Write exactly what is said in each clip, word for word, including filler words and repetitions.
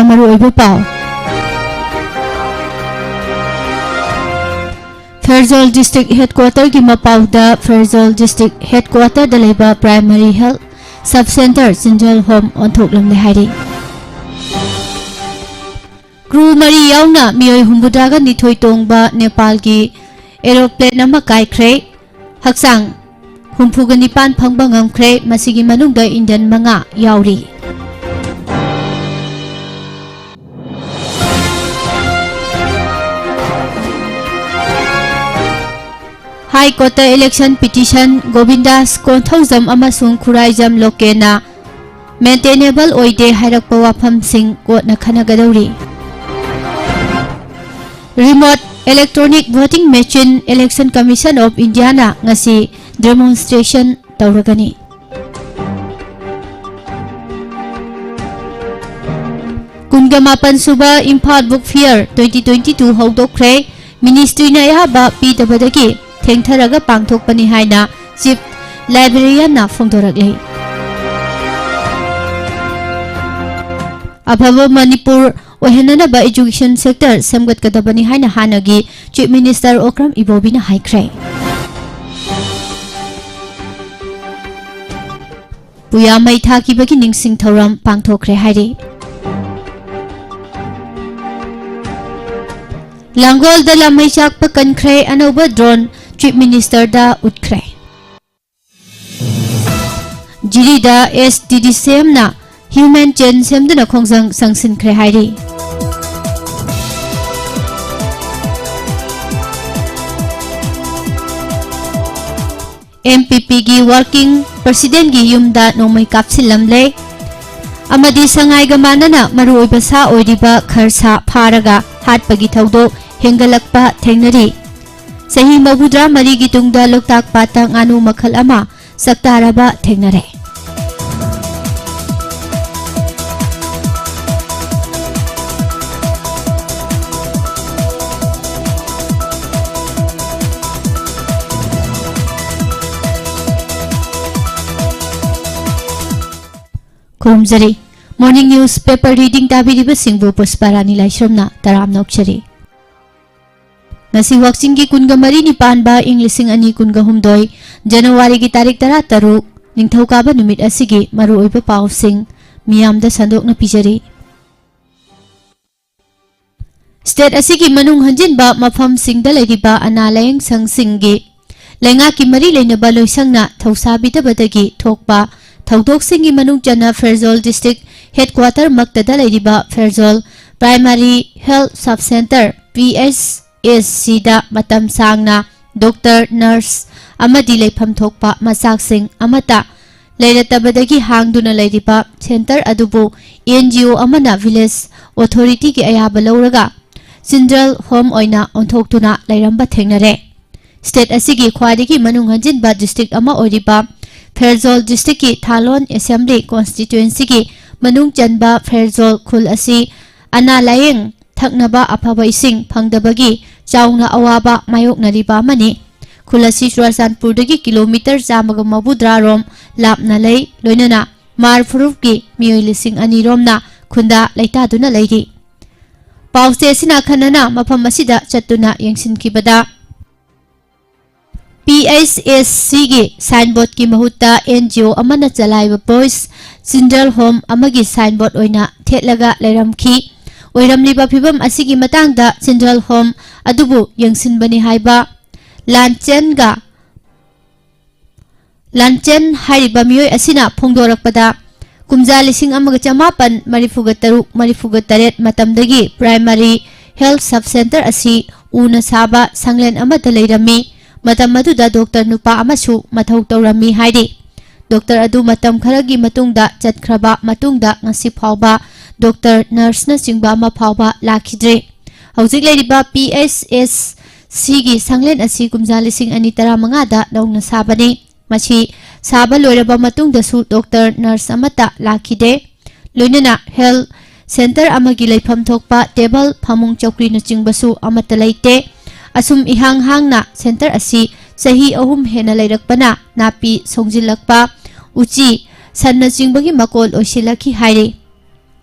ꯃꯔꯨꯑꯣꯏꯕ ꯄꯥꯎ꯫ Pherzawl District Headquarter ꯒꯤ ꯃꯄꯥꯎꯗ ꯐꯦꯔꯖꯣꯜ District Headquarter ꯗ ꯂꯩꯕ Primary Health Sub Center Children Home ꯑꯣꯟꯊꯣꯛꯂꯝꯂꯦ ꯍꯥꯏꯔꯤ꯫ Crew ꯃꯔꯤ ꯌꯥꯎꯅ ꯃꯤꯑꯣꯏ ꯍꯨꯝꯐꯨꯇꯔꯥꯒ ꯅꯤꯊꯣꯏ ꯇꯣꯡꯕ ꯅꯦꯄꯥꯜꯒꯤ aeroplane ꯑꯃ ꯀꯥꯏꯈ꯭ꯔꯦ꯫ ꯍꯛꯆꯥꯡ ꯍꯨꯝꯐꯨꯒ ꯅꯤꯄꯥꯟ ꯐꯪꯕ ꯉꯝꯈ꯭ꯔꯦ꯫ ꯃꯁꯤꯒꯤ ꯃꯅꯨꯡꯗ Indian ꯃꯉꯥ ꯌꯥꯎꯔꯤ꯫ High Court ꯇ election petition ꯒꯣꯕꯤꯟꯗꯥꯁ ꯀꯣꯟꯊꯧꯖꯝ ꯑꯃꯁꯨꯡ ꯈꯨꯔꯥꯏꯖꯝ ꯂꯣꯀꯦꯟꯅ maintainable ꯑꯣꯏꯗꯦ ꯍꯥꯏꯔꯛꯄ ꯋꯥꯐꯝꯁꯤꯡ court ꯅ ꯈꯟꯅꯒꯗꯧꯔꯤ꯫ Remote Electronic Voting Machine Election Commission of India ꯅ ꯉꯁꯤ demonstration ꯇꯧꯔꯒꯅꯤ꯫ ꯀꯨꯟꯒ ꯃꯥꯄꯟ ꯁꯨꯕ Imphal Book Fair twenty twenty-two ꯍꯧꯗꯣꯛꯈ꯭ꯔꯦ꯫ Ministry ꯅ ꯑꯌꯥꯕ ꯄꯤꯗꯕꯗꯒꯤ ꯊꯦꯡꯊꯔꯒ ꯄꯥꯡꯊꯣꯛꯄꯅꯤ ꯍꯥꯏꯅ Chief Librarian ꯅ ꯐꯣꯡꯗꯣꯔꯛꯂꯤ꯫ ꯑꯐꯕ ꯃꯅꯤꯄꯨꯔ ꯑꯣꯏꯍꯟꯅꯅꯕ education sector ꯁꯦꯝꯒꯠꯀꯗꯕꯅꯤ ꯍꯥꯏꯅ ꯍꯥꯟꯅꯒꯤ Chief Minister ꯑꯣꯀ꯭ꯔꯝ ꯏꯕꯣꯕꯤꯅ ꯍꯥꯏꯈ꯭ꯔꯦ꯫ ꯄꯨꯌꯥ ꯃꯩ ꯊꯥꯈꯤꯕꯒꯤ ꯅꯤꯡꯁꯤꯡ ꯊꯧꯔꯝ ꯄꯥꯡꯊꯣꯛꯈ꯭ꯔꯦ ꯍꯥꯏꯔꯤ꯫ ꯂꯥꯡꯒꯣꯜꯗ ꯂꯥꯃꯩ ꯆꯥꯛꯄ ꯀꯟꯈ꯭ꯔꯦ꯫ ꯑꯅꯧꯕ drone Chief Minister ꯗ ꯎꯠꯈ꯭ꯔꯦ꯫ ꯖꯤꯔꯤꯗ S T D C M ꯅ human chain ꯁꯦꯝꯗꯨꯅ ꯈꯣꯡꯖꯪ ꯆꯪꯁꯤꯟꯈ꯭ꯔꯦ ꯍꯥꯏꯔꯤ꯫ M P P ꯒꯤ working president ꯒꯤ ꯌꯨꯝꯗ ꯅꯣꯡꯃꯩ ꯀꯥꯞꯁꯤꯜꯂꯝꯂꯦ ꯑꯃꯗꯤ ꯁꯉꯥꯏꯒ ꯃꯥꯟꯅꯅ ꯃꯔꯨꯑꯣꯏꯕ ꯁꯥ ꯑꯣꯏꯔꯤꯕ ꯈꯔꯁꯥ ꯐꯥꯔꯒ ꯍꯥꯠꯄꯒꯤ ꯊꯧꯗꯣꯛ ꯍꯦꯟꯒꯠꯂꯛꯄ ꯊꯦꯡꯅꯔꯤ꯫ ꯆꯍꯤ ꯃꯧꯗ꯭ꯔꯥ ꯃꯔꯤꯒꯤ ꯇꯨꯡꯗ ꯂꯣꯛꯇꯥꯛ ꯄꯥꯠꯇ ꯉꯥꯅꯨ ꯃꯈꯜ ꯑꯃ ꯆꯥꯛꯇꯥꯔꯕ ꯊꯦꯡꯅꯔꯦ꯫ ꯈꯨꯔꯨꯝꯖꯔꯤ꯫ Morning News Paper Reading ꯇꯥꯕꯤꯔꯤꯕꯁꯤꯡꯕꯨ ꯄꯨꯁꯄꯥꯔꯥꯅꯤ ꯂꯥꯏꯁ꯭ꯔꯝꯅ ꯇꯔꯥꯝꯅ ꯑꯣꯛꯆꯔꯤ꯫ ꯉꯁꯤ ꯋꯥꯛꯆꯤꯡꯒꯤ ꯀꯨꯟꯒ ꯃꯔꯤꯅꯤ ꯄꯥꯟꯕ ꯏꯪ ꯂꯤꯁꯤꯡ ꯑꯅꯤ ꯀꯨꯟꯒ ꯍꯨꯝꯗꯣꯏ ꯖꯅꯋꯥꯔꯤꯒꯤ ꯇꯥꯔꯤꯛ ꯇꯔꯥ ꯇꯔꯨꯛ, ꯅꯤꯡꯊꯧꯀꯥꯕ ꯅꯨꯃꯤꯠ ꯑꯁꯤꯒꯤ ꯃꯔꯨꯑꯣꯏꯕ ꯄꯥꯎꯁꯤꯡ ꯃꯤꯌꯥꯝꯗ ꯁꯟꯗꯣꯛꯅ ꯄꯤꯖꯔꯤ꯫ State ꯑꯁꯤꯒꯤ ꯃꯅꯨꯡ ꯍꯟꯖꯤꯟꯕ ꯃꯐꯝꯁꯤꯡꯗ ꯂꯩꯔꯤꯕ ꯑꯅꯥ ꯂꯥꯌꯦꯡ ꯁꯪꯁꯤꯡꯒꯤ ꯂꯩꯉꯥꯛꯀꯤ ꯃꯔꯤ ꯂꯩꯅꯕ ꯂꯣꯏꯁꯪꯅ ꯊꯧꯁꯥꯕꯤꯗꯕꯗꯒꯤ ꯊꯣꯛꯄ ꯊꯧꯗꯣꯛꯁꯤꯡꯒꯤ ꯃꯅꯨꯡ ꯆꯟꯅ ꯐꯦꯔꯖꯣꯜ District Headquarter ꯃꯛꯇꯗ ꯂꯩꯔꯤꯕ Pherzawl Primary Health Sub Center, P H S C ꯗ ꯃꯇꯝ ꯁꯥꯡꯅ doctor, nurse ꯑꯃꯗꯤ ꯂꯩꯐꯝ ꯊꯣꯛꯄ ꯃꯆꯥꯛꯁꯤꯡ ꯑꯃꯠꯇ ꯂꯩꯔꯛꯇꯕꯗꯒꯤ ꯍꯥꯡꯗꯨꯅ ꯂꯩꯔꯤꯕ center ꯑꯗꯨꯕꯨ N G O ꯑꯃꯅ village authority ꯒꯤ ꯑꯌꯥꯕ ꯂꯧꯔꯒ children home ꯑꯣꯏꯅ ꯑꯣꯟꯊꯣꯛꯇꯨꯅ ꯂꯩꯔꯝꯕ ꯊꯦꯡꯅꯔꯦ꯫ State ꯑꯁꯤꯒꯤ ꯈ꯭ꯋꯥꯏꯗꯒꯤ ꯃꯅꯨꯡ ꯍꯟꯖꯤꯟꯕ district ꯑꯃ ꯑꯣꯏꯔꯤꯕ ꯐꯦꯔꯖꯣꯜ district ꯀꯤ ꯊꯥꯂꯣꯟ Assembly Constituency ꯒꯤ ꯃꯅꯨꯡ ꯆꯟꯕ ꯐꯦꯔꯖꯣꯜ ꯈꯨꯜ ꯑꯁꯤ ꯑꯅꯥ ꯂꯥꯌꯦꯡ, ꯊꯛꯅꯕ ꯑꯐꯕ ꯏꯁꯤꯡ ꯐꯪꯗꯕꯒꯤ ꯆꯥꯎꯅ ꯑꯋꯥꯕ ꯃꯥꯌꯣꯛꯅꯔꯤꯕ ꯑꯃꯅꯤ꯫ ꯈꯨꯜ ꯑꯁꯤ ꯆꯨꯔꯆꯥꯟꯄꯨꯔꯗꯒꯤ kilometre ꯆꯥꯝꯃꯒ ꯃꯧꯗ꯭ꯔꯥ ꯔꯣꯝ ꯂꯥꯞꯅ ꯂꯩ, ꯂꯣꯏꯅꯅ ꯃꯥꯔ ꯐꯨꯔꯨꯞꯀꯤ ꯃꯤꯑꯣꯏ ꯂꯤꯁꯤꯡ ꯑꯅꯤ ꯔꯣꯝꯅ ꯈꯨꯟꯗꯥ ꯂꯩꯇꯥꯗꯨꯅ ꯂꯩꯔꯤ꯫ ꯄꯥꯎꯆꯦ ꯑꯁꯤꯅ ꯑꯈꯟꯅꯅ ꯃꯐꯝ ꯑꯁꯤꯗ ꯆꯠꯇꯨꯅ ꯌꯦꯡꯁꯤꯟꯈꯤꯕꯗ, P H S C ꯒꯤ signboard ꯀꯤ ꯃꯍꯨꯠꯇ N G O ꯑꯃꯅ ꯆꯂꯥꯏꯕ Boys Children Home ꯑꯃꯒꯤ signboard ꯑꯣꯏꯅ ꯊꯦꯠꯂꯒ ꯂꯩꯔꯝꯈꯤ꯫ ꯑꯣꯏꯔꯝꯂꯤꯕ ꯐꯤꯕꯝ ꯑꯁꯤꯒꯤ ꯃꯇꯥꯡꯗ children home ꯑꯗꯨꯕꯨ ꯌꯦꯡꯁꯤꯟꯕꯅꯤ ꯍꯥꯏꯕ ꯂꯥꯟꯆꯦꯟꯒ, ꯂꯥꯟꯆꯦꯟ ꯍꯥꯏꯔꯤꯕ ꯃꯤꯑꯣꯏ ꯑꯁꯤꯅ ꯐꯣꯡꯗꯣꯔꯛꯄꯗ, ꯀꯨꯝꯖꯥ ꯂꯤꯁꯤꯡ ꯑꯃꯒ ꯆꯃꯥꯄꯟ ꯃꯔꯤꯐꯨꯒ ꯇꯔꯨꯛ ꯃꯔꯤꯐꯨꯒ ꯇꯔꯦꯠ ꯃꯇꯝꯗꯒꯤ Primary Health Sub Center ꯑꯁꯤ ꯎꯅ ꯁꯥꯕ ꯁꯪꯂꯦꯟ ꯑꯃꯗ ꯂꯩꯔꯝꯃꯤ꯫ ꯃꯇꯝ ꯑꯗꯨꯗ doctor ꯅꯨꯄꯥ ꯑꯃꯁꯨ ꯃꯊꯧ ꯇꯧꯔꯝꯃꯤ ꯍꯥꯏꯔꯤ꯫ Doctor ꯑꯗꯨ ꯃꯇꯝ ꯈꯔꯒꯤ ꯃꯇꯨꯡꯗ ꯆꯠꯈ꯭ꯔꯕ ꯃꯇꯨꯡꯗ ꯉꯁꯤ ꯐꯥꯎꯕ doctor, nurse ꯅꯆꯤꯡꯕ ꯑꯃ ꯐꯥꯎꯕ ꯂꯥꯛꯈꯤꯗ꯭ꯔꯤ꯫ ꯍꯧꯖꯤꯛ ꯂꯩꯔꯤꯕ P H S C ꯒꯤ ꯁꯪꯂꯦꯟ ꯑꯁꯤ ꯀꯨꯝꯖꯥ ꯂꯤꯁꯤꯡ ꯑꯅꯤ ꯇꯔꯥꯃꯉꯥꯗ ꯅꯧꯅ ꯁꯥꯕꯅꯤ꯫ ꯃꯁꯤ ꯁꯥꯕ ꯂꯣꯏꯔꯕ ꯃꯇꯨꯡꯗꯁꯨ doctor, nurse ꯑꯃꯠꯇ ꯂꯥꯛꯈꯤꯗꯦ꯫ ꯂꯣꯏꯅꯅ health center ꯑꯃꯒꯤ ꯂꯩꯐꯝ ꯊꯣꯛꯄ table, ꯐꯃꯨꯡ, ꯆꯧꯀ꯭ꯔꯤꯅꯆꯤꯡꯕꯁꯨ ꯑꯃꯠꯇ ꯂꯩꯇꯦ꯫ ꯑꯁꯨꯝ ꯏꯍꯥꯡ ꯍꯥꯡꯅ center ꯑꯁꯤ ꯆꯍꯤ ꯑꯍꯨꯝ ꯍꯦꯟꯅ ꯂꯩꯔꯛꯄꯅ ꯅꯥꯄꯤ ꯁꯣꯡꯖꯤꯜꯂꯛꯄ, ꯎꯆꯤ, ꯁꯟꯅꯆꯤꯡꯕꯒꯤ ꯃꯀꯣꯜ ꯑꯣꯏꯁꯤꯜꯂꯛꯈꯤ ꯍꯥꯏꯔꯤ꯫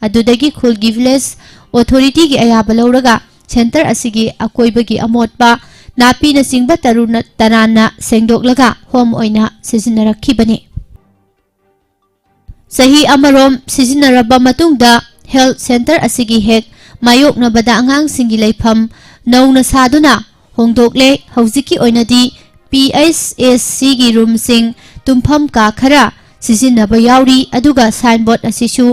ꯑꯗꯨꯗꯒꯤ ꯈꯨꯜꯒꯤ ꯚꯤꯂꯦꯖ ꯑꯣꯊꯣꯔꯤꯇꯤꯒꯤ ꯑꯌꯥꯕ ꯂꯧꯔꯒ ꯁꯦꯟꯇꯔ ꯑꯁꯤꯒꯤ ꯑꯀꯣꯏꯕꯒꯤ ꯑꯃꯣꯠꯄ ꯅꯥꯄꯤꯅꯆꯤꯡꯕ ꯇꯔꯨ ꯇꯅꯥꯟꯅ ꯁꯦꯡꯗꯣꯛꯂꯒ ꯍꯣꯝ ꯑꯣꯏꯅ ꯁꯤꯖꯤꯟꯅꯔꯛꯈꯤꯕꯅꯤ꯫ ꯆꯍꯤ ꯑꯃꯔꯣꯝ ꯁꯤꯖꯤꯟꯅꯔꯕ ꯃꯇꯨꯡꯗ ꯍꯦꯜꯊ ꯁꯦꯟꯇꯔ ꯑꯁꯤꯒꯤ ꯍꯦꯛ ꯃꯥꯌꯣꯛꯅꯕꯗ ꯑꯉꯥꯡꯁꯤꯡꯒꯤ ꯂꯩꯐꯝ ꯅꯧꯅ ꯁꯥꯗꯨꯅ ꯍꯣꯡꯗꯣꯛꯂꯦ꯫ ꯍꯧꯖꯤꯛꯀꯤ ꯑꯣꯏꯅꯗꯤ ꯄꯤ ꯑꯩꯆ ꯑꯦꯁ ꯁꯤꯒꯤ ꯔꯨꯝꯁꯤꯡ, ꯇꯨꯝꯐꯝ ꯀꯥ ꯈꯔ ꯁꯤꯖꯤꯟꯅꯕ ꯌꯥꯎꯔꯤ, ꯑꯗꯨꯒ ꯁꯥꯏꯟꯕꯣꯔꯗ ꯑꯁꯤꯁꯨ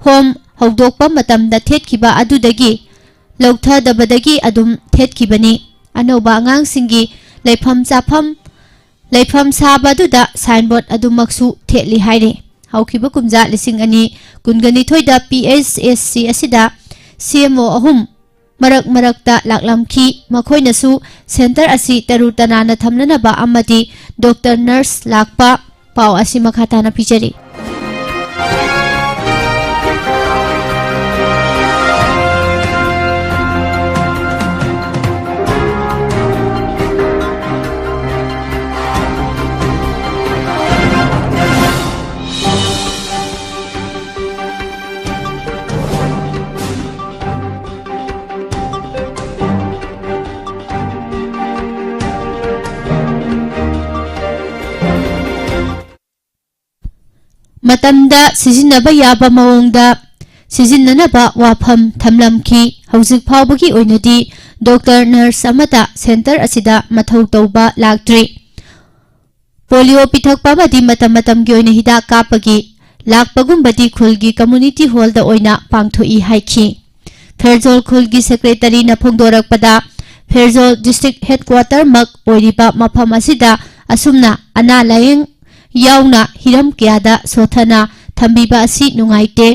ꯍꯣꯝ ꯍꯧꯗꯣꯛꯄ ꯃꯇꯝꯗ ꯊꯦꯠꯈꯤꯕ ꯑꯗꯨꯗꯒꯤ ꯂꯧꯊꯗꯕꯗꯒꯤ ꯑꯗꯨꯝ ꯊꯦꯠꯈꯤꯕꯅꯤ꯫ ꯑꯅꯧꯕ ꯑꯉꯥꯡꯁꯤꯡꯒꯤ ꯂꯩꯐꯝ ꯆꯥꯐꯝ, ꯂꯩꯐꯝ ꯁꯥꯕ ꯑꯗꯨꯗ ꯁꯥꯏꯟꯕꯣꯔꯗ ꯑꯗꯨꯃꯛꯁꯨ ꯊꯦꯠꯂꯤ ꯍꯥꯏꯔꯤ꯫ ꯍꯧꯈꯤꯕ ꯀꯨꯝꯖꯥ ꯂꯤꯁꯤꯡ ꯑꯅꯤ ꯀꯨꯟꯒ ꯅꯤꯊꯣꯏꯗ ꯄꯤ ꯑꯩꯆ ꯑꯦꯁ ꯁꯤ ꯑꯁꯤꯗ ꯁꯤ ꯑꯦꯝ ꯑꯣ ꯑꯍꯨꯝ ꯃꯔꯛ ꯃꯔꯛꯇ ꯂꯥꯛꯂꯝꯈꯤ꯫ ꯃꯈꯣꯏꯅꯁꯨ ꯁꯦꯟꯇꯔ ꯑꯁꯤ ꯇꯔꯨ ꯇꯅꯥꯟꯅ ꯊꯝꯅꯅꯕ ꯑꯃꯗꯤ ꯗꯣꯛꯇꯔ, ꯅꯔꯁ ꯂꯥꯛꯄ ꯄꯥꯎ ꯑꯁꯤ ꯃꯈꯥ ꯇꯥꯅ ꯄꯤꯖꯔꯤ꯫ ꯃꯇꯝꯗ ꯁꯤꯖꯤꯟꯅꯕ ꯌꯥꯕ ꯃꯑꯣꯡꯗ ꯁꯤꯖꯤꯟꯅꯅꯕ ꯋꯥꯐꯝ ꯊꯝꯂꯝꯈꯤ꯫ ꯍꯧꯖꯤꯛ ꯐꯥꯎꯕꯒꯤ ꯑꯣꯏꯅꯗꯤ ꯗꯣꯛꯇꯔ, ꯅꯔꯁ ꯑꯃꯠꯇ ꯁꯦꯟꯇꯔ ꯑꯁꯤꯗ ꯃꯊꯧ ꯇꯧꯕ ꯂꯥꯛꯇ꯭ꯔꯤ꯫ ꯄꯣꯂꯤꯑꯣ ꯄꯤꯊꯛꯄ ꯑꯃꯗꯤ ꯃꯇꯝ ꯃꯇꯝꯒꯤ ꯑꯣꯏꯅ ꯍꯤꯗꯥꯛ ꯀꯥꯞꯄꯒꯤ ꯂꯥꯛꯄꯒꯨꯝꯕꯗꯤ ꯈꯨꯜꯒꯤ ꯀꯝꯃ꯭ꯌꯨꯅꯤꯇꯤ ꯍꯣꯜꯗ ꯑꯣꯏꯅ ꯄꯥꯡꯊꯣꯛꯏ ꯍꯥꯏꯈꯤ꯫ ꯐꯦꯔꯖꯣꯜ ꯈꯨꯜꯒꯤ ꯁꯦꯀ꯭ꯔꯦꯇꯔꯤꯅ ꯐꯣꯡꯗꯣꯔꯛꯄꯗ, ꯐꯦꯔꯖꯣꯜ ꯗꯤꯁꯇ꯭ꯔꯤꯛ ꯍꯦꯗꯀ꯭ꯋꯥꯇꯔꯃꯛ ꯑꯣꯏꯔꯤꯕ ꯃꯐꯝ ꯑꯁꯤꯗ ꯑꯁꯨꯝꯅ ꯑꯅꯥ ꯂꯥꯌꯦꯡ ꯌꯥꯎꯅ ꯍꯤꯔꯝ ꯀꯌꯥꯗ ꯁꯣꯊꯅ ꯊꯝꯕꯤꯕ ꯑꯁꯤ ꯅꯨꯡꯉꯥꯏꯇꯦ꯫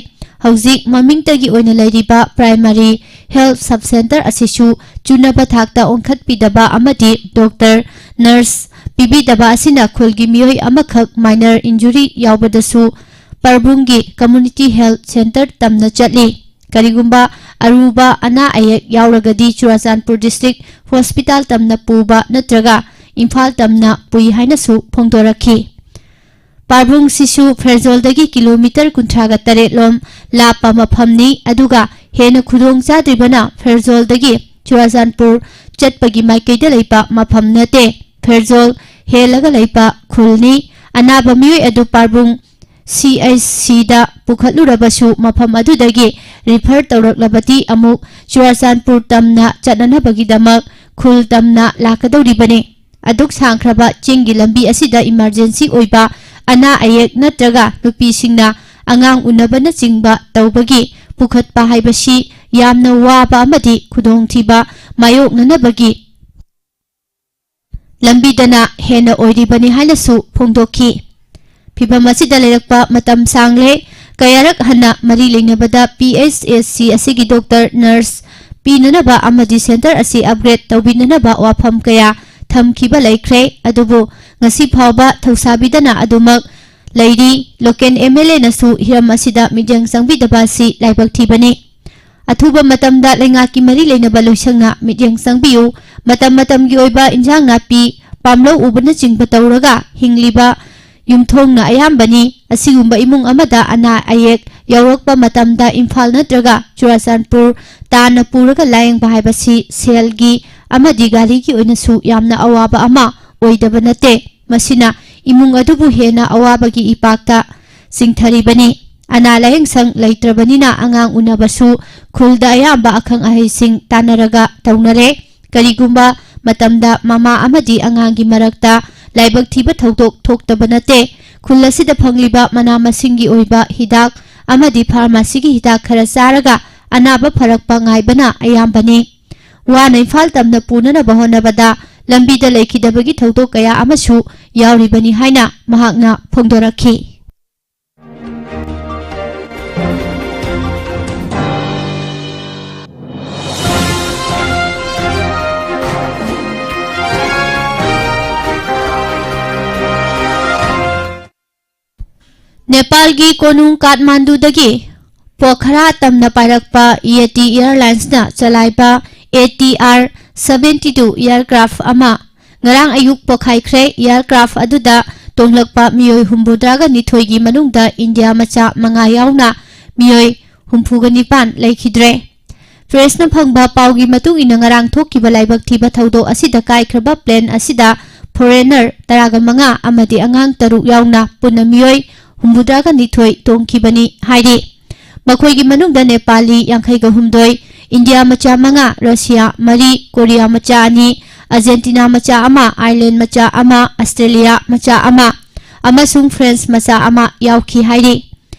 ꯍꯧꯖꯤꯛ ꯃꯃꯤꯡꯇꯒꯤ ꯑꯣꯏꯅ ꯂꯩꯔꯤꯕ ꯄ꯭ꯔꯥꯏꯃꯥꯔꯤ ꯍꯦꯜꯊ ꯁꯕ ꯁꯦꯟꯇꯔ ꯑꯁꯤꯁꯨ ꯆꯨꯅꯕ ꯊꯥꯛꯇ ꯑꯣꯟꯈꯠꯄꯤꯗꯕ ꯑꯃꯗꯤ ꯗꯣꯛꯇꯔ, ꯅꯔꯁ ꯄꯤꯕꯤꯗꯕ ꯑꯁꯤꯅ ꯈꯨꯜꯒꯤ ꯃꯤꯑꯣꯏ ꯑꯃꯈꯛ ꯃꯥꯏꯅꯔ ꯏꯟꯖꯨꯔꯤ ꯌꯥꯎꯕꯗꯁꯨ ꯄꯔꯕꯨꯡꯒꯤ ꯀꯝꯃ꯭ꯌꯨꯅꯤꯇꯤ ꯍꯦꯜꯊ ꯁꯦꯟꯇꯔ ꯇꯝꯅ ꯆꯠꯂꯤ꯫ ꯀꯔꯤꯒꯨꯝꯕ ꯑꯔꯨꯕ ꯑꯅꯥ ꯑꯌꯦꯛ ꯌꯥꯎꯔꯒꯗꯤ ꯆꯨꯔꯥꯆꯥꯟꯄꯨꯔ ꯗꯤꯁꯇ꯭ꯔꯤꯛ ꯍꯣꯁꯄꯤꯇꯥꯜ ꯇꯝꯅ ꯄꯨꯕ ꯅꯠꯇ꯭ꯔꯒ ꯏꯝꯐꯥꯜ ꯇꯝꯅ ꯄꯨꯏ ꯍꯥꯏꯅꯁꯨ ꯐꯣꯡꯗꯣꯔꯛꯈꯤ꯫ ꯄꯥꯔꯕꯨꯡꯁꯤꯁꯨ ꯐꯦꯔꯖꯣꯜꯗꯒꯤ ꯀꯤꯂꯣꯃꯤꯇꯔ ꯀꯨꯟꯊ꯭ꯔꯥꯒ ꯇꯔꯦꯠ ꯂꯣꯝ ꯂꯥꯞꯄ ꯃꯐꯝꯅꯤ꯫ ꯑꯗꯨꯒ ꯍꯦꯟꯅ ꯈꯨꯗꯣꯡ ꯆꯥꯗ꯭ꯔꯤꯕꯅ ꯐꯦꯔꯖꯣꯜꯗꯒꯤ ꯆꯨꯔꯥꯆꯥꯟꯄꯨꯔ ꯆꯠꯄꯒꯤ ꯃꯥꯏꯀꯩꯗ ꯂꯩꯕ ꯃꯐꯝ ꯅꯠꯇꯦ꯫ ꯐꯦꯔꯖꯣꯜ ꯍꯦꯜꯂꯒ ꯂꯩꯕ ꯈꯨꯜꯅꯤ꯫ ꯑꯅꯥꯕ ꯃꯤꯑꯣꯏ ꯑꯗꯨ ꯄꯥꯔꯕꯨꯡ ꯁꯤ ꯑꯩꯆ ꯁꯤꯗ ꯄꯨꯈꯠꯂꯨꯔꯕꯁꯨ ꯃꯐꯝ ꯑꯗꯨꯗꯒꯤ ꯔꯤꯐꯔ ꯇꯧꯔꯛꯂꯕꯗꯤ ꯑꯃꯨꯛ ꯆꯨꯔꯥꯆꯥꯟꯄꯨꯔ ꯇꯝꯅ ꯆꯠꯅꯅꯕꯒꯤꯗꯃꯛ ꯈꯨꯜ ꯇꯝꯅ ꯂꯥꯛꯀꯗꯧꯔꯤꯕꯅꯤ꯫ ꯑꯗꯨꯛ ꯁꯥꯡꯈ꯭ꯔꯕ ꯆꯤꯡꯒꯤ ꯂꯝꯕꯤ ꯑꯁꯤꯗ ꯏꯃꯥꯔꯖꯦꯟꯁꯤ ꯑꯣꯏꯕ ꯑꯅꯥ ꯑꯌꯦꯛ ꯅꯠꯇ꯭ꯔꯒ ꯅꯨꯄꯤꯁꯤꯡꯅ ꯑꯉꯥꯡ ꯎꯅꯕꯅꯆꯤꯡꯕ ꯇꯧꯕꯒꯤ ꯄꯨꯈꯠꯄ ꯍꯥꯏꯕꯁꯤ ꯌꯥꯝꯅ ꯋꯥꯕ ꯑꯃꯗꯤ ꯈꯨꯗꯣꯡꯊꯤꯕ ꯃꯥꯌꯣꯛꯅꯅꯕꯒꯤ ꯂꯝꯕꯤꯗꯅ ꯍꯦꯟꯅ ꯑꯣꯏꯔꯤꯕꯅꯤ ꯍꯥꯏꯅꯁꯨ ꯐꯣꯡꯗꯣꯛꯈꯤ꯫ ꯐꯤꯚꯝ ꯑꯁꯤꯗ ꯂꯩꯔꯛꯄ ꯃꯇꯝ ꯁꯥꯡꯂꯦ꯫ ꯀꯌꯥꯔꯛ ꯍꯟꯅ ꯃꯔꯤ ꯂꯩꯅꯕꯗ ꯄꯤ ꯑꯩꯆ ꯑꯦꯁ ꯁꯤ ꯑꯁꯤꯒꯤ ꯗꯣꯛꯇꯔ, ꯅꯔꯁ ꯄꯤꯅꯅꯕ ꯑꯃꯗꯤ ꯁꯦꯟꯇꯔ ꯑꯁꯤ ꯑꯞꯒ꯭ꯔꯦꯗ ꯇꯧꯕꯤꯅꯅꯕ ꯋꯥꯐꯝ ꯀꯌꯥ ꯊꯝꯈꯤꯕ ꯂꯩꯈ꯭ꯔꯦ꯫ ꯑꯗꯨꯕꯨ ꯉꯁꯤ ꯐꯥꯎꯕ ꯊꯧꯁꯥꯕꯤꯗꯅ ꯑꯗꯨꯃꯛ ꯂꯩꯔꯤ꯫ ꯂꯣꯀꯦꯜ ꯑꯦꯝ ꯑꯦꯜ ꯑꯦꯅꯁꯨ ꯍꯤꯔꯝ ꯑꯁꯤꯗ ꯃꯤꯠꯌꯦꯡ ꯆꯪꯕꯤꯗꯕ ꯑꯁꯤ ꯂꯥꯏꯕꯛ ꯊꯤꯕꯅꯤ꯫ ꯑꯊꯨꯕ ꯃꯇꯝꯗ ꯂꯩꯉꯥꯛꯀꯤ ꯃꯔꯤ ꯂꯩꯅꯕ ꯂꯣꯏꯁꯪꯅ ꯃꯤꯠꯌꯦꯡ ꯆꯪꯕꯤꯌꯨ꯫ ꯃꯇꯝ ꯃꯇꯝꯒꯤ ꯑꯣꯏꯕ ꯏꯟꯖꯥꯡ ꯅꯥꯄꯤ, ꯄꯥꯝꯂꯧ ꯎꯕꯅꯆꯤꯡꯕ ꯇꯧꯔꯒ ꯍꯤꯡꯂꯤꯕ ꯌꯨꯝꯊꯣꯡꯅ ꯑꯌꯥꯝꯕꯅꯤ꯫ ꯑꯁꯤꯒꯨꯝꯕ ꯏꯃꯨꯡ ꯑꯃꯗ ꯑꯅꯥ ꯑꯌꯦꯛ ꯌꯥꯎꯔꯛꯄ ꯃꯇꯝꯗ ꯏꯝꯐꯥꯜ ꯅꯠꯇ꯭ꯔꯒ ꯆꯨꯔꯥꯆꯥꯟꯄꯨꯔ ꯇꯥꯟꯅ ꯄꯨꯔꯒ ꯂꯥꯌꯦꯡꯕ ꯍꯥꯏꯕꯁꯤ ꯁꯦꯜꯒꯤ ꯑꯃꯗꯤ ꯒꯥꯔꯤꯒꯤ ꯑꯣꯏꯅꯁꯨ ꯌꯥꯝꯅ ꯑꯋꯥꯕ ꯑꯃ ꯑꯣꯏꯗꯕ ꯅꯠꯇꯦ꯫ ꯃꯁꯤꯅ ꯏꯃꯨꯡ ꯑꯗꯨꯕꯨ ꯍꯦꯟꯅ ꯑꯋꯥꯕꯒꯤ ꯏꯄꯥꯛꯇ ꯆꯤꯡꯊꯔꯤꯕꯅꯤ꯫ ꯑꯅꯥ ꯂꯥꯌꯦꯡ ꯁꯪ ꯂꯩꯇ꯭ꯔꯕꯅꯤꯅ ꯑꯉꯥꯡ ꯎꯅꯕꯁꯨ ꯈꯨꯜꯗ ꯑꯌꯥꯝꯕ ꯑꯈꯪ ꯑꯍꯩꯁꯤꯡ ꯇꯥꯟꯅꯔꯒ ꯇꯧꯅꯔꯦ꯫ ꯀꯔꯤꯒꯨꯝꯕ ꯃꯇꯝꯗ ꯃꯃꯥ ꯑꯃꯗꯤ ꯑꯉꯥꯡꯒꯤ ꯃꯔꯛꯇ ꯂꯥꯏꯕꯛ ꯊꯤꯕ ꯊꯧꯗꯣꯛ ꯊꯣꯛꯇꯕ ꯅꯠꯇꯦ꯫ ꯈꯨꯜ ꯑꯁꯤꯗ ꯐꯪꯂꯤꯕ ꯃꯅꯥ ꯃꯁꯤꯡꯒꯤ ꯑꯣꯏꯕ ꯍꯤꯗꯥꯛ ꯑꯃꯗꯤ ꯐꯥꯔꯃꯥꯁꯤꯒꯤ ꯍꯤꯗꯥꯛ ꯈꯔ ꯆꯥꯔꯒ ꯑꯅꯥꯕ ꯐꯔꯛꯄ ꯉꯥꯏꯕꯅ ꯑꯌꯥꯝꯕꯅꯤ꯫ ꯋꯥꯅ ꯏꯝꯐꯥꯜ ꯇꯝꯅ ꯄꯨꯅꯅꯕ ꯍꯣꯠꯅꯕꯗ ꯂꯝꯕꯤꯗ ꯂꯩꯈꯤꯗꯕꯒꯤ ꯊꯧꯗꯣꯛ ꯀꯌꯥ ꯑꯃꯁꯨ ꯌꯥꯎꯔꯤꯕꯅꯤ ꯍꯥꯏꯅ ꯃꯍꯥꯛꯅ ꯐꯣꯡꯗꯣꯔꯛꯈꯤ꯫ ꯅꯦꯄꯥꯜꯒꯤ ꯀꯣꯅꯨꯡ ꯀꯥꯊꯃꯥꯟꯗꯨꯗꯒꯤ ꯄꯣꯈꯔꯥ ꯇꯝꯅ ꯄꯥꯏꯔꯛꯄ ꯌꯦꯇꯤ ꯑꯦꯌꯔꯂꯥꯏꯟꯁꯅ ꯆꯂꯥꯏꯕ A T R seventy two aircraft ꯑꯃ ꯉꯔꯥꯡ ꯑꯌꯨꯛ ꯄꯣꯈꯥꯏꯈ꯭ꯔꯦ꯫ Aircraft ꯑꯗꯨꯗ ꯇꯣꯡꯂꯛꯄ ꯃꯤꯑꯣꯏ ꯍꯨꯝꯐꯨꯇꯔꯥꯒ ꯅꯤꯊꯣꯏꯒꯤ ꯃꯅꯨꯡꯗ ꯏꯟꯗꯤꯌꯥ ꯃꯆꯥ ꯃꯉꯥ ꯌꯥꯎꯅ ꯃꯤꯑꯣꯏ ꯍꯨꯝꯐꯨꯒ ꯅꯤꯄꯥꯟ ꯂꯩꯈꯤꯗ꯭ꯔꯦ꯫ ꯄ꯭ꯔꯦꯁꯅ ꯐꯪꯕ ꯄꯥꯎꯒꯤ ꯃꯇꯨꯡ ꯏꯟꯅ, ꯉꯔꯥꯡ ꯊꯣꯛꯈꯤꯕ ꯂꯥꯏꯕꯛ ꯊꯤꯕ ꯊꯧꯗꯣꯛ ꯑꯁꯤꯗ ꯀꯥꯏꯈ꯭ꯔꯕ ꯄ꯭ꯂꯦꯟ ꯑꯁꯤꯗ ꯐꯣꯔꯦꯅꯔ ꯇꯔꯥꯒ ꯃꯉꯥ ꯑꯃꯗꯤ ꯑꯉꯥꯡ ꯇꯔꯨꯛ ꯌꯥꯎꯅ ꯄꯨꯟꯅ ꯃꯤꯑꯣꯏ ꯍꯨꯝꯐꯨꯇꯔꯥꯒ ꯅꯤꯊꯣꯏ ꯇꯣꯡꯈꯤꯕꯅꯤ ꯍꯥꯏꯔꯤ꯫ ꯃꯈꯣꯏꯒꯤ ꯃꯅꯨꯡꯗ ꯅꯦꯄꯥꯂꯤ ꯌꯥꯡꯈꯩꯒ ꯍꯨꯝꯗꯣꯏ, ꯏꯟꯗꯤꯌꯥ ꯃꯆꯥ ꯃꯉꯥ, ꯔꯁꯤꯌꯥ ꯃꯔꯤ, ꯀꯣꯔꯤꯌꯥ ꯃꯆꯥ ꯑꯅꯤ, ꯑꯔꯖꯦꯟꯇꯤꯅꯥ ꯃꯆꯥ ꯑꯃ, ꯑꯥꯏꯔꯂꯦꯟ ꯃꯆꯥ ꯑꯃ, ꯑꯁꯇ꯭ꯔꯦꯂꯤꯌꯥ ꯃꯆꯥ ꯑꯃ ꯑꯃꯁꯨꯡ ꯐ꯭ꯔꯦꯟꯁ ꯃꯆꯥ ꯑꯃ ꯌꯥꯎꯈꯤ ꯍꯥꯏꯔꯤ꯫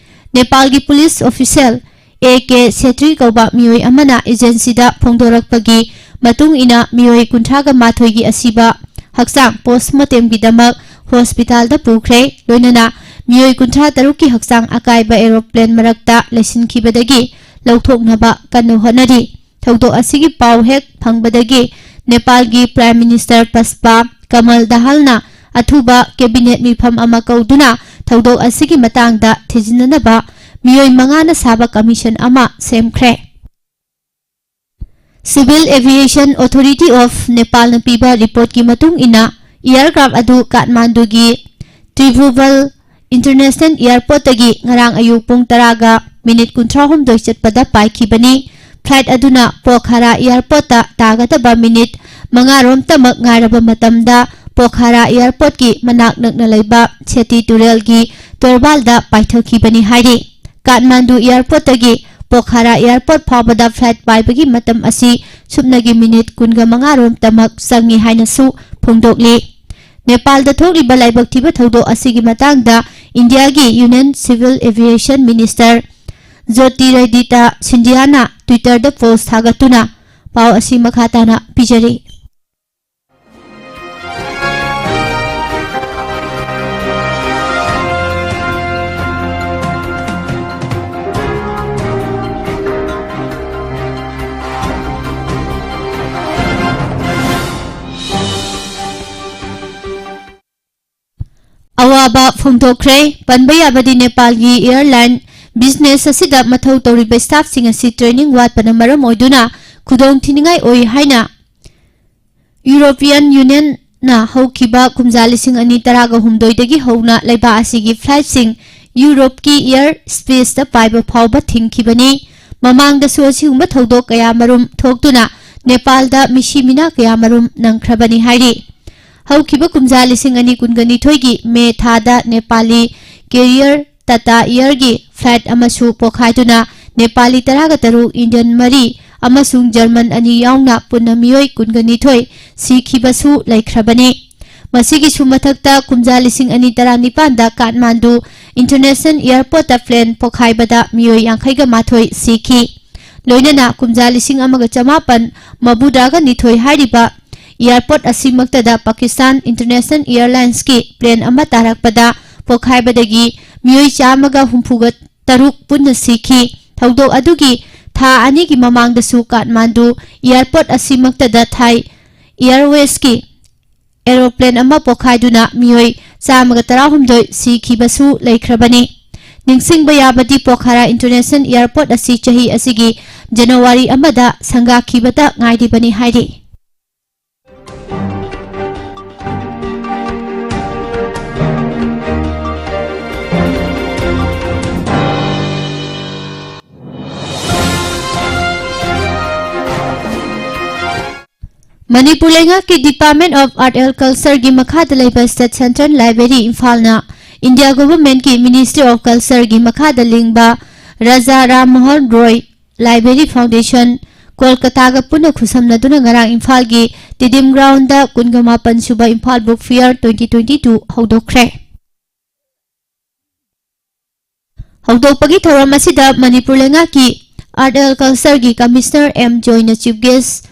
ꯅꯦꯄꯥꯜꯒꯤ police official A K Chhetri ꯀꯧꯕ ꯃꯤꯑꯣꯏ ꯑꯃꯅ ꯑꯦꯖꯦꯟꯁꯤꯗ ꯐꯣꯡꯗꯣꯔꯛꯄꯒꯤ ꯃꯇꯨꯡ ꯏꯟꯅ, ꯃꯤꯑꯣꯏ ꯀꯨꯟꯊ꯭ꯔꯥꯒ ꯃꯥꯊꯣꯏꯒꯤ ꯑꯁꯤꯕ ꯍꯛꯆꯥꯡ ꯄꯣꯁꯃꯣꯔꯇꯦꯝꯒꯤꯗꯃꯛ ꯍꯣꯁꯄꯤꯇꯥꯜꯗ ꯄꯨꯈ꯭ꯔꯦ, ꯂꯣꯏꯅꯅ ꯃꯤꯑꯣꯏ ꯀꯨꯟꯊ꯭ꯔꯥ ꯇꯔꯨꯛꯀꯤ ꯍꯛꯆꯥꯡ ꯑꯀꯥꯏꯕ ꯑꯦꯔꯣꯄ꯭ꯂꯦꯟ ꯃꯔꯛꯇ ꯂꯩꯁꯤꯟꯈꯤꯕꯗꯒꯤ ꯂꯧꯊꯣꯛꯅꯕ ꯀꯟꯅ ꯍꯣꯠꯅꯔꯤ꯫ ꯊꯧꯗꯣꯛ ꯑꯁꯤꯒꯤ ꯄꯥꯎ ꯍꯦꯛ ꯐꯪꯕꯗꯒꯤ ꯅꯦꯄꯥꯜꯒꯤ ꯄ꯭ꯔꯥꯏꯝ ꯃꯤꯅꯤꯁꯇꯔ ꯄꯁꯄꯥ ꯀꯃꯜ ꯗꯍꯜꯅ ꯑꯊꯨꯕ ꯀꯦꯕꯤꯅꯦꯠ ꯃꯤꯐꯝ ꯑꯃ ꯀꯧꯗꯨꯅ ꯊꯧꯗꯣꯛ ꯑꯁꯤꯒꯤ ꯃꯇꯥꯡꯗ ꯊꯤꯖꯤꯟꯅꯅꯕ ꯃꯤꯑꯣꯏ ꯃꯉꯥꯅ ꯁꯥꯕ ꯀꯃꯤꯁꯟ ꯑꯃ ꯁꯦꯝꯈ꯭ꯔꯦ꯫ Civil Aviation Authority of Nepalꯅ ꯄꯤꯕ ꯔꯤꯄꯣꯔꯠꯀꯤ ꯃꯇꯨꯡ ꯏꯟꯅ, ꯑꯦꯌꯔꯀ꯭ꯔꯥꯐ ꯑꯗꯨ ꯀꯥꯊꯃꯥꯟꯗꯨꯒꯤ ꯇ꯭ꯔꯤꯚꯨꯕꯜ ꯏꯟꯇꯔꯅꯦꯁꯅꯦꯜ ꯑꯦꯌꯔꯄꯣꯔꯠꯇꯒꯤ ꯉꯔꯥꯡ ꯑꯌꯨꯛ ꯄꯨꯡ ꯇꯔꯥꯒ ꯃꯤꯅꯤꯠ ꯀꯨꯟꯊ꯭ꯔꯥꯍꯨꯝꯗꯣꯏ ꯆꯠꯄꯗ ꯄꯥꯏꯈꯤꯕꯅꯤ꯫ ꯐ꯭ꯂꯥꯏꯠ ꯑꯗꯨꯅ ꯄꯣꯈꯥꯔꯥ ꯑꯦꯌꯔꯄꯣꯔꯠꯇ ꯇꯥꯒꯗꯕ ꯃꯤꯅꯤꯠ ꯃꯉꯥꯔꯣꯝꯇꯃꯛ ꯉꯥꯏꯔꯕ ꯃꯇꯝꯗ ꯄꯣꯈꯥꯔꯥ ꯑꯦꯌꯔꯄꯣꯔꯠꯀꯤ ꯃꯅꯥꯛ ꯅꯛꯅ ꯂꯩꯕ ꯁꯦꯇꯤ ꯇꯨꯔꯦꯜꯒꯤ ꯇꯣꯔꯕꯥꯜꯗ ꯄꯥꯏꯊꯈꯤꯕꯅꯤ ꯍꯥꯏꯔꯤ꯫ ꯀꯥꯊꯃꯥꯟꯗꯨ ꯑꯦꯌꯔꯄꯣꯔꯠꯇꯒꯤ ꯄꯣꯈꯥꯔꯥ ꯑꯦꯌꯔꯄꯣꯔꯠ ꯐꯥꯎꯕꯗ ꯐ꯭ꯂꯥꯏꯠ ꯄꯥꯏꯕꯒꯤ ꯃꯇꯝ ꯑꯁꯤ ꯁꯨꯞꯅꯒꯤ ꯃꯤꯅꯤꯠ ꯀꯨꯟꯒ ꯃꯉꯥꯔꯣꯝꯇꯃꯛ ꯆꯪꯏ ꯍꯥꯏꯅꯁꯨ ꯐꯣꯡꯗꯣꯛꯂꯤ꯫ ꯅꯦꯄꯥꯜꯗ ꯊꯣꯛꯂꯤꯕ ꯂꯥꯏꯕꯛ ꯊꯤꯕ ꯊꯧꯗꯣꯛ ꯑꯁꯤꯒꯤ ꯃꯇꯥꯡꯗ ꯏꯟꯗꯤꯌꯥꯒꯤ ꯌꯨꯅꯤꯌꯟ ꯁꯤꯚꯤꯜ ꯑꯦꯚꯤꯌꯦꯁꯟ ꯃꯤꯅꯤꯁꯇꯔ ꯖꯣꯇꯤꯔꯥꯗꯤꯇ꯭ꯌ ꯁꯤꯟꯙꯤꯌꯥꯅ ꯇ꯭ꯋꯤꯇꯔꯗ ꯄꯣꯁ ꯊꯥꯒꯠꯇꯨꯅ ꯄꯥꯎ ꯑꯁꯤ ꯃꯈꯥ ꯇꯥꯅ ꯄꯤꯖꯔꯤ꯫ ꯑꯋꯥꯕ ꯐꯣꯡꯗꯣꯛꯈ꯭ꯔꯦ꯫ ꯄꯟꯕ ꯌꯥꯕꯗꯤ ꯅꯦꯄꯥꯜꯒꯤ ꯑꯦꯌꯔꯂꯥꯏꯟ ꯕꯤꯖꯤꯅꯦꯁ ꯑꯁꯤꯗ ꯃꯊꯧ ꯇꯧꯔꯤꯕ ꯁ꯭ꯇꯥꯐꯁꯤꯡ ꯑꯁꯤ ꯇ꯭ꯔꯦꯅꯤꯡ ꯋꯥꯠꯄꯅ ꯃꯔꯝ ꯑꯣꯏꯗꯨꯅ ꯈꯨꯗꯣꯡꯊꯤꯅꯤꯡꯉꯥꯏ ꯑꯣꯏ ꯍꯥꯏꯅ ꯌꯨꯔꯣꯄꯤꯌꯟ ꯌꯨꯅꯤꯌꯟ ꯅ ꯍꯧꯈꯤꯕ ꯀꯨꯝꯖꯥ ꯂꯤꯁꯤꯡ ꯑꯅꯤ ꯇꯔꯥꯒ ꯍꯨꯝꯗꯣꯏꯗꯒꯤ ꯍꯧꯅ ꯂꯩꯕꯥꯛ ꯑꯁꯤꯒꯤ flightꯁꯤꯡ ꯌꯨꯔꯣꯞꯀꯤ air spaceꯇ ꯄꯥꯏꯕ ꯐꯥꯎꯕ ꯊꯤꯡꯈꯤꯕꯅꯤ꯫ ꯃꯃꯥꯡꯗꯁꯨ ꯑꯁꯤꯒꯨꯝꯕ ꯊꯧꯗꯣꯛ ꯀꯌꯥꯃꯔꯨꯝ ꯊꯣꯛꯇꯨꯅ ꯅꯦꯄꯥꯜꯗ ꯃꯤꯁꯤ ꯃꯤꯅꯥ ꯀꯌꯥꯃꯔꯨꯝ ꯅꯪꯈ꯭ꯔꯕꯅꯤ ꯍꯥꯏꯔꯤ꯫ ꯍꯧꯈꯤꯕ ꯀꯨꯝꯖꯥ ꯂꯤꯁꯤꯡ ꯑꯅꯤ ꯀꯨꯟꯒ ꯅꯤꯊꯣꯏꯒꯤ ꯃꯦ ꯊꯥꯗ ꯅꯦꯄꯥꯂꯤ carrier Tata Airꯒꯤ flight ꯑꯃꯁꯨ ꯄꯣꯈꯥꯏꯗꯨꯅ ꯅꯦꯄꯥꯂꯤ ꯇꯔꯥꯒ ꯇꯔꯨꯛ, Indian ꯃꯔꯤ ꯑꯃꯁꯨꯡ German ꯑꯅꯤ ꯌꯥꯎꯅ ꯄꯨꯟꯅ ꯃꯤꯑꯣꯏ ꯀꯨꯟꯒ ꯅꯤꯊꯣꯏ ꯁꯤꯈꯤꯕꯁꯨ ꯂꯩꯈ꯭ꯔꯕꯅꯤ꯫ ꯃꯁꯤꯒꯤꯁꯨ ꯃꯊꯛꯇ ꯀꯨꯝꯖꯥ ꯂꯤꯁꯤꯡ ꯑꯅꯤ ꯇꯔꯥꯅꯤꯄꯥꯟꯗ ꯀꯥꯊꯃꯥꯟꯗꯨ International Airportꯇ plane ꯄꯣꯈꯥꯏꯕꯗ ꯃꯤꯑꯣꯏ ꯌꯥꯡꯈꯩꯒ ꯃꯥꯊꯣꯏ ꯁꯤꯈꯤ꯫ ꯂꯣꯏꯅꯅ ꯀꯨꯝꯖꯥ ꯂꯤꯁꯤꯡ ꯑꯃꯒ ꯆꯃꯥꯄꯟ ꯃꯧꯗ꯭ꯔꯥꯒ ꯅꯤꯊꯣꯏ ꯍꯥꯏꯔꯤꯕ airport ꯑꯁꯤꯃꯛꯇꯗ Pakistan International Airlinesꯀꯤ plane ꯑꯃ ꯇꯥꯔꯛꯄꯗ ꯄꯣꯈꯥꯏꯕꯗꯒꯤ ꯃꯤꯑꯣꯏ ꯆꯥꯝꯃꯒ ꯍꯨꯝꯐꯨꯒ ꯇꯔꯨꯛ ꯄꯨꯟꯅ ꯁꯤꯈꯤ꯫ ꯊꯧꯗꯣꯛ ꯑꯗꯨꯒꯤ ꯊꯥ ꯑꯅꯤꯒꯤ ꯃꯃꯥꯡꯗꯁꯨ ꯀꯥꯊꯃꯥꯟꯗꯨ airport ꯑꯁꯤꯃꯛꯇꯗ Thai Airwaysꯀꯤ aeroplane ꯑꯃ ꯄꯣꯈꯥꯏꯗꯨꯅ ꯃꯤꯑꯣꯏ ꯆꯥꯝꯃꯒ ꯇꯔꯥꯍꯨꯝꯗꯣꯏ ꯁꯤꯈꯤꯕꯁꯨ ꯂꯩꯈ꯭ꯔꯕꯅꯤ꯫ ꯅꯤꯡꯁꯤꯡꯕ ꯌꯥꯕꯗꯤ, ꯄꯣꯈꯥꯔꯥ International Airport ꯑꯁꯤ ꯆꯍꯤ ꯑꯁꯤꯒꯤ ꯖꯅꯋꯥꯔꯤ ꯑꯃꯗ ꯁꯪꯒꯥꯈꯤꯕꯇ ꯉꯥꯏꯔꯤꯕꯅꯤ ꯍꯥꯏꯔꯤ꯫ ꯃꯅꯤꯄꯨꯔ ꯂꯩꯉꯥꯛꯀꯤ Department of Art and Cultureꯒꯤ ꯃꯈꯥꯗ ꯂꯩꯕ State Central Library ꯏꯝꯐꯥꯜꯅ India Governmentꯀꯤ Ministry of Cultureꯒꯤ ꯃꯈꯥꯗ ꯂꯤꯡꯕ ꯔꯥꯖꯥ ꯔꯥꯝ ꯃꯣꯍꯟ ꯔꯣꯏ Library Foundation, ꯀꯣꯜꯀꯇꯥꯒ ꯄꯨꯟꯅ ꯈꯨꯠꯁꯝꯅꯗꯨꯅ ꯉꯔꯥꯡ ꯏꯝꯐꯥꯜꯒꯤ ꯇꯤꯗꯤꯝ groundꯗ ꯀꯨꯟꯒ ꯃꯥꯄꯟ ꯁꯨꯕ Imphal Book Fair twenty twenty-two ꯍꯧꯗꯣꯛꯈ꯭ꯔꯦ꯫ ꯍꯧꯗꯣꯛꯄꯒꯤ ꯊꯧꯔꯝ ꯑꯁꯤꯗ ꯃꯅꯤꯄꯨꯔ ꯂꯩꯉꯥꯛꯀꯤ Art and Cultureꯒꯤ Commissioner ꯑꯦꯝ ꯖꯣꯏꯅ chief guest,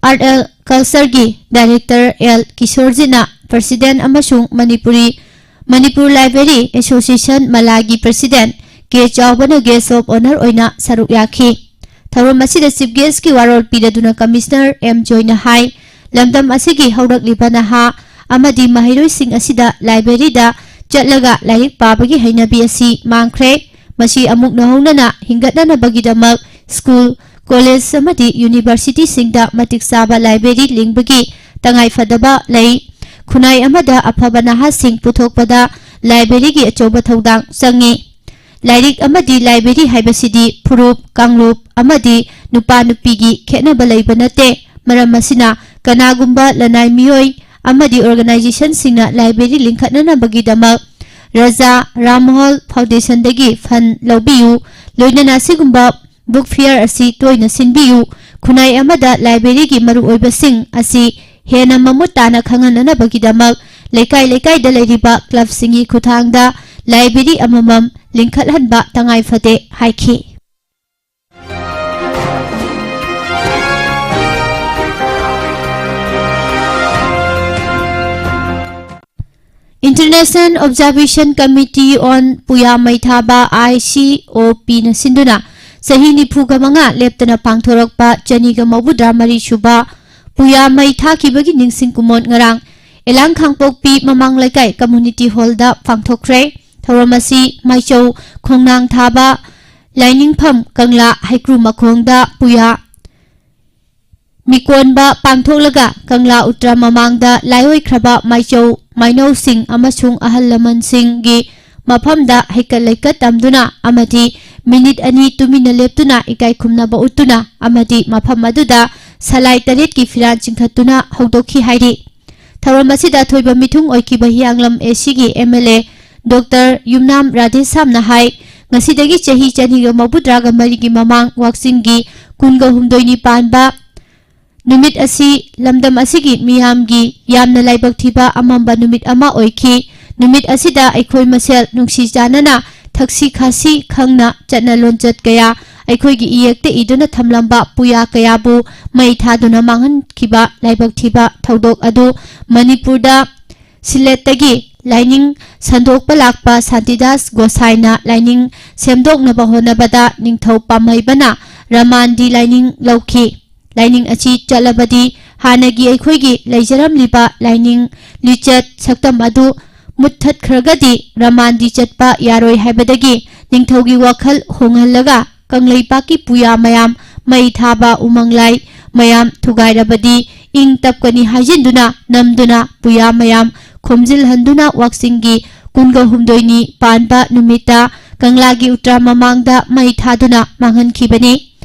Art and Cultureꯒꯤ Director ꯑꯦꯜ ꯀꯤꯁꯣꯔꯖꯤꯠꯅ President ꯑꯃꯁꯨꯡ Manipuri, Manipur Library Association ꯃꯂꯥꯒꯤ President K ꯆꯥꯎꯕꯅ guest of honour ꯑꯣꯏꯅ ꯁꯔꯨꯛ ꯌꯥꯈꯤ꯫ ꯊꯧꯔꯝ ꯑꯁꯤꯗ chief guestꯀꯤ ꯋꯥꯔꯣꯜ ꯄꯤꯔꯗꯨꯅ Commissioner ꯑꯦꯝ ꯖꯣꯏꯅ ꯍꯥꯏ, ꯂꯝꯗꯝ ꯑꯁꯤꯒꯤ ꯍꯧꯔꯛꯂꯤꯕ ꯅꯍꯥ ꯑꯃꯗꯤ ꯃꯍꯩꯔꯣꯏꯁꯤꯡ ꯑꯁꯤꯗ libraryꯗ ꯆꯠꯂꯒ ꯂꯥꯏꯔꯤꯛ ꯄꯥꯕꯒꯤ ꯍꯩꯅꯕꯤ ꯑꯁꯤ ꯃꯥꯡꯈ꯭ꯔꯦ꯫ ꯃꯁꯤ ꯑꯃꯨꯛ ꯅꯧꯍꯧꯅꯅ ꯍꯤꯡꯒꯠꯅꯅꯕꯒꯤꯗꯃꯛ school, college ꯑꯃꯗꯤ universityꯁꯤꯡꯗ ꯃꯇꯤꯛ ꯆꯥꯕ library ꯂꯤꯡꯕꯒꯤ ꯇꯉꯥꯏꯐꯗꯕ ꯂꯩ꯫ ꯈꯨꯟꯅꯥꯏ ꯑꯃꯗ ꯑꯐꯕ ꯅꯍꯥꯁꯤꯡ ꯄꯨꯊꯣꯛꯄꯗ ꯂꯥꯏꯕ꯭ꯔꯦꯔꯤꯒꯤ ꯑꯆꯧꯕ ꯊꯧꯗꯥꯡ ꯆꯪꯏ꯫ ꯂꯥꯏꯔꯤꯛ ꯑꯃꯗꯤ ꯂꯥꯏꯕ꯭ꯔꯦꯔꯤ ꯍꯥꯏꯕꯁꯤꯗꯤ ꯐꯨꯔꯨꯞ, ꯀꯥꯡꯂꯨꯞ ꯑꯃꯗꯤ ꯅꯨꯄꯥ ꯅꯨꯄꯤꯒꯤ ꯈꯦꯠꯅꯕ ꯂꯩꯕ ꯅꯠꯇꯦ꯫ ꯃꯔꯝ ꯑꯁꯤꯅ, ꯀꯅꯥꯒꯨꯝꯕ ꯂꯅꯥꯏ ꯃꯤꯑꯣꯏ ꯑꯃꯗꯤ organizationꯁꯤꯡꯅ ꯂꯥꯏꯕ꯭ꯔꯦꯔꯤ ꯂꯤꯡꯈꯠꯅꯅꯕꯒꯤꯗꯃꯛ ꯔꯖꯥ ꯔꯥꯝꯃꯣꯍꯜ Foundationꯗꯒꯤ fund ꯂꯧꯕꯤꯌꯨ꯫ ꯂꯣꯏꯅꯅ ꯑꯁꯤꯒꯨꯝꯕ book fair ꯑꯁꯤ ꯇꯣꯏꯅ ꯁꯤꯟꯕꯤꯌꯨ꯫ ꯈꯨꯟꯅꯥꯏ ꯑꯃꯗ ꯂꯥꯏꯕ꯭ꯔꯦꯔꯤꯒꯤ ꯃꯔꯨꯑꯣꯏꯕꯁꯤꯡ ꯑꯁꯤ ꯍꯦꯟꯅ ꯃꯃꯨꯠ ꯇꯥꯅ ꯈꯪꯍꯟꯅꯅꯕꯒꯤꯗꯃꯛ ꯂꯩꯀꯥꯏ ꯂꯩꯀꯥꯏꯗ ꯂꯩꯔꯤꯕ clubꯁꯤꯡꯒꯤ ꯈꯨꯠꯊꯥꯡꯗ ꯂꯥꯏꯕ꯭ꯔꯦꯔꯤ ꯑꯃꯃꯝ ꯂꯤꯡꯈꯠꯍꯟꯕ ꯇꯉꯥꯏ ꯐꯗꯦ ꯍꯥꯏꯈꯤ꯫ International Observation Committee on ꯄꯨꯌꯥ ꯃꯩ ꯊꯥꯕ, ICOPꯅ ꯁꯤꯟꯗꯨꯅ ꯆꯍꯤ ꯅꯤꯐꯨꯒ ꯃꯉꯥ ꯂꯦꯞꯇꯅ ꯄꯥꯡꯊꯣꯔꯛꯄ ꯆꯅꯤꯒ ꯃꯧꯗ꯭ꯔꯥ ꯃꯔꯤ ꯁꯨꯕ ꯄꯨꯌꯥ ꯃꯩ ꯊꯥꯈꯤꯕꯒꯤ ꯅꯤꯡꯁꯤꯡ ꯀꯨꯝꯑꯣꯟ ꯉꯔꯥꯡ ꯑꯦꯂꯥꯡ ꯈꯥꯡꯄꯣꯛꯄꯤ ꯃꯃꯥꯡ ꯂꯩꯀꯥꯏ community hallꯗ ꯄꯥꯡꯊꯣꯛꯈ꯭ꯔꯦ꯫ ꯊꯧꯔꯝ ꯑꯁꯤ ꯃꯥꯏꯆꯧ ꯈꯣꯡꯅꯥꯡ ꯊꯥꯕ ꯂꯥꯏꯅꯤꯡꯐꯝ ꯀꯪꯂꯥ ꯍꯩꯀ꯭ꯔꯨ ꯃꯈꯣꯡꯗ ꯄꯨꯌꯥ ꯃꯤꯀꯣꯟꯕ ꯄꯥꯡꯊꯣꯛꯂꯒ ꯀꯪꯂꯥ ꯎꯇ꯭ꯔ ꯃꯃꯥꯡꯗ ꯂꯥꯏꯑꯣꯏꯈ꯭ꯔꯕ ꯃꯥꯏꯆꯧ ꯃꯥꯏꯅꯧꯁꯤꯡ ꯑꯃꯁꯨꯡ ꯑꯍꯜ ꯂꯃꯟꯁꯤꯡꯒꯤ ꯃꯐꯝꯗ ꯍꯩꯀꯠ ꯂꯩꯀꯠ ꯇꯝꯗꯨꯅ ꯑꯃꯗꯤ ꯃꯤꯅꯤꯠ ꯑꯅꯤ ꯇꯨꯃꯤꯟꯅ ꯂꯦꯞꯇꯨꯅ ꯏꯀꯥꯏ ꯈꯨꯝꯅꯕ ꯎꯠꯇꯨꯅ ꯑꯃꯗꯤ ꯃꯐꯝ ꯑꯗꯨꯗ ꯁꯂꯥꯏ ꯇꯔꯦꯠꯀꯤ ꯐꯤꯔꯥꯜ ꯆꯤꯡꯈꯠꯇꯨꯅ ꯍꯧꯗꯣꯛꯈꯤ ꯍꯥꯏꯔꯤ꯫ ꯊꯧꯔꯝ ꯑꯁꯤꯗ ꯑꯊꯣꯏꯕ ꯃꯤꯊꯨꯡ ꯑꯣꯏꯈꯤꯕ ꯍꯤꯌꯥꯡꯂꯝ ACꯒꯤ MLA Doctor ꯌꯨꯝꯅꯥꯝ ꯔꯥꯙꯦꯁ꯭ꯌꯥꯝꯅ ꯍꯥꯏ, ꯉꯁꯤꯗꯒꯤ ꯆꯍꯤ ꯆꯅꯤꯒ ꯃꯧꯗ꯭ꯔꯥꯒ ꯃꯔꯤꯒꯤ ꯃꯃꯥꯡ ꯋꯥꯛꯆꯤꯡꯒꯤ ꯀꯨꯟꯒ ꯍꯨꯝꯗꯣꯏꯅꯤ ꯄꯥꯟꯕ ꯅꯨꯃꯤꯠ ꯑꯁꯤ ꯂꯝꯗꯝ ꯑꯁꯤꯒꯤ ꯃꯤꯌꯥꯝꯒꯤ ꯌꯥꯝꯅ ꯂꯥꯏꯕꯛ ꯊꯤꯕ ꯑꯃꯝꯕ ꯅꯨꯃꯤꯠ ꯑꯃ ꯑꯣꯏꯈꯤ꯫ ꯅꯨꯃꯤꯠ ꯑꯁꯤꯗ ꯑꯩꯈꯣꯏ ꯃꯁꯦꯜ ꯅꯨꯡꯁꯤ ꯆꯥꯟꯅꯅ ꯊꯛꯁꯤ ꯈꯥꯁꯤ ꯈꯪꯅ ꯆꯠꯅ ꯂꯣꯟꯆꯠ ꯀꯌꯥ ꯑꯩꯈꯣꯏꯒꯤ ꯏꯌꯦꯛꯇ ꯏꯗꯨꯅ ꯊꯝꯂꯝꯕ ꯄꯨꯌꯥ ꯀꯌꯥꯕꯨ ꯃꯩ ꯊꯥꯗꯨꯅ ꯃꯥꯡꯍꯟꯈꯤꯕ ꯂꯥꯏꯕꯛ ꯊꯤꯕ ꯊꯧꯗꯣꯛ ꯑꯗꯨ ꯃꯅꯤꯄꯨꯔꯗ ꯁꯤꯂꯦꯠꯇꯒꯤ ꯂꯥꯏꯅꯤꯡ ꯁꯟꯗꯣꯛꯄ ꯂꯥꯛꯄ ꯁꯥꯟꯇꯤꯗꯥꯁ ꯒꯣꯁꯥꯏꯅ ꯂꯥꯏꯅꯤꯡ ꯁꯦꯝꯗꯣꯛꯅꯕ ꯍꯣꯠꯅꯕꯗ ꯅꯤꯡꯊꯧ ꯄꯥꯝꯍꯩꯕꯅ ꯔꯃꯥꯟꯗꯤ ꯂꯥꯏꯅꯤꯡ ꯂꯧꯈꯤ꯫ ꯂꯥꯏꯅꯤꯡ ꯑꯁꯤ ꯆꯠꯂꯕꯗꯤ ꯍꯥꯟꯅꯒꯤ ꯑꯩꯈꯣꯏꯒꯤ ꯂꯩꯖꯔꯝꯂꯤꯕ ꯂꯥꯏꯅꯤꯡ ꯂꯤꯆꯠ ꯁꯛꯇꯝ ꯑꯗꯨ ꯃꯨꯠꯊꯠꯈ꯭ꯔꯒꯗꯤ ꯔꯃꯥꯟꯗꯤ ꯆꯠꯄ ꯌꯥꯔꯣꯏ ꯍꯥꯏꯕꯗꯒꯤ ꯅꯤꯡꯊꯧꯒꯤ ꯋꯥꯈꯜ ꯍꯣꯡꯍꯜꯂꯒ ꯀꯪꯂꯩꯄꯥꯛꯀꯤ ꯄꯨꯌꯥ ꯃꯌꯥꯝ ꯃꯩ ꯊꯥꯕ ꯎꯃꯪ ꯂꯥꯏ ꯃꯌꯥꯝ ꯊꯨꯒꯥꯏꯔꯕꯗꯤ ꯏꯪ ꯇꯞꯀꯅꯤ ꯍꯥꯏꯖꯤꯟꯗꯨꯅ ꯅꯝꯗꯨꯅ ꯄꯨꯌꯥ ꯃꯌꯥꯝ ꯈꯣꯝꯖꯤꯜꯍꯟꯗꯨꯅ ꯋꯥꯛꯆꯤꯡꯒꯤ ꯀꯨꯟꯒ ꯍꯨꯝꯗꯣꯏꯅꯤ ꯄꯥꯟꯕ ꯅꯨꯃꯤꯠꯇ ꯀꯪꯂꯥꯒꯤ ꯎꯇ꯭ꯔꯥ ꯃꯃꯥꯡꯗ ꯃꯩ ꯊꯥꯗꯨꯅ ꯃꯥꯡꯍꯟꯈꯤꯕꯅꯤ꯫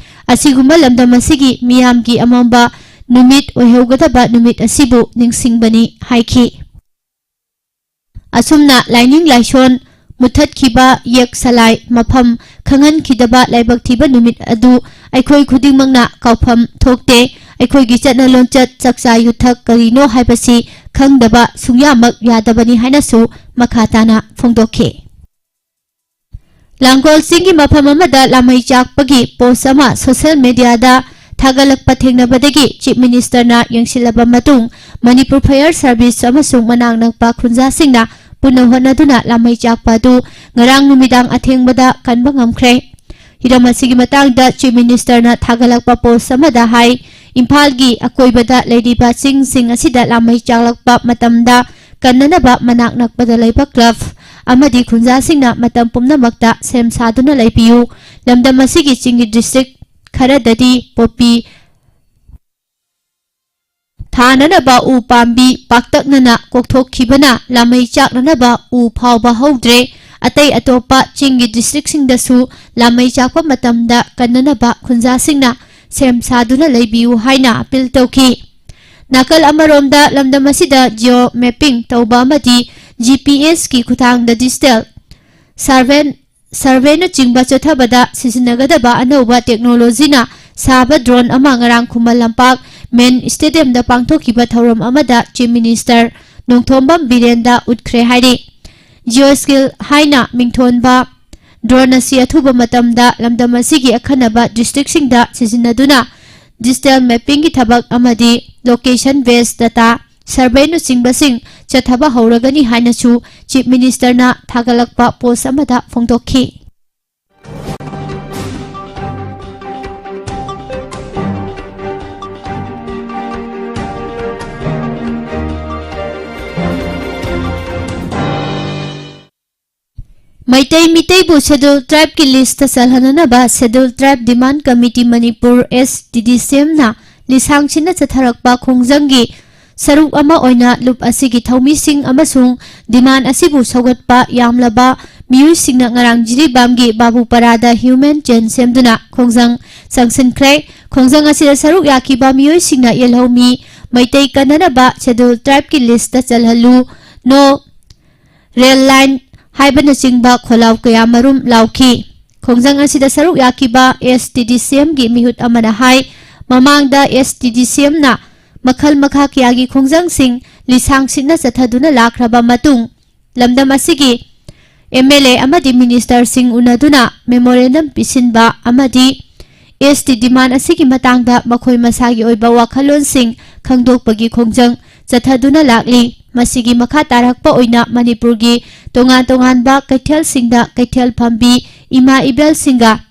ꯑꯁꯤꯒꯨꯝꯕ ꯂꯝꯗꯝ ꯑꯁꯤꯒꯤ ꯃꯤꯌꯥꯝꯒꯤ ꯑꯃꯝꯕ ꯅꯨꯃꯤꯠ ꯑꯣꯏꯍꯧꯒꯗꯕ ꯅꯨꯃꯤꯠ ꯑꯁꯤꯕꯨ ꯅꯤꯡꯁꯤꯡꯕꯅꯤ ꯍꯥꯏꯈꯤ꯫ ꯑꯁꯨꯝꯅ ꯂꯥꯏꯅꯤꯡ ꯂꯥꯏꯁꯣꯟ ꯃꯨꯊꯠꯈꯤꯕ, ꯌꯦꯛ ꯁꯂꯥꯏ ꯃꯐꯝ ꯈꯪꯍꯟꯈꯤꯗꯕ ꯂꯥꯏꯕꯛ ꯊꯤꯕ ꯅꯨꯃꯤꯠ ꯑꯗꯨ ꯑꯩꯈꯣꯏ ꯈꯨꯗꯤꯡꯃꯛꯅ ꯀꯥꯎꯐꯝ ꯊꯣꯛꯇꯦ꯫ ꯑꯩꯈꯣꯏꯒꯤ ꯆꯠꯅ ꯂꯣꯟꯆꯠ, ꯆꯥꯛꯆꯥ ꯌꯨꯊꯛ ꯀꯔꯤꯅꯣ ꯍꯥꯏꯕꯁꯤ ꯈꯪꯗꯕ ꯁꯨꯡꯌꯥꯃꯛ ꯌꯥꯗꯕꯅꯤ ꯍꯥꯏꯅꯁꯨ ꯃꯈꯥ ꯇꯥꯅ ꯐꯣꯡꯗꯣꯛꯈꯤ꯫ ꯂꯥꯡꯒꯣꯜ ꯆꯤꯡꯒꯤ ꯃꯐꯝ ꯑꯃꯗ ꯂꯥꯃꯩ ꯆꯥꯛꯄꯒꯤ ꯄꯣꯁ ꯑꯃ ꯁꯣꯁꯤꯌꯦꯜ ꯃꯦꯗꯤꯌꯥꯗ ꯊꯥꯒꯠꯂꯛꯄ ꯊꯦꯡꯅꯕꯗꯒꯤ ꯆꯤꯐ ꯃꯤꯅꯤꯁꯇꯔꯅ ꯌꯦꯡꯁꯤꯜꯂꯕ ꯃꯇꯨꯡ ꯃꯅꯤꯄꯨꯔ ꯐꯥꯌꯔ ꯁꯥꯔꯚꯤꯁ ꯑꯃꯁꯨꯡ ꯃꯅꯥꯛ ꯅꯛꯄ ꯈꯨꯟꯖꯥꯁꯤꯡꯅ ꯄꯨꯟꯅ ꯍꯣꯠꯅꯗꯨꯅ ꯂꯥꯃꯩ ꯆꯥꯛꯄ ꯑꯗꯨ ꯉꯔꯥꯡ ꯅꯨꯃꯤꯗꯥꯡ ꯑꯊꯦꯡꯕꯗ ꯀꯟꯕ ꯉꯝꯈ꯭ꯔꯦ꯫ ꯍꯤꯔꯝ ꯑꯁꯤꯒꯤ ꯃꯇꯥꯡꯗ ꯆꯤꯐ ꯃꯤꯅꯤꯁꯇꯔꯅ ꯊꯥꯒꯠꯂꯛꯄ ꯄꯣꯁ ꯑꯃꯗ ꯍꯥꯏ, ꯏꯝꯐꯥꯜꯒꯤ ꯑꯀꯣꯏꯕꯗ ꯂꯩꯔꯤꯕ ꯆꯤꯡꯁꯤꯡ ꯑꯁꯤꯗ ꯂꯥꯃꯩ ꯆꯥꯛꯂꯛꯄ ꯃꯇꯝꯗ ꯀꯟꯅꯅꯕ ꯃꯅꯥꯛ ꯅꯛꯄꯗ ꯂꯩꯕ ꯀ꯭ꯂꯕ ꯑꯃꯗꯤ ꯈꯨꯟꯖꯥꯁꯤꯡꯅ ꯃꯇꯝ ꯄꯨꯝꯅꯃꯛꯇ ꯁꯦꯝ ꯁꯥꯗꯨꯅ ꯂꯩꯕꯤꯌꯨ꯫ ꯂꯝꯗꯝ ꯑꯁꯤꯒꯤ ꯆꯤꯡꯒꯤ ꯗꯤꯁꯇ꯭ꯔꯤꯛ ꯈꯔꯗꯗꯤ ꯄꯣꯄꯤ ꯊꯥꯅꯅꯕ ꯎ ꯄꯥꯝꯕꯤ ꯄꯥꯛꯇꯛꯅꯅ ꯀꯣꯛꯊꯣꯛꯈꯤꯕꯅ ꯂꯥꯃꯩ ꯆꯥꯛꯅꯅꯕ ꯎ ꯐꯥꯎꯕ ꯍꯧꯗ꯭ꯔꯦ꯫ ꯑꯇꯩ ꯑꯇꯣꯞꯄ ꯆꯤꯡꯒꯤ ꯗꯤꯁꯇ꯭ꯔꯤꯛꯁꯤꯡꯗꯁꯨ ꯂꯥꯃꯩ ꯆꯥꯛꯄ ꯃꯇꯝꯗ ꯀꯟꯅꯅꯕ ꯈꯨꯟꯖꯥꯁꯤꯡꯅ ꯁꯦꯝ ꯁꯥꯗꯨꯅ ꯂꯩꯕꯤꯌꯨ ꯍꯥꯏꯅ ꯑꯄꯤꯜ ꯇꯧꯈꯤ꯫ ꯅꯥꯀꯜ ꯑꯃꯔꯣꯝꯗ ꯂꯝꯗꯝ ꯑꯁꯤꯗ ꯖꯤꯑꯣ ꯃꯦꯞꯄꯤꯡ ꯇꯧꯕ ꯑꯃꯗꯤ ꯖꯤ ꯄꯤ ꯑꯦꯁꯀꯤ ꯈꯨꯠꯊꯥꯡꯗ ꯗꯤꯖꯤꯇꯦꯜ ꯁꯔꯚꯦꯟ ꯁꯔꯚꯦꯅꯆꯤꯡꯕ ꯆꯠꯊꯕꯗ ꯁꯤꯖꯤꯟꯅꯒꯗꯕ ꯑꯅꯧꯕ ꯇꯦꯛꯅꯣꯂꯣꯖꯤꯅ ꯁꯥꯕ ꯗ꯭ꯔꯣꯟ ꯑꯃ ꯉꯔꯥꯡ ꯈꯨꯃꯟ ꯂꯝꯄꯥꯛ ꯃꯦꯟ ꯁ꯭ꯇꯦꯗꯤꯌꯝꯗ ꯄꯥꯡꯊꯣꯛꯈꯤꯕ ꯊꯧꯔꯝ ꯑꯃꯗ ꯆꯤꯐ ꯃꯤꯅꯤꯁꯇꯔ ꯅꯣꯡꯊꯣꯝꯕꯝ ꯕꯤꯔꯦꯟꯗ ꯎꯠꯈ꯭ꯔꯦ ꯍꯥꯏꯔꯤ꯫ ꯖꯤꯑꯣ ꯁ꯭ꯀꯤꯜ ꯍꯥꯏꯅ ꯃꯤꯡꯊꯣꯟꯕ ꯗ꯭ꯔꯣꯟ ꯑꯁꯤ ꯑꯊꯨꯕ ꯃꯇꯝꯗ ꯂꯝꯗꯝ ꯑꯁꯤꯒꯤ ꯑꯈꯟꯅꯕ ꯗꯤꯁꯇ꯭ꯔꯤꯛꯁꯤꯡꯗ ꯁꯤꯖꯤꯟꯅꯗꯨꯅ ꯗꯤꯖꯤꯇꯦꯜ ꯃꯦꯞꯄꯤꯡꯒꯤ ꯊꯕꯛ ꯑꯃꯗꯤ ꯂꯣꯀꯦꯁꯟ ꯕꯦꯁ ꯗꯇꯥ ꯁꯔꯚꯦꯅꯆꯤꯡꯕꯁꯤꯡ ꯆꯠꯊꯕ ꯍꯧꯔꯒꯅꯤ ꯍꯥꯏꯅꯁꯨ ꯆꯤꯐ ꯃꯤꯅꯤꯁꯇꯔꯅ ꯊꯥꯒꯠꯂꯛꯄ ꯄꯣꯁ ꯑꯃꯗ ꯐꯣꯡꯗꯣꯛꯈꯤ꯫ Meitei ꯃꯤꯇꯩꯕꯨ Scheduled Tribeꯀꯤ listꯇ ꯆꯜꯍꯟꯅꯅꯕ Scheduled Tribe Demand Committee Manipur, S T D C Mꯅ ꯂꯤꯁꯥꯡ ꯁꯤꯠꯅ ꯆꯠꯊꯔꯛꯄ ꯈꯣꯡꯖꯪꯒꯤ ꯁꯔꯨꯛ ꯑꯃ ꯑꯣꯏꯅ ꯂꯨꯞ ꯑꯁꯤꯒꯤ ꯊꯧꯃꯤꯁꯤꯡ ꯑꯃꯁꯨꯡ demand ꯑꯁꯤꯕꯨ ꯁꯧꯒꯠꯄ ꯌꯥꯝꯂꯕ ꯃꯤꯑꯣꯏꯁꯤꯡꯅ ꯉꯔꯥꯡ ꯖꯤꯔꯤꯕꯥꯝꯒꯤ ꯕꯥꯕꯨꯄꯔꯥꯗ human chain ꯁꯦꯝꯗꯨꯅ ꯈꯣꯡꯖꯪ ꯆꯪꯁꯤꯟꯈ꯭ꯔꯦ꯫ ꯈꯣꯡꯖꯪ ꯑꯁꯤꯗ ꯁꯔꯨꯛ ꯌꯥꯈꯤꯕ ꯃꯤꯑꯣꯏꯁꯤꯡꯅ ꯌꯦꯜꯍꯧꯃꯤ Meitei ꯀꯟꯅꯅꯕ Scheduled Tribeꯀꯤ listꯇ ꯆꯜꯍꯜꯂꯨ, No Rail Line ꯍꯥꯏꯕꯅꯆꯤꯡꯕ ꯈꯣꯜꯂꯥꯎ ꯀꯌꯥ ꯃꯔꯨꯝ ꯂꯥꯎꯈꯤ꯫ ꯈꯣꯡꯖꯪ ꯑꯁꯤꯗ ꯁꯔꯨꯛ ꯌꯥꯈꯤꯕ S T D C Mꯒꯤ ꯃꯤꯍꯨꯠ ꯑꯃꯅ ꯍꯥꯏ, ꯃꯃꯥꯡꯗ S T D C Mꯅ ꯃꯈꯜ ꯃꯈꯥ ꯀꯌꯥꯒꯤ ꯈꯣꯡꯖꯪꯁꯤꯡ ꯂꯤꯁꯥꯡ ꯁꯤꯠꯅ ꯆꯠꯊꯗꯨꯅ ꯂꯥꯛꯈ꯭ꯔꯕ ꯃꯇꯨꯡ, ꯂꯝꯗꯝ ꯑꯁꯤꯒꯤ M L A ꯑꯃꯗꯤ ministerꯁꯤꯡ ꯎꯅꯗꯨꯅ memorandum ꯄꯤꯁꯤꯟꯕ ꯑꯃꯗꯤ S T demand ꯑꯁꯤꯒꯤ ꯃꯇꯥꯡꯗ ꯃꯈꯣꯏ ꯃꯁꯥꯒꯤ ꯑꯣꯏꯕ ꯋꯥꯈꯜꯂꯣꯟꯁꯤꯡ ꯈꯪꯗꯣꯛꯄꯒꯤ ꯈꯣꯡꯖꯪ ꯆꯠꯊꯗꯨꯅ ꯂꯥꯛꯂꯤ꯫ ꯃꯁꯤꯒꯤ ꯃꯈꯥ ꯇꯥꯔꯛꯄ ꯑꯣꯏꯅ ꯃꯅꯤꯄꯨꯔꯒꯤ ꯇꯣꯉꯥꯟ ꯇꯣꯉꯥꯟꯕ ꯀꯩꯊꯦꯜꯁꯤꯡꯗ ꯀꯩꯊꯦꯜ ꯐꯝꯕꯤ ꯏꯃꯥ ꯏꯕꯦꯜꯁꯤꯡꯒ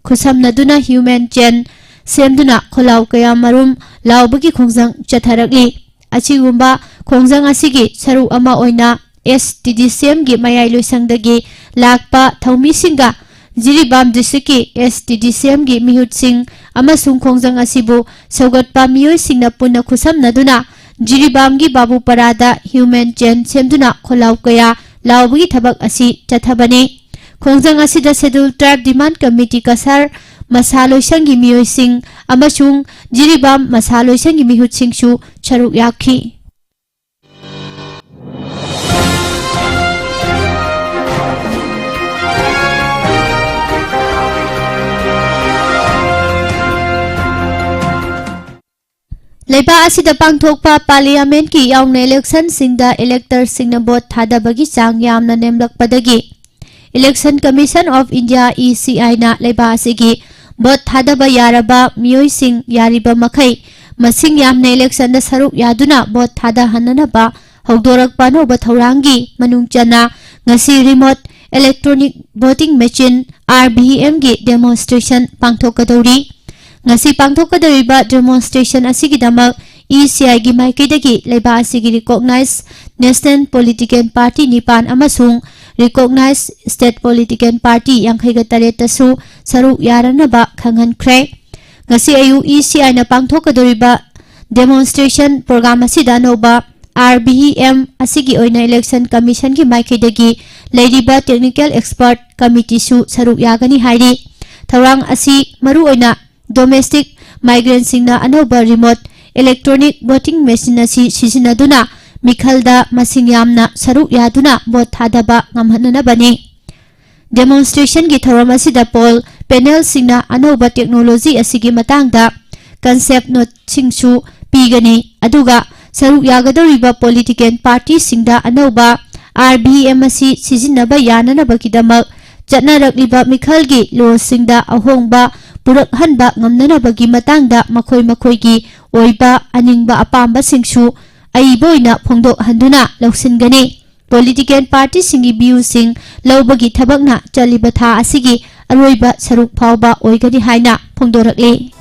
ꯈꯨꯠꯁꯝꯅꯗꯨꯅ human chain ꯁꯦꯝꯗꯨꯅ ꯈꯣꯜꯂꯥꯎ ꯀꯌꯥ ꯃꯔꯨꯝ ꯂꯥꯎꯕꯒꯤ ꯈꯣꯡꯖꯪ ꯆꯠꯊꯔꯛꯂꯤ꯫ ꯑꯁꯤꯒꯨꯝꯕ ꯈꯣꯡꯖꯪ ꯑꯁꯤꯒꯤ ꯁꯔꯨꯛ ꯑꯃ ꯑꯣꯏꯅ S T D C Mꯒꯤ ꯃꯌꯥꯏ ꯂꯣꯏꯁꯪꯗꯒꯤ ꯂꯥꯛꯄ ꯊꯧꯃꯤꯁꯤꯡꯒ Jiribam districtꯀꯤ S T D C Mꯒꯤ ꯃꯤꯍꯨꯠꯁꯤꯡ ꯑꯃꯁꯨꯡ ꯈꯣꯡꯖꯪ ꯑꯁꯤꯕꯨ ꯁꯧꯒꯠꯄ ꯃꯤꯑꯣꯏꯁꯤꯡꯅ ꯄꯨꯟꯅ ꯈꯨꯠꯁꯝꯅꯗꯨꯅ ꯖꯤꯔꯤꯕꯥꯝꯒꯤ ꯕꯥꯕꯨꯄꯔꯥꯗ human chain ꯁꯦꯝꯗꯨꯅ ꯈꯣꯜꯂꯥꯎ ꯀꯌꯥ ꯂꯥꯎꯕꯒꯤ ꯊꯕꯛ ꯑꯁꯤ ꯆꯠꯊꯕꯅꯤ꯫ ꯈꯣꯡꯖꯪ ꯑꯁꯤꯗ Scheduled Tribe Demand Committee Cachar ꯃꯁꯥ ꯂꯣꯏꯁꯪꯒꯤ ꯃꯤꯑꯣꯏꯁꯤꯡ ꯑꯃꯁꯨꯡ ꯖꯤꯔꯤꯕꯥꯝ ꯃꯁꯥ ꯂꯣꯏꯁꯪꯒꯤ ꯃꯤꯍꯨꯠꯁꯤꯡꯁꯨ ꯁꯔꯨꯛ ꯌꯥꯈꯤ꯫ ꯂꯩꯕꯥꯛ ꯑꯁꯤꯗ ꯄꯥꯡꯊꯣꯛꯄ parliamentꯀꯤ ꯌꯥꯎꯅ electionꯁꯤꯡꯗ electorꯁꯤꯡꯅ vote ꯊꯥꯗꯕꯒꯤ ꯆꯥꯡ ꯌꯥꯝꯅ ꯅꯦꯝꯂꯛꯄꯗꯒꯤ Election Commission of India, E C Iꯅ ꯂꯩꯕꯥꯛ ꯑꯁꯤꯒꯤ vote ꯊꯥꯗꯕ ꯌꯥꯔꯕ ꯃꯤꯑꯣꯏꯁꯤꯡ ꯌꯥꯔꯤꯕ ꯃꯈꯩ ꯃꯁꯤꯡ ꯌꯥꯝꯅ electionꯗ ꯁꯔꯨꯛ ꯌꯥꯗꯨꯅ vote ꯊꯥꯗꯍꯟꯅꯅꯕ ꯍꯧꯗꯣꯔꯛꯄ ꯑꯅꯧꯕ ꯊꯧꯔꯥꯡꯒꯤ ꯃꯅꯨꯡ ꯆꯟꯅ ꯉꯁꯤ remote electronic voting machine, R V Mꯒꯤ demonstration ꯄꯥꯡꯊꯣꯛꯀꯗꯧꯔꯤ꯫ ꯉꯁꯤ ꯄꯥꯡꯊꯣꯛꯀꯗꯧꯔꯤꯕ demonstration ꯑꯁꯤꯒꯤꯗꯃꯛ E C Iꯒꯤ ꯃꯥꯏꯀꯩꯗꯒꯤ ꯂꯩꯕꯥꯛ ꯑꯁꯤꯒꯤ recognized national political party ꯅꯤꯄꯥꯟ ꯑꯃꯁꯨꯡ recognized state political party ꯌꯥꯡꯈꯩꯒ ꯇꯔꯦꯠꯇꯁꯨ ꯁꯔꯨꯛ ꯌꯥꯔꯅꯕ ꯈꯪꯍꯟꯈ꯭ꯔꯦ꯫ ꯉꯁꯤ ꯑꯌꯨꯛ E C I ꯅ ꯄꯥꯡꯊꯣꯛꯀꯗꯧꯔꯤꯕ demonstration program ꯑꯁꯤꯗ ꯑꯅꯧꯕ R B M ꯑꯁꯤꯒꯤ ꯑꯣꯏꯅ Election Commission ꯒꯤ ꯃꯥꯏꯀꯩꯗꯒꯤ ꯂꯩꯔꯤꯕ technical expert committee ꯁꯨ ꯁꯔꯨꯛ ꯌꯥꯒꯅꯤ ꯍꯥꯏꯔꯤ꯫ ꯊꯧꯔꯥꯡ ꯑꯁꯤ ꯃꯔꯨꯑꯣꯏꯅ domestic migrant ꯁꯤꯡꯅ ꯑꯅꯧꯕ remote electronic voting machine ꯑꯁꯤ ꯁꯤꯖꯤꯟꯅꯗꯨꯅ ꯃꯤꯈꯜꯗ ꯃꯁꯤꯡ ꯌꯥꯝꯅ ꯁꯔꯨꯛ ꯌꯥꯗꯨꯅ vote ꯊꯥꯗꯕ ꯉꯝꯍꯟꯅꯅꯕꯅꯤ꯫ Demonstration ꯒꯤ ꯊꯧꯔꯝ ꯑꯁꯤꯗ poll panel ꯁꯤꯡꯅ ꯑꯅꯧꯕ technology ꯑꯁꯤꯒꯤ ꯃꯇꯥꯡꯗ concept note ꯁꯤꯡꯁꯨ ꯄꯤꯒꯅꯤ, ꯑꯗꯨꯒ ꯁꯔꯨꯛ ꯌꯥꯒꯗꯧꯔꯤꯕ political party ꯁꯤꯡꯗ ꯑꯅꯧꯕ R B M ꯑꯁꯤ ꯁꯤꯖꯤꯟꯅꯕ ꯌꯥꯅꯅꯕꯒꯤꯗꯃꯛ ꯆꯠꯅꯔꯛꯂꯤꯕ ꯃꯤꯈꯜꯒꯤ law ꯁꯤꯡꯗ ꯑꯍꯣꯡꯕ ꯄꯨꯔꯛꯍꯟꯕ ꯉꯝꯅꯅꯕꯒꯤ ꯃꯇꯥꯡꯗ ꯃꯈꯣꯏ ꯃꯈꯣꯏꯒꯤ ꯑꯣꯏꯕ ꯑꯅꯤꯡꯕ ꯑꯄꯥꯝꯕꯁꯤꯡꯁꯨ ꯑꯏꯕ ꯑꯣꯏꯅ ꯐꯣꯡꯗꯣꯛꯍꯟꯗꯨꯅ ꯂꯧꯁꯤꯟꯒꯅꯤ꯫ Political party ꯁꯤꯡꯒꯤ view ꯁꯤꯡ ꯂꯧꯕꯒꯤ ꯊꯕꯛꯅ ꯆꯠꯂꯤꯕ ꯊꯥ ꯑꯁꯤꯒꯤ ꯑꯔꯣꯏꯕ ꯁꯔꯨꯛ ꯐꯥꯎꯕ ꯑꯣꯏꯒꯅꯤ ꯍꯥꯏꯅ ꯐꯣꯡꯗꯣꯔꯛꯂꯤ꯫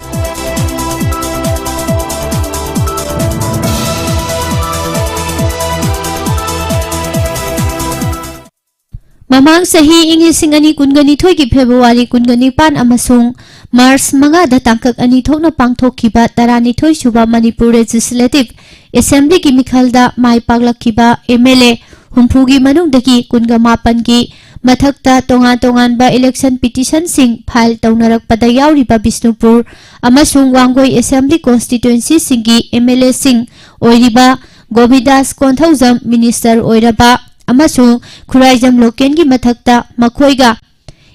ꯃꯃꯥꯡ ꯆꯍꯤ ꯏꯪ ꯂꯤꯁꯤꯡ ꯑꯅꯤ ꯀꯨꯟꯒ ꯅꯤꯊꯣꯏꯒꯤ February ꯀꯨꯟꯒ ꯅꯤꯄꯥꯟ ꯑꯃꯁꯨꯡ March ꯃꯉꯥꯗ ꯇꯥꯡꯀꯛ ꯑꯅꯤ ꯊꯣꯛꯅ ꯄꯥꯡꯊꯣꯛꯈꯤꯕ ꯇꯔꯥꯅꯤꯊꯣꯏ ꯁꯨꯕ Manipur Legislative Assembly ꯒꯤ ꯃꯤꯈꯜꯗ ꯃꯥꯏ ꯄꯥꯛꯂꯛꯈꯤꯕ M L A ꯍꯨꯝꯐꯨꯒꯤ ꯃꯅꯨꯡꯗꯒꯤ ꯀꯨꯟꯒ ꯃꯥꯄꯟꯒꯤ ꯃꯊꯛꯇ ꯇꯣꯉꯥꯟ ꯇꯣꯉꯥꯟꯕ election petition ꯁꯤꯡ file ꯇꯧꯅꯔꯛꯄꯗ ꯌꯥꯎꯔꯤꯕ ꯕꯤꯁꯅꯨꯄꯨꯔ ꯑꯃꯁꯨꯡ ꯋꯥꯡꯒꯣꯏ Assembly Constituency ꯁꯤꯡꯒꯤ M L A ꯁꯤꯡ ꯑꯣꯏꯔꯤꯕ ꯒꯣꯕꯤꯟꯗꯥꯁ ꯀꯣꯟꯊꯧꯖꯝ Minister ꯑꯣꯏꯔꯕ ꯑꯃꯁꯨꯡ ꯈꯨꯔꯥꯏꯖꯝ ꯂꯣꯀꯦꯟꯒꯤ ꯃꯊꯛꯇ ꯃꯈꯣꯏꯒ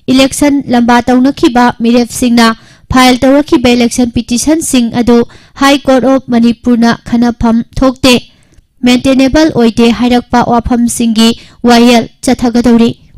election ꯂꯝꯕꯥ ꯇꯧꯅꯈꯤꯕ ꯃꯤꯔꯦꯞꯁꯤꯡꯅ file ꯇꯧꯔꯛꯈꯤꯕ election petition ꯁꯤꯡ ꯑꯗꯨ High Court of Manipur ꯅ ꯈꯟꯅꯐꯝ ꯊꯣꯛꯇꯦ, maintainable ꯑꯣꯏꯗꯦ ꯍꯥꯏꯔꯛꯄ ꯋꯥꯐꯝꯁꯤꯡꯒꯤ ꯋꯥꯌꯦꯜ ꯆꯠꯊꯒꯗꯧꯔꯤ꯫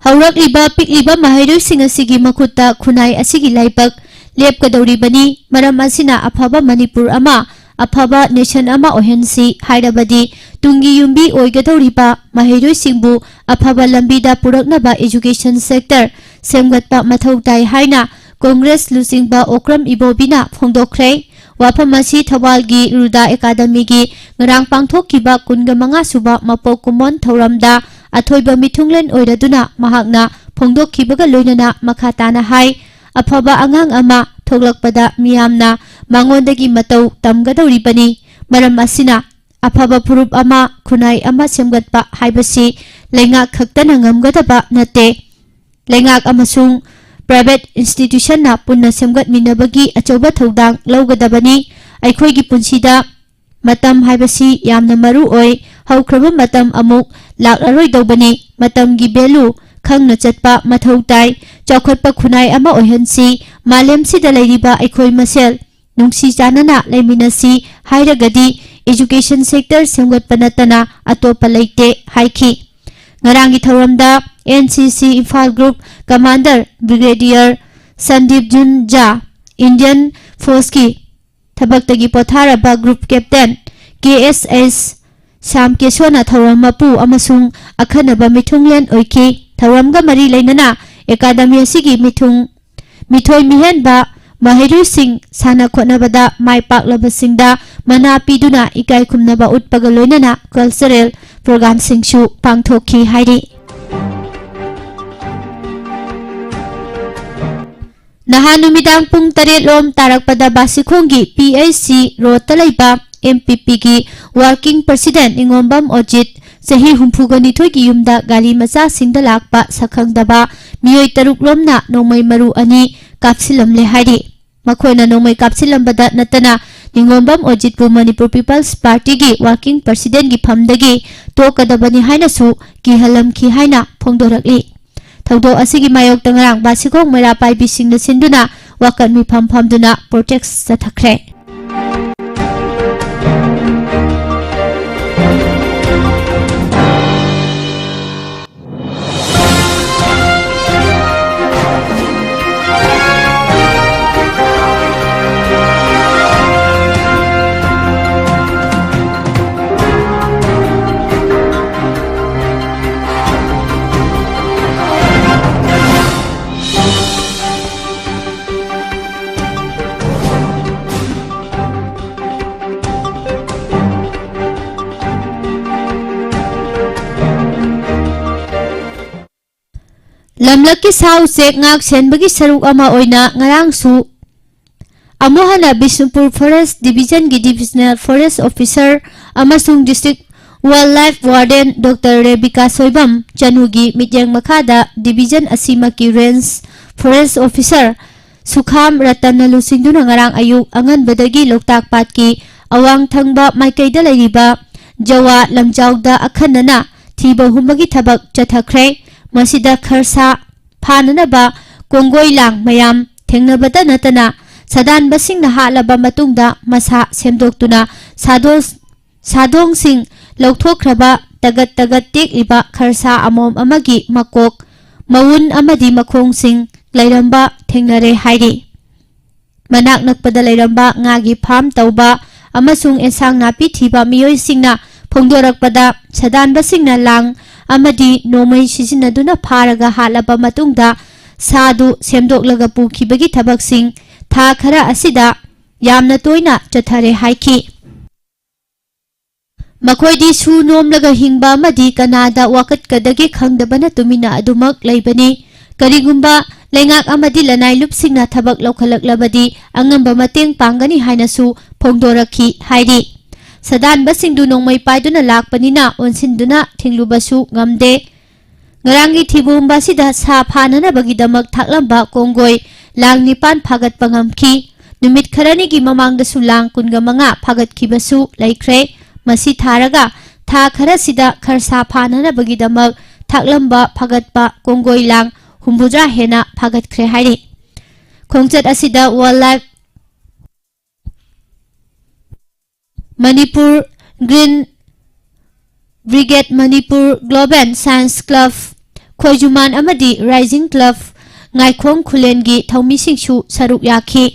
ꯍꯧꯔꯛꯂꯤꯕ ꯄꯤꯛꯂꯤꯕ ꯃꯍꯩꯔꯣꯏꯁꯤꯡ ꯑꯁꯤꯒꯤ ꯃꯈꯨꯠꯇ ꯈꯨꯟꯅꯥꯏ ꯑꯁꯤꯒꯤ ꯂꯥꯏꯕꯛ ꯂꯦꯞꯀꯗꯧꯔꯤꯕꯅꯤ꯫ ꯃꯔꯝ ꯑꯁꯤꯅ ꯑꯐꯕ ꯃꯅꯤꯄꯨꯔ ꯑꯃ, ꯑꯐꯕ nation ꯑꯃ ꯑꯣꯏꯍꯟꯁꯤ ꯍꯥꯏꯔꯕꯗꯤ ꯇꯨꯡꯒꯤ ꯌꯨꯝꯕꯤ ꯑꯣꯏꯒꯗꯧꯔꯤꯕ ꯃꯍꯩꯔꯣꯏꯁꯤꯡꯕꯨ ꯑꯐꯕ ꯂꯝꯕꯤꯗ ꯄꯨꯔꯛꯅꯕ education sector ꯁꯦꯝꯒꯠꯄ ꯃꯊꯧ ꯇꯥꯏ ꯍꯥꯏꯅ Congress ꯂꯨꯆꯤꯡꯕ ꯑꯣꯀ꯭ꯔꯝ ꯏꯕꯣꯕꯤꯅ ꯐꯣꯡꯗꯣꯛꯈ꯭ꯔꯦ꯫ ꯋꯥꯐꯝ ꯑꯁꯤ ꯊꯧꯕꯥꯜꯒꯤ ꯔꯨꯗꯥ ꯑꯦꯀꯥꯗꯃꯤꯒꯤ ꯉꯔꯥꯡ ꯄꯥꯡꯊꯣꯛꯈꯤꯕ ꯀꯨꯟꯒ ꯃꯉꯥ ꯁꯨꯕ ꯃꯄꯣꯛ ꯀꯨꯝꯑꯣꯟ ꯊꯧꯔꯝꯗ ꯑꯊꯣꯏꯕ ꯃꯤꯊꯨꯡꯂꯦꯟ ꯑꯣꯏꯔꯗꯨꯅ ꯃꯍꯥꯛꯅ ꯐꯣꯡꯗꯣꯛꯈꯤꯕꯒ ꯂꯣꯏꯅꯅ ꯃꯈꯥ ꯇꯥꯅ ꯍꯥꯏ, ꯑꯐꯕ ꯑꯉꯥꯡ ꯑꯃ ꯊꯣꯛꯂꯛꯄꯗ ꯃꯤꯌꯥꯝꯅ ꯃꯉꯣꯟꯗꯒꯤ ꯃꯇꯧ ꯇꯝꯒꯗꯧꯔꯤꯕꯅꯤ꯫ ꯃꯔꯝ ꯑꯁꯤꯅ, ꯑꯐꯕ ꯐꯨꯔꯨꯞ ꯑꯃ, ꯈꯨꯟꯅꯥꯏ ꯑꯃ ꯁꯦꯝꯒꯠꯄ ꯍꯥꯏꯕꯁꯤ ꯂꯩꯉꯥꯛ ꯈꯛꯇꯅ ꯉꯝꯒꯗꯕ ꯅꯠꯇꯦ꯫ ꯂꯩꯉꯥꯛ ꯑꯃꯁꯨꯡ private institutionꯅ ꯄꯨꯟꯅ ꯁꯦꯝꯒꯠꯃꯤꯟꯅꯕꯒꯤ ꯑꯆꯧꯕ ꯊꯧꯗꯥꯡ ꯂꯧꯒꯗꯕꯅꯤ꯫ ꯑꯩꯈꯣꯏꯒꯤ ꯄꯨꯟꯁꯤꯗ ꯃꯇꯝ ꯍꯥꯏꯕꯁꯤ ꯌꯥꯝꯅ ꯃꯔꯨ ꯑꯣꯏ꯫ ꯍꯧꯈ꯭ꯔꯕ ꯃꯇꯝ ꯑꯃꯨꯛ ꯂꯥꯛꯂꯔꯣꯏꯗꯧꯕꯅꯤ꯫ ꯃꯇꯝꯒꯤ value ꯈꯪꯅ ꯆꯠꯄ ꯃꯊꯧ ꯇꯥꯏ꯫ ꯆꯥꯎꯈꯠꯄ ꯈꯨꯟꯅꯥꯏ ꯑꯃ ꯑꯣꯏꯍꯟꯁꯤ꯫ ꯃꯥꯂꯦꯝꯁꯤꯗ ꯂꯩꯔꯤꯕ ꯑꯩꯈꯣꯏ ꯃꯁꯦꯜ ꯅꯨꯡꯁꯤ ꯆꯥꯟꯅꯅ ꯂꯩꯃꯤꯟꯅꯁꯤ ꯍꯥꯏꯔꯒꯗꯤ education sector ꯁꯦꯝꯒꯠꯄ ꯅꯠꯇꯅ ꯑꯇꯣꯞꯄ ꯂꯩꯇꯦ ꯍꯥꯏꯈꯤ꯫ ꯉꯔꯥꯡꯒꯤ ꯊꯧꯔꯝꯗ NCC Imphal Group Commander Brigadier Sandeep Jun Jha, Indian Forceꯀꯤ ꯊꯕꯛꯇꯒꯤ ꯄꯣꯊꯥꯔꯕ Group Captain KSS ꯁ꯭ꯌꯥꯝ ꯀꯦꯁꯣꯅ ꯊꯧꯔꯝ ꯃꯄꯨ ꯑꯃꯁꯨꯡ ꯑꯈꯟꯅꯕ ꯃꯤꯊꯨꯡꯂꯦꯟ ꯑꯣꯏꯈꯤ꯫ ꯊꯧꯔꯝꯒ ꯃꯔꯤ ꯂꯩꯅꯅ ꯑꯦꯀꯥꯗꯃꯤ ꯑꯁꯤꯒꯤ ꯃꯤꯊꯨꯡ, ꯃꯤꯊꯣꯏ ꯃꯤꯍꯦꯟꯕ ꯃꯍꯩꯔꯣꯏꯁꯤꯡ ꯁꯥꯟꯅ ꯈꯣꯠꯅꯕꯗ ꯃꯥꯏ ꯄꯥꯛꯂꯕꯁꯤꯡꯗ ꯃꯅꯥ ꯄꯤꯗꯨꯅ ꯏꯀꯥꯏ ꯈꯨꯝꯅꯕ ꯎꯠꯄꯒ ꯂꯣꯏꯅꯅ cultural programmeꯁꯤꯡꯁꯨ ꯄꯥꯡꯊꯣꯛꯈꯤ ꯍꯥꯏꯔꯤ꯫ ꯅꯍꯥꯟ ꯅꯨꯃꯤꯗꯥꯡ ꯄꯨꯡ ꯇꯔꯦꯠ ꯂꯣꯝ ꯇꯥꯔꯛꯄꯗ ꯕꯥꯁꯤꯈꯣꯡꯒꯤ PHC roadꯇ ꯂꯩꯕ MPPꯒꯤ working president ꯅꯤꯉꯣꯝꯕꯝ ꯑꯣꯖꯤꯠ, ꯆꯍꯤ ꯍꯨꯝꯐꯨꯒ ꯅꯤꯊꯣꯏꯒꯤ ꯌꯨꯝꯗ ꯒꯥꯔꯤ ꯃꯆꯥꯁꯤꯡꯗ ꯂꯥꯛꯄ ꯁꯛꯈꯪꯗꯕ ꯃꯤꯑꯣꯏ ꯇꯔꯨꯛ ꯂꯣꯝꯅ ꯅꯣꯡꯃꯩ ꯃꯔꯨ ꯑꯅꯤ ꯀꯥꯞꯁꯤꯜꯂꯝꯂꯦ ꯍꯥꯏꯔꯤ꯫ ꯃꯈꯣꯏꯅ ꯅꯣꯡꯃꯩ ꯀꯥꯞꯁꯤꯜꯂꯝꯕꯗ ꯅꯠꯇꯅ ꯅꯤꯉꯣꯝꯕꯝ ꯑꯣꯖꯤꯠꯄꯨ Manipur People's Partyꯒꯤ working presidentꯒꯤ ꯐꯝꯗꯒꯤ ꯇꯣꯛꯀꯗꯕꯅꯤ ꯍꯥꯏꯅꯁꯨ ꯀꯤꯍꯜꯂꯝꯈꯤ ꯍꯥꯏꯅ ꯐꯣꯡꯗꯣꯔꯛꯂꯤ꯫ ꯊꯧꯗꯣꯛ ꯑꯁꯤꯒꯤ ꯃꯥꯌꯣꯛꯇ ꯉꯔꯥꯡ ꯕꯥꯁꯤꯈꯣꯡ ꯃꯩꯔꯥ ꯄꯥꯏꯕꯤꯁꯤꯡꯅ ꯁꯤꯟꯗꯨꯅ ꯋꯥꯀꯠ ꯃꯤꯐꯝ ꯐꯝꯗꯨꯅ protest ꯆꯠꯊꯈ꯭ꯔꯦ꯫ ꯍꯟꯗꯛꯀꯤ ꯁꯥ ꯎꯆꯦꯛ ꯉꯥꯛ ꯁꯦꯟꯕꯒꯤ ꯁꯔꯨꯛ ꯑꯃ ꯑꯣꯏꯅ ꯉꯔꯥꯡꯁꯨ ꯑꯃꯨꯛ ꯍꯟꯅ ꯕꯤꯁꯅꯨꯄꯨꯔ ꯐꯣꯔꯦꯁ ꯗꯤꯕꯤꯖꯟꯒꯤ ꯗꯤꯕꯤꯖꯅꯦꯜ ꯐꯣꯔꯦꯁ ꯑꯣꯐꯤꯁꯔ ꯑꯃꯁꯨꯡ district wildlife warden doctor Rebecca Soibam ꯆꯅꯨꯒꯤ ꯃꯤꯠꯌꯦꯡ ꯃꯈꯥꯗ ꯗꯤꯕꯤꯖꯟ ꯑꯁꯤꯃꯛꯀꯤ ꯔꯦꯟꯖ ꯐꯣꯔꯦꯁ ꯑꯣꯐꯤꯁꯔ ꯁꯨꯈꯥꯝ ꯔꯇꯟꯅ ꯂꯨꯆꯤꯡꯗꯨꯅ ꯉꯔꯥꯡ ꯑꯌꯨꯛ ꯑꯉꯟꯕꯗꯒꯤ ꯂꯣꯛꯇꯥꯛ ꯄꯥꯠꯀꯤ ꯑꯋꯥꯡ ꯊꯪꯕ ꯃꯥꯏꯀꯩꯗ ꯂꯩꯔꯤꯕ ꯖꯋꯥ ꯂꯝꯖꯥꯎꯗ ꯑꯈꯟꯅꯅ ꯊꯤꯕ ꯍꯨꯝꯕꯒꯤ ꯊꯕꯛ ꯆꯠꯊꯈ꯭ꯔꯦ꯫ ꯃꯁꯤꯗ ꯈꯔꯁꯥ ꯐꯥꯅꯅꯕ ꯀꯣꯡꯒꯣꯏ ꯂꯥꯡ ꯃꯌꯥꯝ ꯊꯦꯡꯅꯕꯇ ꯅꯠꯇꯅ ꯁꯥꯗꯥꯟꯕꯁꯤꯡꯅ ꯍꯥꯠꯂꯕ ꯃꯇꯨꯡꯗ ꯃꯁꯥ ꯁꯦꯝꯗꯣꯛꯇꯨꯅ ꯁꯥꯗꯣ-, ꯁꯥꯗꯣꯡꯁꯤꯡ ꯂꯧꯊꯣꯛꯈ꯭ꯔꯕ ꯇꯒꯠ ꯇꯒꯠ ꯇꯦꯛꯂꯤꯕ ꯈꯔꯁꯥ ꯑꯃꯣꯝ ꯑꯃꯒꯤ ꯃꯀꯣꯛ, ꯃꯎꯟ ꯑꯃꯗꯤ ꯃꯈꯣꯡꯁꯤꯡ ꯂꯩꯔꯝꯕ ꯊꯦꯡꯅꯔꯦ ꯍꯥꯏꯔꯤ꯫ ꯃꯅꯥꯛ ꯅꯛꯄꯗ ꯂꯩꯔꯝꯕ ꯉꯥꯒꯤ ꯐꯥꯔꯝ ꯇꯧꯕ ꯑꯃꯁꯨꯡ ꯑꯦꯟꯁꯥꯡ ꯅꯥꯄꯤ ꯊꯤꯕ ꯃꯤꯑꯣꯏꯁꯤꯡꯅ ꯐꯣꯡꯗꯣꯔꯛꯄꯗ, ꯁꯥꯗꯥꯟꯕꯁꯤꯡꯅ ꯂꯥꯡ ꯑꯃꯗꯤ ꯅꯣꯡꯃꯩ ꯁꯤꯖꯤꯟꯅꯗꯨꯅ ꯐꯥꯔꯒ ꯍꯥꯠꯂꯕ ꯃꯇꯨꯡꯗ ꯁꯥꯗꯨ ꯁꯦꯝꯗꯣꯛꯂꯒ ꯄꯨꯈꯤꯕꯒꯤ ꯊꯕꯛꯁꯤꯡ ꯊꯥ ꯈꯔ ꯑꯁꯤꯗ ꯌꯥꯝꯅ ꯇꯣꯏꯅ ꯆꯠꯊꯔꯦ ꯍꯥꯏꯈꯤ꯫ ꯃꯈꯣꯏꯗꯤ ꯁꯨ ꯅꯣꯝꯂꯒ ꯍꯤꯡꯕ ꯑꯃꯗꯤ ꯀꯅꯥꯗ ꯋꯥꯀꯠꯀꯗꯒꯦ ꯈꯪꯗꯕꯅ ꯇꯨꯃꯤꯟꯅ ꯑꯗꯨꯃꯛ ꯂꯩꯕꯅꯤ꯫ ꯀꯔꯤꯒꯨꯝꯕ ꯂꯩꯉꯥꯛ ꯑꯃꯗꯤ ꯂꯅꯥꯏ ꯂꯨꯞꯁꯤꯡꯅ ꯊꯕꯛ ꯂꯧꯈꯠꯂꯛꯂꯕꯗꯤ ꯑꯉꯝꯕ ꯃꯇꯦꯡ ꯄꯥꯡꯒꯅꯤ ꯍꯥꯏꯅꯁꯨ ꯐꯣꯡꯗꯣꯔꯛꯈꯤ ꯍꯥꯏꯔꯤ꯫ ꯁꯥꯗꯥꯟꯕꯁꯤꯡꯗꯨ ꯅꯣꯡꯃꯩ ꯄꯥꯏꯗꯨꯅ ꯂꯥꯛꯄꯅꯤꯅ ꯑꯣꯟꯁꯤꯟꯗꯨꯅ ꯊꯤꯡꯂꯨꯕꯁꯨ ꯉꯝꯗꯦ꯫ ꯉꯔꯥꯡꯒꯤ ꯊꯤꯕ ꯍꯨꯝꯕ ꯑꯁꯤꯗ ꯁꯥ ꯐꯥꯅꯅꯕꯒꯤꯗꯃꯛ ꯊꯥꯛꯂꯝꯕ ꯀꯣꯡꯒꯣꯏ ꯂꯥꯡ ꯅꯤꯄꯥꯟ ꯐꯥꯒꯠꯄ ꯉꯝꯈꯤ꯫ ꯅꯨꯃꯤꯠ ꯈꯔꯅꯤꯒꯤ ꯃꯃꯥꯡꯗꯁꯨ ꯂꯥꯡ ꯀꯨꯟꯒ ꯃꯉꯥ ꯐꯥꯒꯠꯈꯤꯕꯁꯨ ꯂꯩꯈ꯭ꯔꯦ꯫ ꯃꯁꯤ ꯊꯥꯔꯒ ꯊꯥ ꯈꯔꯁꯤꯗ ꯈꯔꯁꯥ ꯐꯥꯅꯅꯕꯒꯤꯗꯃꯛ ꯊꯥꯛꯂꯝꯕ ꯐꯥꯒꯠꯄ ꯀꯣꯡꯒꯣꯏ ꯂꯥꯡ ꯍꯨꯝꯐꯨꯇꯔꯥ ꯍꯦꯟꯅ ꯐꯥꯒꯠꯈ꯭ꯔꯦ ꯍꯥꯏꯔꯤ꯫ ꯈꯣꯡꯆꯠ ꯑꯁꯤꯗ wildlife Manipur, green brigade Manipur, global science club Khoijuman ꯑꯃꯗꯤ ꯔꯥꯏꯖꯤꯡ ꯀ꯭ꯂꯕ ꯉꯥꯏꯈꯣꯡ ꯈꯨꯂꯦꯟꯒꯤ ꯊꯧꯃꯤꯁꯤꯡꯁꯨ ꯁꯔꯨꯛ ꯌꯥꯈꯤ꯫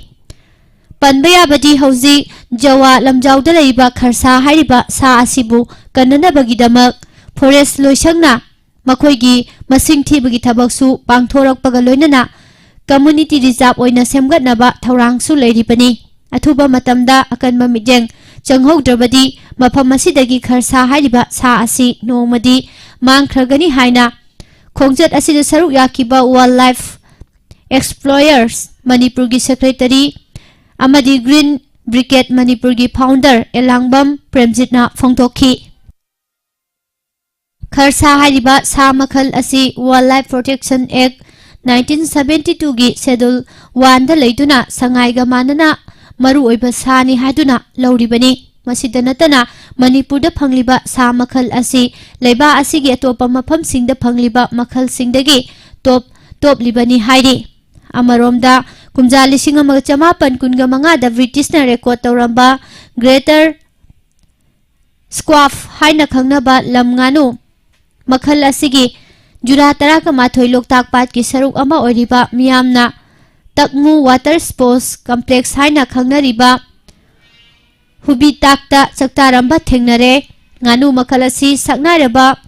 ꯄꯟꯕ ꯌꯥꯕꯗꯤ ꯍꯧꯖꯤꯛ ꯖꯋꯥ ꯂꯝꯖꯥꯎꯗ ꯂꯩꯔꯤꯕ ꯈꯔꯁꯥ ꯍꯥꯏꯔꯤꯕ ꯁꯥ ꯑꯁꯤꯕꯨ ꯀꯟꯅꯅꯕꯒꯤꯗꯃꯛ ꯐꯣꯔꯦꯁ ꯂꯣꯏꯁꯪꯅ ꯃꯈꯣꯏꯒꯤ ꯃꯁꯤꯡ ꯊꯤꯕꯒꯤ ꯊꯕꯛꯁꯨ ꯄꯥꯡꯊꯣꯔꯛꯄꯒ ꯂꯣꯏꯅꯅ ꯀꯝꯃꯨꯅꯤꯇꯤ ꯔꯤꯖꯥꯔꯚ ꯑꯣꯏꯅ ꯁꯦꯝꯒꯠꯅꯕ ꯊꯧꯔꯥꯡꯁꯨ ꯂꯩꯔꯤꯕꯅꯤ꯫ ꯑꯊꯨꯕ ꯃꯇꯝꯗ ꯑꯀꯟꯕ ꯃꯤꯠꯌꯦꯡ ꯆꯪꯍꯧꯗ꯭ꯔꯕꯗꯤ ꯃꯐꯝ ꯑꯁꯤꯗꯒꯤ ꯈꯔꯁꯥ ꯍꯥꯏꯔꯤꯕ ꯁꯥ ꯑꯁꯤ ꯅꯣꯡꯃꯗꯤ ꯃꯥꯡꯈ꯭ꯔꯒꯅꯤ ꯍꯥꯏꯅ ꯈꯣꯡꯆꯠ ꯑꯁꯤꯗ ꯁꯔꯨꯛ ꯌꯥꯈꯤꯕ Wildlife Explorers ꯃꯅꯤꯄꯨꯔꯒꯤ secretary ꯑꯃꯗꯤ Green Brigade ꯃꯅꯤꯄꯨꯔꯒꯤ founder ꯑꯦꯂꯥꯡꯕꯝ ꯄ꯭ꯔꯦꯝꯖꯤꯠꯅ ꯐꯣꯡꯗꯣꯛꯈꯤ꯫ ꯈꯔꯁꯥ ꯍꯥꯏꯔꯤꯕ ꯁꯥ ꯃꯈꯜ ꯑꯁꯤ Wildlife Protection Act nineteen seventy two ꯒꯤ Schedule one ꯗ ꯂꯩꯗꯨꯅ ꯁꯉꯥꯏꯒ ꯃꯥꯟꯅꯅ ꯃꯔꯨꯑꯣꯏꯕ ꯁꯥꯅꯤ ꯍꯥꯏꯗꯨꯅ ꯂꯧꯔꯤꯕꯅꯤ꯫ ꯃꯁꯤꯗ ꯅꯠꯇꯅ ꯃꯅꯤꯄꯨꯔꯗ ꯐꯪꯂꯤꯕ ꯁꯥ ꯃꯈꯜ ꯑꯁꯤ ꯂꯩꯕꯥꯛ ꯑꯁꯤꯒꯤ ꯑꯇꯣꯞꯄ ꯃꯐꯝꯁꯤꯡꯗ ꯐꯪꯂꯤꯕ ꯃꯈꯜꯁꯤꯡꯗꯒꯤ top ꯇꯣꯞꯂꯤꯕꯅꯤ ꯍꯥꯏꯔꯤ꯫ ꯑꯃꯔꯣꯝꯗ, ꯀꯨꯝꯖꯥ ꯂꯤꯁꯤꯡ ꯑꯃꯒ ꯆꯃꯥꯄꯟ ꯀꯨꯟꯒ ꯃꯉꯥꯗ ꯕ꯭ꯔꯤꯇꯤꯁꯅ record ꯇꯧꯔꯝꯕ Greater Squab ꯍꯥꯏꯅ ꯈꯪꯅꯕ ꯂꯝ ꯉꯥꯅꯨ ꯃꯈꯜ ꯑꯁꯤꯒꯤ ꯖꯨꯔꯥ ꯇꯔꯥꯒ ꯃꯥꯊꯣꯏ ꯂꯣꯛꯇꯥꯛ ꯄꯥꯠꯀꯤ ꯁꯔꯨꯛ ꯑꯃ ꯑꯣꯏꯔꯤꯕ ꯃꯤꯌꯥꯝꯅ ꯇꯛꯃꯨ Water Sports Complex ꯍꯥꯏꯅ ꯈꯪꯅꯔꯤꯕ ꯍꯨꯕꯤꯇꯥꯛꯇ ꯆꯥꯛꯇꯥꯔꯝꯕ ꯊꯦꯡꯅꯔꯦ꯫ ꯉꯥꯅꯨ ꯃꯈꯜ ꯑꯁꯤ ꯁꯛꯅꯥꯏꯔꯕ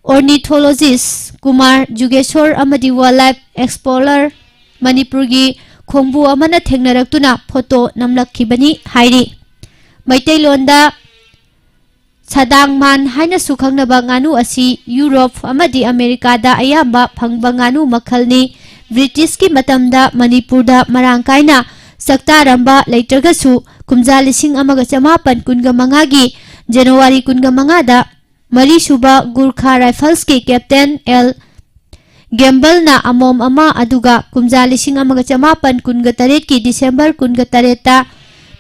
ornithologist ꯀꯨꯃꯥꯔ ꯖꯨꯒꯦꯁꯣꯔ ꯑꯃꯗꯤ wildlife explorer ꯃꯅꯤꯄꯨꯔꯒꯤ ꯈꯣꯡꯕꯨ ꯑꯃꯅ ꯊꯦꯡꯅꯔꯛꯇꯨꯅ photo ꯅꯝꯂꯛꯈꯤꯕꯅꯤ ꯍꯥꯏꯔꯤ꯫ ꯃꯩꯇꯩꯂꯣꯟꯗ ꯁꯗꯥꯡꯃꯥꯟ ꯍꯥꯏꯅꯁꯨ ꯈꯪꯅꯕ ꯉꯥꯅꯨ ꯑꯁꯤ ꯌꯨꯔꯣꯞ ꯑꯃꯗꯤ ꯑꯃꯦꯔꯤꯀꯥꯗ ꯑꯌꯥꯝꯕ ꯐꯪꯕ ꯉꯥꯅꯨ ꯃꯈꯜꯅꯤ꯫ ꯕ꯭ꯔꯤꯇꯤꯁꯀꯤ ꯃꯇꯝꯗ ꯃꯅꯤꯄꯨꯔꯗ ꯃꯔꯥꯡ ꯀꯥꯏꯅ ꯆꯥꯛꯇꯥꯔꯝꯕ ꯂꯩꯇ꯭ꯔꯒꯁꯨ, ꯀꯨꯝꯖꯥ ꯂꯤꯁꯤꯡ ꯑꯃꯒ ꯆꯃꯥꯄꯟ ꯀꯨꯟꯒ ꯃꯉꯥꯒꯤ ꯖꯅꯋꯥꯔꯤ ꯀꯨꯟꯒ ꯃꯉꯥꯗ ꯃꯔꯤꯁꯨꯕ ꯒꯨꯔꯈꯥ ꯔꯥꯏꯐꯜꯁꯀꯤ captain ꯑꯦꯜ ꯒꯦꯝꯕꯜꯅ ꯑꯃꯣꯝ ꯑꯃ, ꯑꯗꯨꯒ ꯀꯨꯝꯖꯥ ꯂꯤꯁꯤꯡ ꯑꯃꯒ ꯆꯃꯥꯄꯟ ꯀꯨꯟꯒ ꯇꯔꯦꯠꯀꯤ ꯗꯤꯁꯦꯝꯕꯔ ꯀꯨꯟꯒ ꯇꯔꯦꯠꯇ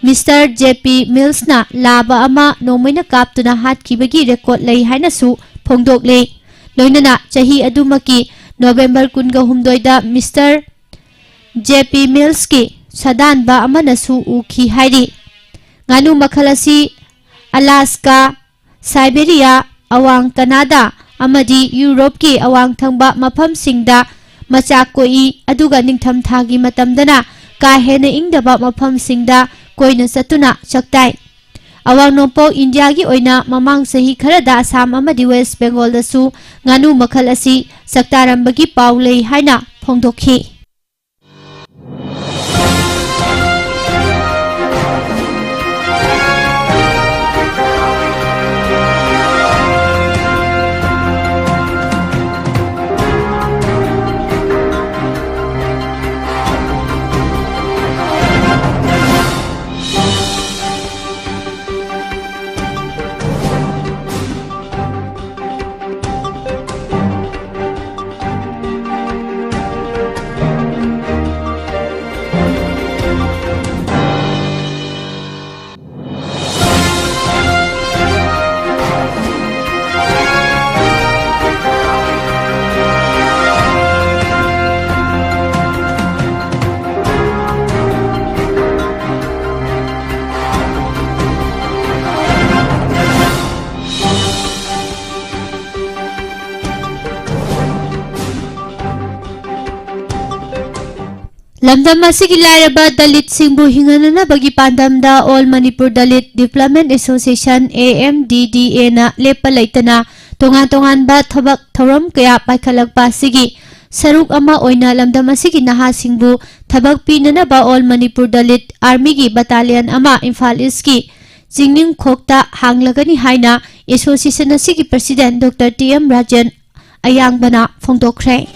Mister J P Millsꯅ ꯂꯥꯕ ꯑꯃ ꯅꯣꯡꯃꯩꯅ ꯀꯥꯞꯇꯨꯅ ꯍꯥꯠꯈꯤꯕꯒꯤ record ꯂꯩ ꯍꯥꯏꯅꯁꯨ ꯐꯣꯡꯗꯣꯛꯂꯤ꯫ ꯂꯣꯏꯅꯅ ꯆꯍꯤ ꯑꯗꯨꯃꯛꯀꯤ ꯅꯣꯕꯦꯝꯕꯔ ꯀꯨꯟꯒ ꯍꯨꯝꯗꯣꯏꯗ Mister J P Millsꯀꯤ ꯁꯥꯗꯥꯟꯕ ꯑꯃꯅꯁꯨ ꯎꯈꯤ ꯍꯥꯏꯔꯤ꯫ ꯉꯥꯅꯨ ꯃꯈꯜ ꯑꯁꯤ ꯑꯂꯥꯁꯀꯥ, ꯁꯥꯏꯕꯦꯔꯤꯌꯥ, ꯑꯋꯥꯡ ꯀꯅꯥꯗꯥ ꯑꯃꯗꯤ ꯌꯨꯔꯣꯞꯀꯤ ꯑꯋꯥꯡ ꯊꯪꯕ ꯃꯐꯝꯁꯤꯡꯗ ꯃꯆꯥ ꯀꯣꯛꯏ, ꯑꯗꯨꯒ ꯅꯤꯡꯊꯝꯊꯥꯒꯤ ꯃꯇꯝꯗꯅ ꯀꯥ ꯍꯦꯟꯅ ꯏꯪꯗꯕ ꯃꯐꯝꯁꯤꯡꯗ ꯀꯣꯏꯅ ꯆꯠꯇꯨꯅ ꯆꯥꯛꯇꯥꯏ꯫ ꯑꯋꯥꯡ ꯅꯣꯡꯄꯣꯛ ꯏꯟꯗꯤꯌꯥꯒꯤ ꯑꯣꯏꯅ ꯃꯃꯥꯡ ꯆꯍꯤ ꯈꯔꯗ ꯑꯁꯥꯝ ꯑꯃꯗꯤ ꯋꯦꯁ ꯕꯦꯡꯒꯣꯜꯗꯁꯨ ꯉꯥꯅꯨ ꯃꯈꯜ ꯑꯁꯤ ꯆꯥꯛꯇꯥꯔꯝꯕꯒꯤ ꯄꯥꯎ ꯂꯩ ꯍꯥꯏꯅ ꯐꯣꯡꯗꯣꯛꯈꯤ꯫ ꯂꯝꯗꯝ ꯑꯁꯤꯒꯤ ꯂꯥꯏꯔꯕ ꯗꯂꯤꯠꯁꯤꯡꯕꯨ ꯍꯤꯡꯍꯟꯅꯅꯕꯒꯤ ꯄꯥꯟꯗꯝꯗ All Manipur Dalit Development Association, A M D D A ꯅ ꯂꯦꯞꯄ ꯂꯩꯇꯅ ꯇꯣꯉꯥꯟ ꯇꯣꯉꯥꯟꯕ ꯊꯕꯛ ꯊꯧꯔꯝ ꯀꯌꯥ ꯄꯥꯏꯈꯠꯂꯛꯄ ꯑꯁꯤꯒꯤ ꯁꯔꯨꯛ ꯑꯃ ꯑꯣꯏꯅ ꯂꯝꯗꯝ ꯑꯁꯤꯒꯤ ꯅꯍꯥꯁꯤꯡꯕꯨ ꯊꯕꯛ ꯄꯤꯅꯅꯕ All Manipur Dalit Army ꯒꯤ battalion ꯑꯃ ꯏꯝꯐꯥꯜ ꯏꯁꯀꯤ ꯆꯤꯡꯅꯤꯡꯈꯣꯛꯇ ꯍꯥꯡꯂꯒꯅꯤ ꯍꯥꯏꯅ association ꯑꯁꯤꯒꯤ president Doctor T M Rajan ꯑꯌꯥꯡꯕꯅ ꯐꯣꯡꯗꯣꯛꯈ꯭ꯔꯦ꯫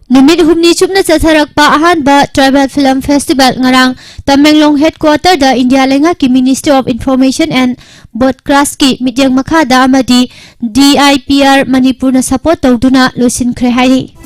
ꯅꯨꯃꯤꯠ ꯍꯨꯝꯅꯤ ꯆꯨꯞꯅ ꯆꯠꯊꯔꯛꯄ ꯑꯍꯥꯟꯕ Tribal Film Festival ꯉꯔꯥꯡ ꯇꯃꯦꯡꯂꯣꯡ headquarter ꯗ ꯏꯟꯗꯤꯌꯥ ꯂꯩꯉꯥꯛꯀꯤ Ministry of Information and Broadcast ꯀꯤ ꯃꯤꯠꯌꯦꯡ ꯃꯈꯥꯗ ꯑꯃꯗꯤ D I P R ꯃꯅꯤꯄꯨꯔꯅ support ꯇꯧꯗꯨꯅ ꯂꯣꯏꯁꯤꯟꯈ꯭ꯔꯦ ꯍꯥꯏꯔꯤ꯫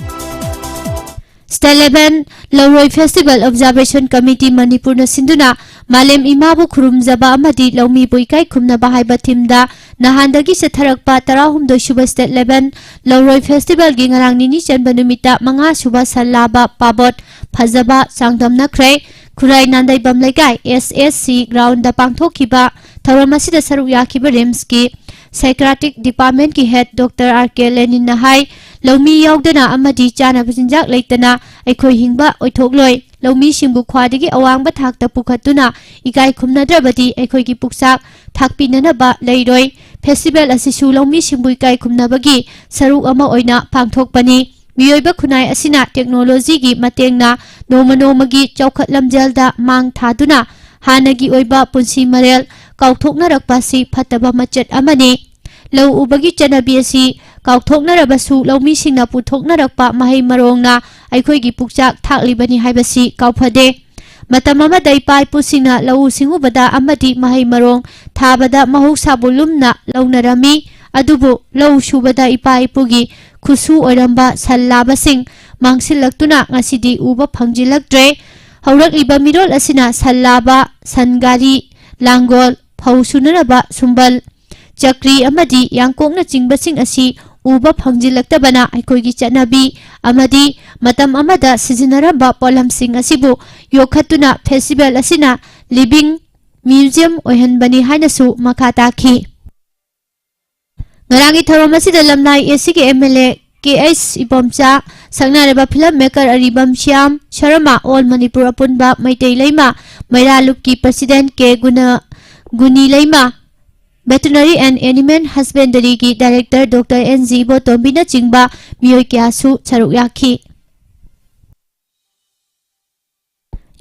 State Level ꯂꯧꯔꯣꯏ Festival Observation Committee ꯃꯅꯤꯄꯨꯔꯅ ꯁꯤꯟꯗꯨꯅ ꯃꯥꯂꯦꯝ ꯏꯃꯥꯕꯨ ꯈꯨꯔꯨꯝꯖꯕ ꯑꯃꯗꯤ ꯂꯧꯃꯤꯕꯨ ꯏꯀꯥꯏ ꯈꯨꯝꯅꯕ ꯍꯥꯏꯕ theme ꯗ ꯅꯍꯥꯟꯗꯒꯤ ꯆꯠꯊꯔꯛꯄ ꯇꯔꯥꯍꯨꯝꯗꯣꯏ ꯁꯨꯕ State Level ꯂꯧꯔꯣꯏ Festival ꯒꯤ ꯉꯔꯥꯡ ꯅꯤꯅꯤ ꯆꯟꯕ ꯅꯨꯃꯤꯠꯇ ꯃꯉꯥ ꯁꯨꯕ ꯁꯟ ꯂꯥꯕ ꯄꯥꯕꯣꯠ ꯐꯖꯕ ꯆꯥꯡꯗꯝꯅꯈ꯭ꯔꯦ꯫ ꯈꯨꯔꯥꯏ ꯅꯥꯟꯗꯩꯕꯝ ꯂꯩꯀꯥꯏ S S C ground ꯗ ꯄꯥꯡꯊꯣꯛꯈꯤꯕ ꯊꯧꯔꯝ ꯑꯁꯤꯗ ꯁꯔꯨꯛ ꯌꯥꯈꯤꯕ RIMS ꯀꯤ Psychiatric Department ꯀꯤ head Doctor R K Lenin ꯅ ꯍꯥꯏ, ꯂꯧꯃꯤ ꯌꯥꯎꯗꯅ ꯑꯃꯗꯤ ꯆꯥꯅꯕ ꯆꯤꯟꯖꯥꯛ ꯂꯩꯇꯅ ꯑꯩꯈꯣꯏ ꯍꯤꯡꯕ ꯑꯣꯏꯊꯣꯛꯂꯣꯏ꯫ ꯂꯧꯃꯤꯁꯤꯡꯕꯨ ꯈ꯭ꯋꯥꯏꯗꯒꯤ ꯑꯋꯥꯡꯕ ꯊꯥꯛꯇ ꯄꯨꯈꯠꯇꯨꯅ ꯏꯀꯥꯏ ꯈꯨꯝꯅꯗ꯭ꯔꯕꯗꯤ ꯑꯩꯈꯣꯏꯒꯤ ꯄꯨꯛꯆꯥꯛ ꯊꯥꯛꯄꯤꯅꯅꯕ ꯂꯩꯔꯣꯏ꯫ Festival ꯑꯁꯤꯁꯨ ꯂꯧꯃꯤꯁꯤꯡꯕꯨ ꯏꯀꯥꯏ ꯈꯨꯝꯅꯕꯒꯤ ꯁꯔꯨꯛ ꯑꯃ ꯑꯣꯏꯅ ꯄꯥꯡꯊꯣꯛꯄꯅꯤ꯫ ꯃꯤꯑꯣꯏꯕ ꯈꯨꯟꯅꯥꯏ ꯑꯁꯤꯅ technology ꯒꯤ ꯃꯇꯦꯡꯅ ꯅꯣꯡꯃ ꯅꯣꯡꯃꯒꯤ ꯆꯥꯎꯈꯠ ꯂꯝꯖꯦꯜꯗ ꯃꯥꯡ ꯊꯥꯗꯨꯅ ꯍꯥꯟꯅꯒꯤ ꯑꯣꯏꯕ ꯄꯨꯟꯁꯤ ꯃꯔꯦꯜ ꯀꯥꯎꯊꯣꯛꯅꯔꯛꯄ ꯑꯁꯤ ꯐꯠꯇꯕ ꯃꯆꯠ ꯑꯃꯅꯤ꯫ ꯂꯧ ꯎꯕꯒꯤ ꯆꯠꯅꯕꯤ ꯑꯁꯤ ꯀꯥꯎꯊꯣꯛꯅꯔꯕꯁꯨ ꯂꯧꯃꯤꯁꯤꯡꯅ ꯄꯨꯊꯣꯛꯅꯔꯛꯄ ꯃꯍꯩ ꯃꯔꯣꯡꯅ ꯑꯩꯈꯣꯏꯒꯤ ꯄꯨꯛꯆꯥꯛ ꯊꯥꯛꯂꯤꯕꯅꯤ ꯍꯥꯏꯕꯁꯤ ꯀꯥꯎꯐꯗꯦ꯫ ꯃꯇꯝ ꯑꯃꯗ ꯏꯄꯥ ꯏꯄꯨꯁꯤꯡꯅ ꯂꯧꯎ ꯁꯤꯡꯎꯕꯗ ꯑꯃꯗꯤ ꯃꯍꯩ ꯃꯔꯣꯡ ꯊꯥꯕꯗ ꯃꯍꯧꯁꯥꯕꯨ ꯂꯨꯝꯅ ꯂꯧꯅꯔꯝꯃꯤ꯫ ꯑꯗꯨꯕꯨ ꯂꯧ ꯁꯨꯕꯗ ꯏꯄꯥ ꯏꯄꯨꯒꯤ ꯈꯨꯠꯁꯨ ꯑꯣꯏꯔꯝꯕ ꯁꯟ ꯂꯥꯕꯁꯤꯡ ꯃꯥꯡꯁꯤꯜꯂꯛꯇꯨꯅ ꯉꯁꯤꯗꯤ ꯎꯕ ꯐꯪꯖꯤꯜꯂꯛꯇ꯭ꯔꯦ꯫ ꯍꯧꯔꯛꯂꯤꯕ ꯃꯤꯔꯣꯜ ꯑꯁꯤꯅ ꯁꯟ ꯂꯥꯕ, ꯁꯟ ꯒꯥꯔꯤ, ꯂꯥꯡꯒꯣꯜ, ꯐꯧ ꯁꯨꯅꯅꯕ ꯁꯨꯝꯕꯜ, ꯆꯀ꯭ꯔꯤ ꯑꯃꯗꯤ ꯌꯥꯡꯀꯣꯛꯅꯆꯤꯡꯕꯁꯤꯡ ꯑꯁꯤ ꯎꯕ ꯐꯪꯖꯤꯜꯂꯛꯇꯕꯅ ꯑꯩꯈꯣꯏꯒꯤ ꯆꯠꯅꯕꯤ ꯑꯃꯗꯤ ꯃꯇꯝ ꯑꯃꯗ ꯁꯤꯖꯤꯟꯅꯔꯝꯕ ꯄꯣꯠꯂꯝꯁꯤꯡ ꯑꯁꯤꯕꯨ ꯌꯣꯛꯈꯠꯇꯨꯅ ꯐꯦꯁꯇꯤꯚꯦꯜ ꯑꯁꯤꯅ ꯂꯤꯚꯤꯡ ꯃ꯭ꯌꯨꯖꯤꯌꯝ ꯑꯣꯏꯍꯟꯕꯅꯤ ꯍꯥꯏꯅꯁꯨ ꯃꯈꯥ ꯇꯥꯈꯤ꯫ ꯉꯔꯥꯡꯒꯤ ꯊꯧꯔꯝ ꯑꯁꯤꯗ ꯂꯝꯂꯥꯏ ꯑꯦ ꯁꯤꯒꯤ M L A K H Ibomcha, ꯁꯛꯅꯥꯏꯔꯕ film maker Aribam Shyam Sharma, all Manipur ꯑꯄꯨꯟꯕ ꯃꯩꯇꯩ ꯂꯩꯃ ꯃꯩꯔꯥ ꯂꯨꯞꯀꯤ ꯄ꯭ꯔꯁꯤꯗꯦꯟꯠ ꯀꯦ ꯒꯨꯅ-, Guni Leima, veterinary and animal ꯍꯁꯕꯦꯟꯗꯔꯤꯒꯤ ꯗꯥꯏꯔꯦꯛꯇꯔ ꯗꯣꯛꯇꯔ ꯑꯦꯟ ꯖꯤ ꯏꯕꯣꯇꯣꯝꯕꯤꯅꯆꯤꯡꯕ ꯃꯤꯑꯣꯏ ꯀꯌꯥꯁꯨ ꯁꯔꯨꯛ ꯌꯥꯈꯤ꯫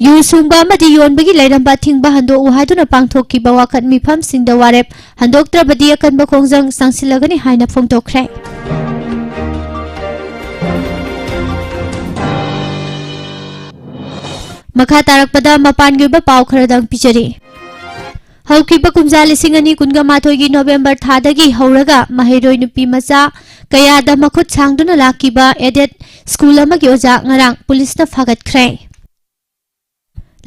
ꯌꯨ ꯁꯨꯡꯕ ꯑꯃꯗꯤ ꯌꯣꯟꯕꯒꯤ ꯂꯩꯔꯝꯕ ꯑꯊꯤꯡꯕ ꯍꯟꯗꯣꯛꯎ ꯍꯥꯏꯗꯨꯅ ꯄꯥꯡꯊꯣꯛꯈꯤꯕ ꯋꯥꯀꯠ ꯃꯤꯐꯝꯁꯤꯡꯗ ꯋꯥꯔꯦꯞ ꯍꯟꯗꯣꯛꯇ꯭ꯔꯕꯗꯤ ꯑꯀꯟꯕ ꯈꯣꯡꯖꯪ ꯆꯪꯁꯤꯜꯂꯒꯅꯤ ꯍꯥꯏꯅ ꯐꯣꯡꯗꯣꯛꯈ꯭ꯔꯦ꯫ ꯃꯈꯥ ꯇꯥꯔꯛꯄꯗ ꯃꯄꯥꯟꯒꯤ ꯑꯣꯏꯕ ꯄꯥꯎ ꯈꯔꯗꯪ ꯄꯤꯖꯔꯤ꯫ ꯍꯧꯈꯤꯕ ꯀꯨꯝꯖꯥ ꯂꯤꯁꯤꯡ ꯑꯅꯤ ꯀꯨꯟꯒ ꯃꯥꯊꯣꯏꯒꯤ ꯅꯣꯕꯦꯝꯕꯔ ꯊꯥꯗꯒꯤ ꯍꯧꯔꯒ ꯃꯍꯩꯔꯣꯏ ꯅꯨꯄꯤ ꯃꯆꯥ ꯀꯌꯥꯗ ꯃꯈꯨꯠ ꯁꯥꯡꯗꯨꯅ ꯂꯥꯛꯈꯤꯕ aided school ꯑꯃꯒꯤ ꯑꯣꯖꯥ ꯉꯔꯥꯡ ꯄꯨꯂꯤꯁꯅ ꯐꯥꯒꯠꯈ꯭ꯔꯦ꯫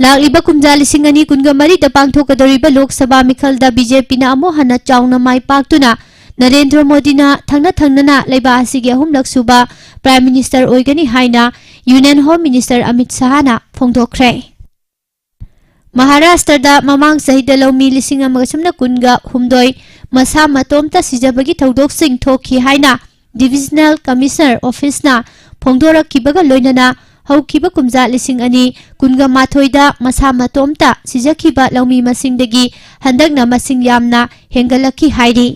ꯂꯥꯛꯂꯤꯕ ꯀꯨꯝꯖꯥ ꯂꯤꯁꯤꯡ ꯑꯅꯤ ꯀꯨꯟꯒ ꯃꯔꯤꯗ ꯄꯥꯡꯊꯣꯛꯀꯗꯧꯔꯤꯕ ꯂꯣꯛ ꯁꯚꯥ ꯃꯤꯈꯜꯗ ꯕꯤ ꯖꯦ ꯄꯤꯅ ꯑꯃꯨꯛ ꯍꯟꯅ ꯆꯥꯎꯅ ꯃꯥꯏ ꯄꯥꯛꯇꯨꯅ ꯅꯔꯦꯟꯗ꯭ꯔ ꯃꯣꯗꯤꯅ ꯊꯪꯅ ꯊꯪꯅꯅ ꯂꯩꯕꯥꯛ ꯑꯁꯤꯒꯤ ꯑꯍꯨꯝꯂꯛ ꯁꯨꯕ Prime Minister ꯑꯣꯏꯒꯅꯤ ꯍꯥꯏꯅ Union Home Minister ꯑꯃꯤꯠ ꯁꯍꯥꯅ ꯐꯣꯡꯗꯣꯛꯈ꯭ꯔꯦ꯫ ꯃꯍꯥꯔꯥꯁꯇ꯭ꯔꯗ ꯃꯃꯥꯡ ꯆꯍꯤꯗ ꯂꯧꯃꯤ ꯂꯤꯁꯤꯡ ꯑꯃꯒ ꯁꯨꯞꯅ ꯀꯨꯟꯒ ꯍꯨꯝꯗꯣꯏ ꯃꯁꯥ ꯃꯇꯣꯝꯇ ꯁꯤꯖꯕꯒꯤ ꯊꯧꯗꯣꯛꯁꯤꯡ ꯊꯣꯛꯈꯤ ꯍꯥꯏꯅ Divisional Commissioner Officeꯅ ꯐꯣꯡꯗꯣꯔꯛꯈꯤꯕꯒ ꯂꯣꯏꯅꯅ ꯍꯧꯈꯤꯕ ꯀꯨꯝꯖꯥ ꯂꯤꯁꯤꯡ ꯑꯅꯤ ꯀꯨꯟꯒ ꯃꯥꯊꯣꯏꯗ ꯃꯁꯥ ꯃꯇꯣꯝꯇ ꯁꯤꯖꯈꯤꯕ ꯂꯧꯃꯤ ꯃꯁꯤꯡꯗꯒꯤ ꯍꯟꯗꯛꯅ ꯃꯁꯤꯡ ꯌꯥꯝꯅ ꯍꯦꯟꯒꯠꯂꯛꯈꯤ ꯍꯥꯏꯔꯤ꯫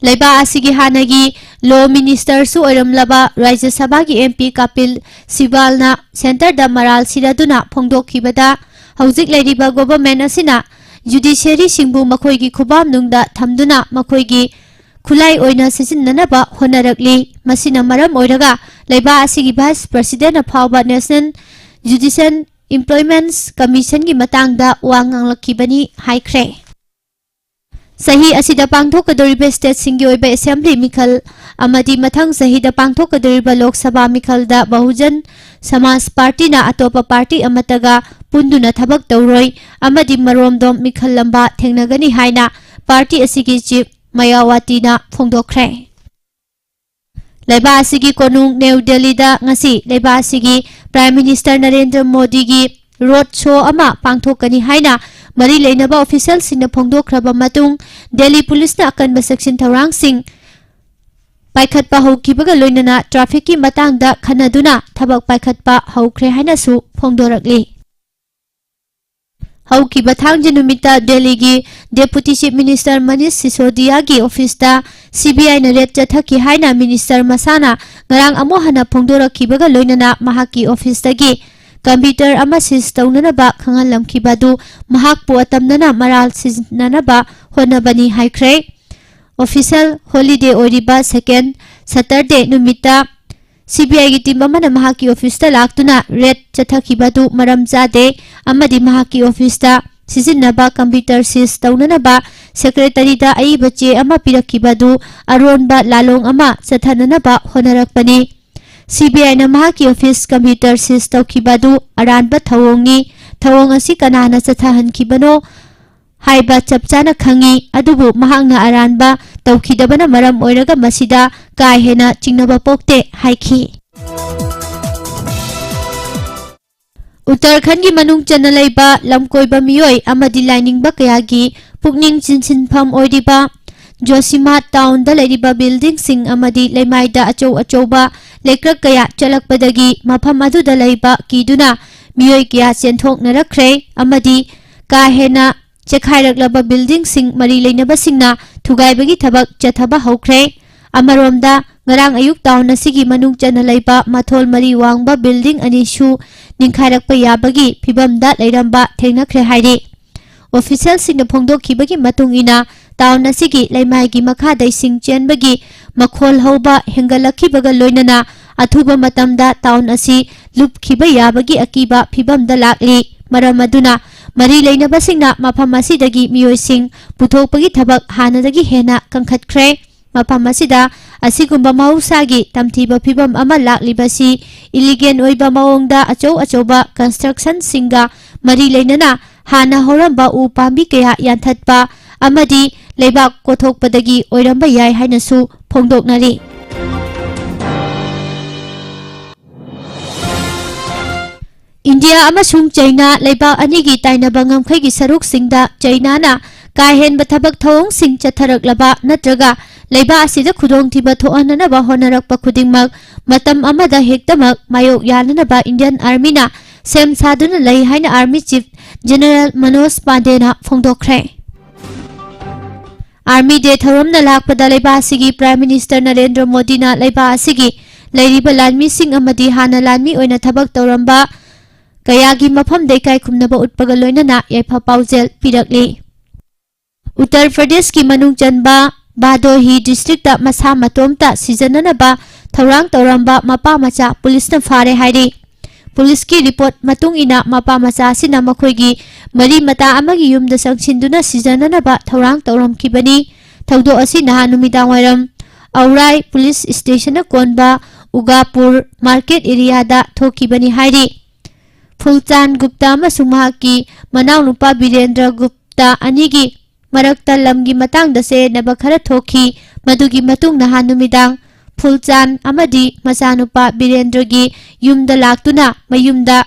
ꯂꯩꯕꯥꯛ ꯑꯁꯤꯒꯤ ꯍꯥꯟꯅꯒꯤ Law Ministerꯁꯨ ꯑꯣꯏꯔꯝꯂꯕ ꯔꯥꯖ꯭ꯌ ꯁꯚꯥꯒꯤ M P ꯀꯥꯄꯤꯜ ꯁꯤꯕꯥꯜꯅ centreꯗ ꯃꯔꯥꯜ ꯁꯤꯔꯗꯨꯅ ꯐꯣꯡꯗꯣꯛꯈꯤꯕꯗ, ꯍꯧꯖꯤꯛ ꯂꯩꯔꯤꯕ government ꯑꯁꯤꯅ judiciaryꯁꯤꯡꯕꯨ ꯃꯈꯣꯏꯒꯤ ꯈꯨꯕꯥꯝꯅꯨꯡꯗ ꯊꯝꯗꯨꯅ ꯃꯈꯣꯏꯒꯤ ꯈꯨꯠꯂꯥꯏ ꯑꯣꯏꯅ ꯁꯤꯖꯤꯟꯅꯅꯕ ꯍꯣꯠꯅꯔꯛꯂꯤ꯫ ꯃꯁꯤꯅ ꯃꯔꯝ ꯑꯣꯏꯔꯒ ꯂꯩꯕꯥꯛ ꯑꯁꯤꯒꯤ Vice Presidentꯅ ꯐꯥꯎꯕ National Judicial Employments Commissionꯒꯤ ꯃꯇꯥꯡꯗ ꯋꯥ ꯉꯥꯡꯂꯛꯈꯤꯕꯅꯤ ꯍꯥꯏꯈ꯭ꯔꯦ꯫ ꯆꯍꯤ ꯑꯁꯤꯗ ꯄꯥꯡꯊꯣꯛꯀꯗꯧꯔꯤꯕ stateꯁꯤꯡꯒꯤ ꯑꯣꯏꯕ assembly ꯃꯤꯈꯜ ꯑꯃꯗꯤ ꯃꯊꯪ ꯆꯍꯤꯗ ꯄꯥꯡꯊꯣꯛꯀꯗꯧꯔꯤꯕ ꯂꯣꯛ ꯁꯚꯥ ꯃꯤꯈꯜꯗ ꯕꯍꯨꯖꯟ ꯁꯃꯥꯖ ꯄꯥꯔꯇꯤꯅ ꯑꯇꯣꯞꯄ party ꯑꯃꯠꯇꯒ ꯄꯨꯟꯗꯨꯅ ꯊꯕꯛ ꯇꯧꯔꯣꯏ ꯑꯃꯗꯤ ꯃꯔꯣꯝꯗꯣꯝ ꯃꯤꯈꯜ ꯂꯝꯕꯥ ꯊꯦꯡꯅꯒꯅꯤ ꯍꯥꯏꯅ party ꯑꯁꯤꯒꯤ chief ꯃꯌꯥꯋꯥꯇꯤꯅ ꯐꯣꯡꯗꯣꯛꯈ꯭ꯔꯦ꯫ ꯂꯩꯕꯥꯛ ꯑꯁꯤꯒꯤ ꯀꯣꯅꯨꯡ ꯅ꯭ꯌꯨ ꯗꯦꯜꯂꯤꯗ ꯉꯁꯤ ꯂꯩꯕꯥꯛ ꯑꯁꯤꯒꯤ Prime Minister ꯅꯔꯦꯟꯗ꯭ꯔ ꯃꯣꯗꯤꯒꯤ road show ꯑꯃ ꯄꯥꯡꯊꯣꯛꯀꯅꯤ ꯍꯥꯏꯅ ꯃꯔꯤ ꯂꯩꯅꯕ officialꯁꯤꯡꯅ ꯐꯣꯡꯗꯣꯛꯈ꯭ꯔꯕ ꯃꯇꯨꯡ, ꯗꯦꯜꯂꯤ ꯄꯨꯂꯤꯁꯅ ꯑꯀꯟꯕ ꯆꯦꯛꯁꯤꯟ ꯊꯧꯔꯥꯡꯁꯤꯡ ꯄꯥꯏꯈꯠꯄ ꯍꯧꯈꯤꯕꯒ ꯂꯣꯏꯅꯅ trafficꯀꯤ ꯃꯇꯥꯡꯗ ꯈꯟꯅꯗꯨꯅ ꯊꯕꯛ ꯄꯥꯏꯈꯠꯄ ꯍꯧꯈ꯭ꯔꯦ ꯍꯥꯏꯅꯁꯨ ꯐꯣꯡꯗꯣꯔꯛꯂꯤ꯫ ꯍꯧꯈꯤꯕ ꯊꯥꯡꯖ ꯅꯨꯃꯤꯠꯇ ꯗꯦꯜꯂꯤꯒꯤ Deputy Chief Minister Manish ꯁꯤꯁꯣꯗꯤꯌꯥꯒꯤ officeꯇ CBIꯅ raid ꯆꯠꯊꯈꯤ ꯍꯥꯏꯅ minister ꯃꯁꯥꯅ ꯉꯔꯥꯡ ꯑꯃꯨꯛ ꯍꯟꯅ ꯐꯣꯡꯗꯣꯔꯛꯈꯤꯕꯒ ꯂꯣꯏꯅꯅ ꯃꯍꯥꯛꯀꯤ officeꯇꯒꯤ computer ꯑꯃ seize ꯇꯧꯅꯅꯕ ꯈꯪꯍꯜꯂꯝꯈꯤꯕ ꯑꯗꯨ ꯃꯍꯥꯛꯄꯨ ꯑꯇꯝꯅꯅ ꯃꯔꯥꯜ ꯁꯤꯖꯤꯟꯅꯅꯕ ꯍꯣꯠꯅꯕꯅꯤ ꯍꯥꯏꯈ꯭ꯔꯦ꯫ Official holiday ꯑꯣꯏꯔꯤꯕ second Saturday ꯅꯨꯃꯤꯠꯇ CBIꯒꯤ team ꯑꯃꯅ ꯃꯍꯥꯛꯀꯤ officeꯇ ꯂꯥꯛꯇꯨꯅ raid ꯆꯠꯊꯈꯤꯕ ꯑꯗꯨ ꯃꯔꯝ ꯆꯥꯗꯦ ꯑꯃꯗꯤ ꯃꯍꯥꯛꯀꯤ officeꯇ ꯁꯤꯖꯤꯟꯅꯕ computer seize ꯇꯧꯅꯅꯕ secretaryꯗ ꯑꯏꯕ ꯆꯦ ꯑꯃ ꯄꯤꯔꯛꯈꯤꯕ ꯑꯗꯨ ꯑꯔꯣꯟꯕ ꯂꯥꯂꯣꯡ ꯑꯃ ꯆꯠꯊꯅꯅꯕ ꯍꯣꯠꯅꯔꯛꯄꯅꯤ꯫ CBIꯅ ꯃꯍꯥꯛꯀꯤ office computer seize ꯇꯧꯈꯤꯕ ꯑꯗꯨ ꯑꯔꯥꯟꯕ ꯊꯧꯑꯣꯡꯅꯤ꯫ ꯊꯧꯑꯣꯡ ꯑꯁꯤ ꯀꯅꯥꯅ ꯆꯠꯊꯍꯟꯈꯤꯕꯅꯣ ꯍꯥꯏꯕ ꯆꯞ ꯆꯥꯅ ꯈꯪꯏ, ꯑꯗꯨꯕꯨ ꯃꯍꯥꯛꯅ ꯑꯔꯥꯟꯕ ꯇꯧꯈꯤꯗꯕꯅ ꯃꯔꯝ ꯑꯣꯏꯔꯒ ꯃꯁꯤꯗ ꯀꯥ ꯍꯦꯟꯅ ꯆꯤꯡꯅꯕ ꯄꯣꯛꯇꯦ ꯍꯥꯏꯈꯤ꯫ ꯎꯠꯇꯔꯈꯟꯒꯤ ꯃꯅꯨꯡ ꯆꯟꯅ ꯂꯩꯕ ꯂꯝꯀꯣꯏꯕ ꯃꯤꯑꯣꯏ ꯑꯃꯗꯤ ꯂꯥꯏꯅꯤꯡꯕ ꯀꯌꯥꯒꯤ ꯄꯨꯛꯅꯤꯡ ꯆꯤꯡꯁꯤꯟꯐꯝ ꯑꯣꯏꯔꯤꯕ ꯖꯣꯁꯤꯃꯥꯊ townꯗ ꯂꯩꯔꯤꯕ buildingꯁꯤꯡ ꯑꯃꯗꯤ ꯂꯩꯃꯥꯏꯗ ꯑꯆꯧ ꯑꯆꯧꯕ ꯂꯩꯀ꯭ꯔꯛ ꯀꯌꯥ ꯆꯠꯂꯛꯄꯗꯒꯤ ꯃꯐꯝ ꯑꯗꯨꯗ ꯂꯩꯕ ꯀꯤꯗꯨꯅ ꯃꯤꯑꯣꯏ ꯀꯌꯥ ꯆꯦꯟꯊꯣꯛꯅꯔꯛꯈ꯭ꯔꯦ ꯑꯃꯗꯤ ꯀꯥ ꯍꯦꯟꯅ ꯆꯦꯈꯥꯏꯔꯛꯂꯕ buildingꯁꯤꯡ ꯃꯔꯤ ꯂꯩꯅꯕꯁꯤꯡꯅ ꯊꯨꯒꯥꯏꯕꯒꯤ ꯊꯕꯛ ꯆꯠꯊꯕ ꯍꯧꯈ꯭ꯔꯦ꯫ ꯑꯃꯔꯣꯝꯗ, ꯉꯔꯥꯡ ꯑꯌꯨꯛ town ꯑꯁꯤꯒꯤ ꯃꯅꯨꯡ ꯆꯟꯅ ꯂꯩꯕ ꯃꯊꯣꯜ ꯃꯔꯤ ꯋꯥꯡꯕ building ꯑꯅꯤꯁꯨ ꯅꯤꯡꯈꯥꯏꯔꯛꯄ ꯌꯥꯕꯒꯤ ꯐꯤꯚꯝꯗ ꯂꯩꯔꯝꯕ ꯊꯦꯡꯅꯈ꯭ꯔꯦ ꯍꯥꯏꯔꯤ꯫ Officialꯁꯤꯡꯅ ꯐꯣꯡꯗꯣꯛꯈꯤꯕꯒꯤ ꯃꯇꯨꯡ ꯏꯟꯅ, town ꯑꯁꯤꯒꯤ ꯂꯩꯃꯥꯏꯒꯤ ꯃꯈꯥꯗ ꯏꯁꯤꯡ ꯆꯦꯟꯕꯒꯤ ꯃꯈꯣꯜ ꯍꯧꯕ ꯍꯦꯟꯒꯠꯂꯛꯈꯤꯕꯒ ꯂꯣꯏꯅꯅ ꯑꯊꯨꯕ ꯃꯇꯝꯗ town ꯑꯁꯤ ꯂꯨꯞꯈꯤꯕ ꯌꯥꯕꯒꯤ ꯑꯀꯤꯕ ꯐꯤꯚꯝꯗ ꯂꯥꯛꯂꯤ꯫ ꯃꯔꯝ ꯑꯗꯨꯅ ꯃꯔꯤ ꯂꯩꯅꯕꯁꯤꯡꯅ ꯃꯐꯝ ꯑꯁꯤꯗꯒꯤ ꯃꯤꯑꯣꯏꯁꯤꯡ ꯄꯨꯊꯣꯛꯄꯒꯤ ꯊꯕꯛ ꯍꯥꯟꯅꯗꯒꯤ ꯍꯦꯟꯅ ꯀꯟꯈꯠꯈ꯭ꯔꯦ꯫ ꯃꯐꯝ ꯑꯁꯤꯗ ꯑꯁꯤꯒꯨꯝꯕ ꯃꯍꯧꯁꯥꯒꯤ ꯇꯝꯊꯤꯕ ꯐꯤꯚꯝ ꯑꯃ ꯂꯥꯛꯂꯤꯕꯁꯤ illegal ꯑꯣꯏꯕ ꯃꯑꯣꯡꯗ ꯑꯆꯧ ꯑꯆꯧꯕ constructionꯁꯤꯡꯒ ꯃꯔꯤ ꯂꯩꯅꯅ ꯍꯥꯟꯅ ꯍꯧꯔꯝꯕ ꯎ ꯄꯥꯝꯕꯤ ꯀꯌꯥ ꯌꯥꯟꯊꯠꯄ ꯑꯃꯗꯤ ꯂꯩꯕꯥꯛ ꯀꯣꯊꯣꯛꯄꯗꯒꯤ ꯑꯣꯏꯔꯝꯕ ꯌꯥꯏ ꯍꯥꯏꯅꯁꯨ ꯐꯣꯡꯗꯣꯛꯅꯔꯤ꯫ ꯏꯟꯗꯤꯌꯥ ꯑꯃꯁꯨꯡ ꯆꯩꯅꯥ ꯂꯩꯕꯥꯛ ꯑꯅꯤꯒꯤ ꯇꯥꯏꯅꯕ ꯉꯝꯈꯩꯒꯤ ꯁꯔꯨꯛꯁꯤꯡꯗ ꯆꯩꯅꯥꯅ ꯀꯥ ꯍꯦꯟꯕ ꯊꯕꯛ ꯊꯧꯑꯣꯡꯁꯤꯡ ꯆꯠꯊꯔꯛꯂꯕ ꯅꯠꯇ꯭ꯔꯒ ꯂꯩꯕꯥꯛ ꯑꯁꯤꯗ ꯈꯨꯗꯣꯡꯊꯤꯕ ꯊꯣꯛꯍꯟꯅꯅꯕ ꯍꯣꯠꯅꯔꯛꯄ ꯈꯨꯗꯤꯡꯃꯛ ꯃꯇꯝ ꯑꯃꯗ ꯍꯦꯛꯇꯃꯛ ꯃꯥꯌꯣꯛ ꯌꯥꯅꯅꯕ ꯏꯟꯗꯤꯌꯟ ꯑꯥꯔꯃꯤꯅ ꯁꯦꯝ ꯁꯥꯗꯨꯅ ꯂꯩ ꯍꯥꯏꯅ army chief general Manoj ꯄꯥꯟꯗꯦꯅ ꯐꯣꯡꯗꯣꯛꯈ꯭ꯔꯦ꯫ Army ꯗꯦ ꯊꯧꯔꯝꯅ ꯂꯥꯛꯄꯗ ꯂꯩꯕꯥꯛ ꯑꯁꯤꯒꯤ ꯄ꯭ꯔꯥꯏꯝ ꯃꯤꯅꯤꯁꯇꯔ ꯅꯔꯦꯟꯗ꯭ꯔ ꯃꯣꯗꯤꯅ ꯂꯩꯕꯥꯛ ꯑꯁꯤꯒꯤ ꯂꯩꯔꯤꯕ ꯂꯥꯟꯃꯤꯁꯤꯡ ꯑꯃꯗꯤ ꯍꯥꯟꯅ ꯂꯥꯟꯃꯤ ꯑꯣꯏꯅ ꯊꯕꯛ ꯇꯧꯔꯝꯕ ꯀꯌꯥꯒꯤ ꯃꯐꯝꯗ ꯏꯀꯥꯏ ꯈꯨꯝꯅꯕ ꯎꯠꯄꯒ ꯂꯣꯏꯅꯅ ꯌꯥꯏꯐ ꯄꯥꯎꯖꯦꯜ ꯄꯤꯔꯛꯂꯤ꯫ ꯎꯠꯇꯔ ꯄ꯭ꯔꯗꯦꯁꯀꯤ ꯃꯅꯨꯡ ꯆꯟꯕ ꯚꯥꯗꯣꯍꯤ ꯗꯤꯁꯇ꯭ꯔꯤꯛꯇ ꯃꯁꯥ ꯃꯇꯣꯝꯇ ꯁꯤꯖꯟꯅꯅꯕ ꯊꯧꯔꯥꯡ ꯇꯧꯔꯝꯕ ꯃꯄꯥ ꯃꯆꯥ ꯄꯨꯂꯤꯁꯅ ꯐꯥꯔꯦ ꯍꯥꯏꯔꯤ꯫ ꯄꯨꯂꯤꯁꯀꯤ ꯔꯤꯄꯣꯔꯠ ꯃꯇꯨꯡ ꯏꯟꯅ ꯃꯄꯥ ꯃꯆꯥ ꯑꯁꯤꯅ ꯃꯈꯣꯏꯒꯤ ꯃꯔꯤ ꯃꯇꯥ ꯑꯃꯒꯤ ꯌꯨꯝꯗ ꯆꯪꯁꯤꯟꯗꯨꯅ ꯁꯤꯖꯟꯅꯅꯕ ꯊꯧꯔꯥꯡ ꯇꯧꯔꯝꯈꯤꯕꯅꯤ꯫ ꯊꯧꯗꯣꯛ ꯑꯁꯤ ꯅꯍꯥꯟ ꯅꯨꯃꯤꯗꯥꯡꯋꯥꯏꯔꯝ ꯑꯧꯔꯥꯏ ꯄꯨꯂꯤꯁ ꯁ꯭ꯇꯦꯁꯟꯅ ꯀꯣꯟꯕ ꯎꯒꯥꯄꯨꯔ ꯃꯥꯔꯀꯦꯠ ꯑꯦꯔꯤꯌꯥꯗ ꯊꯣꯛꯈꯤꯕꯅꯤ ꯍꯥꯏꯔꯤ꯫ ꯐꯨꯜꯆꯥꯟ ꯒꯨꯞꯇ ꯑꯃꯁꯨꯡ ꯃꯍꯥꯛꯀꯤ ꯃꯅꯥꯎꯅꯨꯄꯥ ꯕꯤꯔꯦꯟꯗ꯭ꯔ ꯒꯨꯞꯇ ꯑꯅꯤꯒꯤ ꯃꯔꯛꯇ ꯂꯝꯒꯤ ꯃꯇꯥꯡꯗ ꯆꯌꯦꯠꯅꯕ ꯈꯔ ꯊꯣꯛꯈꯤ꯫ ꯃꯗꯨꯒꯤ ꯃꯇꯨꯡ ꯅꯍꯥꯟ ꯅꯨꯃꯤꯗꯥꯡ ꯐꯨꯜꯆꯥꯟ ꯑꯃꯗꯤ ꯃꯆꯥꯅꯨꯄꯥ ꯕꯤꯔꯦꯟꯗ꯭ꯔꯒꯤ ꯌꯨꯝꯗ ꯂꯥꯛꯇꯨꯅ ꯃꯌꯨꯝꯗ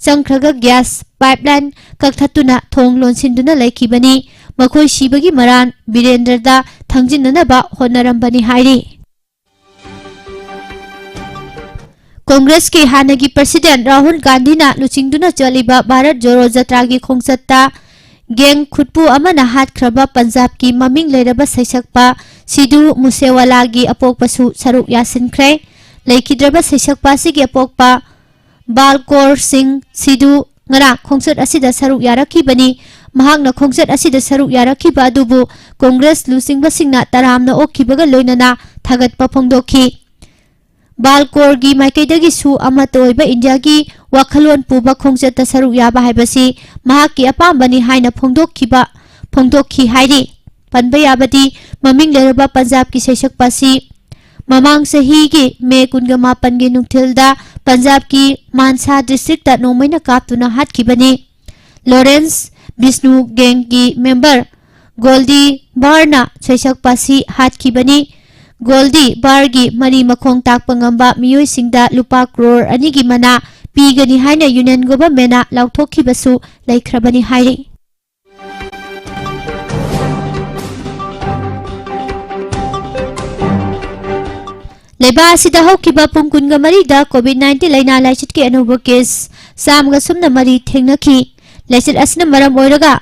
ꯆꯪꯈ꯭ꯔꯒ ꯒ꯭ꯌꯥꯁ ꯄꯥꯏꯞꯂꯥꯏꯟ ꯀꯛꯊꯠꯇꯨꯅ ꯊꯣꯡ ꯂꯣꯟꯁꯤꯟꯗꯨꯅ ꯂꯩꯈꯤꯕꯅꯤ꯫ ꯃꯈꯣꯏ ꯁꯤꯕꯒꯤ ꯃꯔꯥꯟ ꯕꯤꯔꯦꯟꯗ꯭ꯔꯗ ꯊꯪꯖꯤꯟꯅꯅꯕ ꯍꯣꯠꯅꯔꯝꯕꯅꯤ ꯍꯥꯏꯔꯤ꯫ ꯀꯣꯡꯒ꯭ꯔꯦꯁꯀꯤ ꯍꯥꯟꯅꯒꯤ ꯄ꯭ꯔꯁꯤꯗꯦꯟꯠ ꯔꯥꯍꯨꯜ ꯒꯥꯟꯙꯤꯅ ꯂꯨꯆꯤꯡꯗꯨꯅ ꯆꯠꯂꯤꯕ ꯚꯥꯔꯠ ꯖꯣꯔꯣ ꯖꯇ꯭ꯔꯥꯒꯤ ꯈꯣꯡꯆꯠꯇ ꯒꯦꯡ ꯈꯨꯠꯄꯨ ꯑꯃꯅ ꯍꯥꯠꯈ꯭ꯔꯕ ꯄꯟꯖꯥꯕꯀꯤ ꯃꯃꯤꯡ ꯂꯩꯔꯕ ꯁꯩꯁꯛꯄ ꯁꯤꯙꯨ ꯃꯨꯁꯦꯋꯥꯂꯥꯒꯤ ꯑꯄꯣꯛꯄꯁꯨ ꯁꯔꯨꯛ ꯌꯥꯁꯤꯟꯈ꯭ꯔꯦ꯫ ꯂꯩꯈꯤꯗ꯭ꯔꯕ ꯁꯩꯁꯛꯄ ꯑꯁꯤꯒꯤ ꯑꯄꯣꯛꯄ ꯕꯥꯜꯀꯣꯔ ꯁꯤꯡ ꯁꯤꯙꯨ ꯉꯔꯥꯡ ꯈꯣꯡꯆꯠ ꯑꯁꯤꯗ ꯁꯔꯨꯛ ꯌꯥꯔꯛꯈꯤꯕꯅꯤ꯫ ꯃꯍꯥꯛꯅ ꯈꯣꯡꯆꯠ ꯑꯁꯤꯗ ꯁꯔꯨꯛ ꯌꯥꯔꯛꯈꯤꯕ ꯑꯗꯨꯕꯨ ꯀꯣꯡꯒ꯭ꯔꯦꯁ ꯂꯨꯆꯤꯡꯕꯁꯤꯡꯅ ꯇꯔꯥꯝꯅ ꯑꯣꯛꯈꯤꯕꯒ ꯂꯣꯏꯅꯅ ꯊꯥꯒꯠꯄ ꯐꯣꯡꯗꯣꯛꯈꯤ꯫ ꯕꯥꯜꯀꯣꯔꯒꯤ ꯃꯥꯏꯀꯩꯗꯒꯤꯁꯨ ꯑꯃꯠꯇ ꯑꯣꯏꯕ ꯏꯟꯗꯤꯌꯥꯒꯤ ꯋꯥꯈꯜꯂꯣꯟ ꯄꯨꯕ ꯈꯣꯡꯆꯠꯇ ꯁꯔꯨꯛ ꯌꯥꯕ ꯍꯥꯏꯕꯁꯤ ꯃꯍꯥꯛꯀꯤ ꯑꯄꯥꯝꯕꯅꯤ ꯍꯥꯏꯅ ꯐꯣꯡꯗꯣꯛꯈꯤꯕ, ꯐꯣꯡꯗꯣꯛꯈꯤ ꯍꯥꯏꯔꯤ꯫ ꯄꯟꯕ ꯌꯥꯕꯗꯤ ꯃꯃꯤꯡ ꯂꯩꯔꯕ ꯄꯟꯖꯥꯕꯀꯤ ꯁꯩꯁꯛꯄ ꯑꯁꯤ ꯃꯃꯥꯡ ꯆꯍꯤꯒꯤ ꯃꯦ ꯀꯨꯟꯒ ꯃꯥꯄꯟꯒꯤ ꯅꯨꯡꯊꯤꯜꯗ ꯄꯟꯖꯥꯕꯀꯤ ꯃꯥꯟꯁꯥ ꯗꯤꯁꯇ꯭ꯔꯤꯛꯇ ꯅꯣꯡꯃꯩꯅ ꯀꯥꯞꯇꯨꯅ ꯍꯥꯠꯈꯤꯕꯅꯤ꯫ ꯂꯣꯔꯦꯟꯁ ꯕꯤꯁꯅꯨ ꯒꯦꯡꯒꯤ ꯃꯦꯝꯕꯔ ꯒꯣꯜꯗꯤ ꯕꯥꯔꯅ ꯁꯣꯏꯁꯛꯄ ꯑꯁꯤ ꯍꯥꯠꯈꯤꯕꯅꯤ꯫ ꯒꯣꯜꯗꯤ ꯕꯥꯔꯒꯤ ꯃꯔꯤ ꯃꯈꯣꯡ ꯇꯥꯛꯄ ꯉꯝꯕ ꯃꯤꯑꯣꯏꯁꯤꯡꯗ ꯂꯨꯄꯥ ꯀ꯭ꯔꯣꯔ ꯑꯅꯤꯒꯤ ꯃꯅꯥ ꯄꯤꯒꯅꯤ ꯍꯥꯏꯅ ꯌꯨꯅꯤꯌꯟ ꯒꯣꯚꯔꯟꯃꯦꯟꯅ ꯂꯥꯎꯊꯣꯛꯈꯤꯕꯁꯨ ꯂꯩꯈ꯭ꯔꯕꯅꯤ ꯍꯥꯏꯔꯤ꯫ ꯂꯩꯕꯥꯛ ꯑꯁꯤꯗ ꯍꯧꯈꯤꯕ ꯄꯨꯡ ꯀꯨꯟꯒ ꯃꯔꯤꯗ COVID nineteen ꯂꯥꯏꯅꯥ ꯂꯥꯏꯆꯠꯀꯤ ꯑꯅꯧꯕ ꯀꯦꯁ ꯆꯥꯝꯃꯒ ꯁꯨꯞꯅ ꯃꯔꯤ ꯊꯦꯡꯅꯈꯤ꯫ ꯂꯥꯏꯆꯠ ꯑꯁꯤꯅ ꯃꯔꯝ ꯑꯣꯏꯔꯒ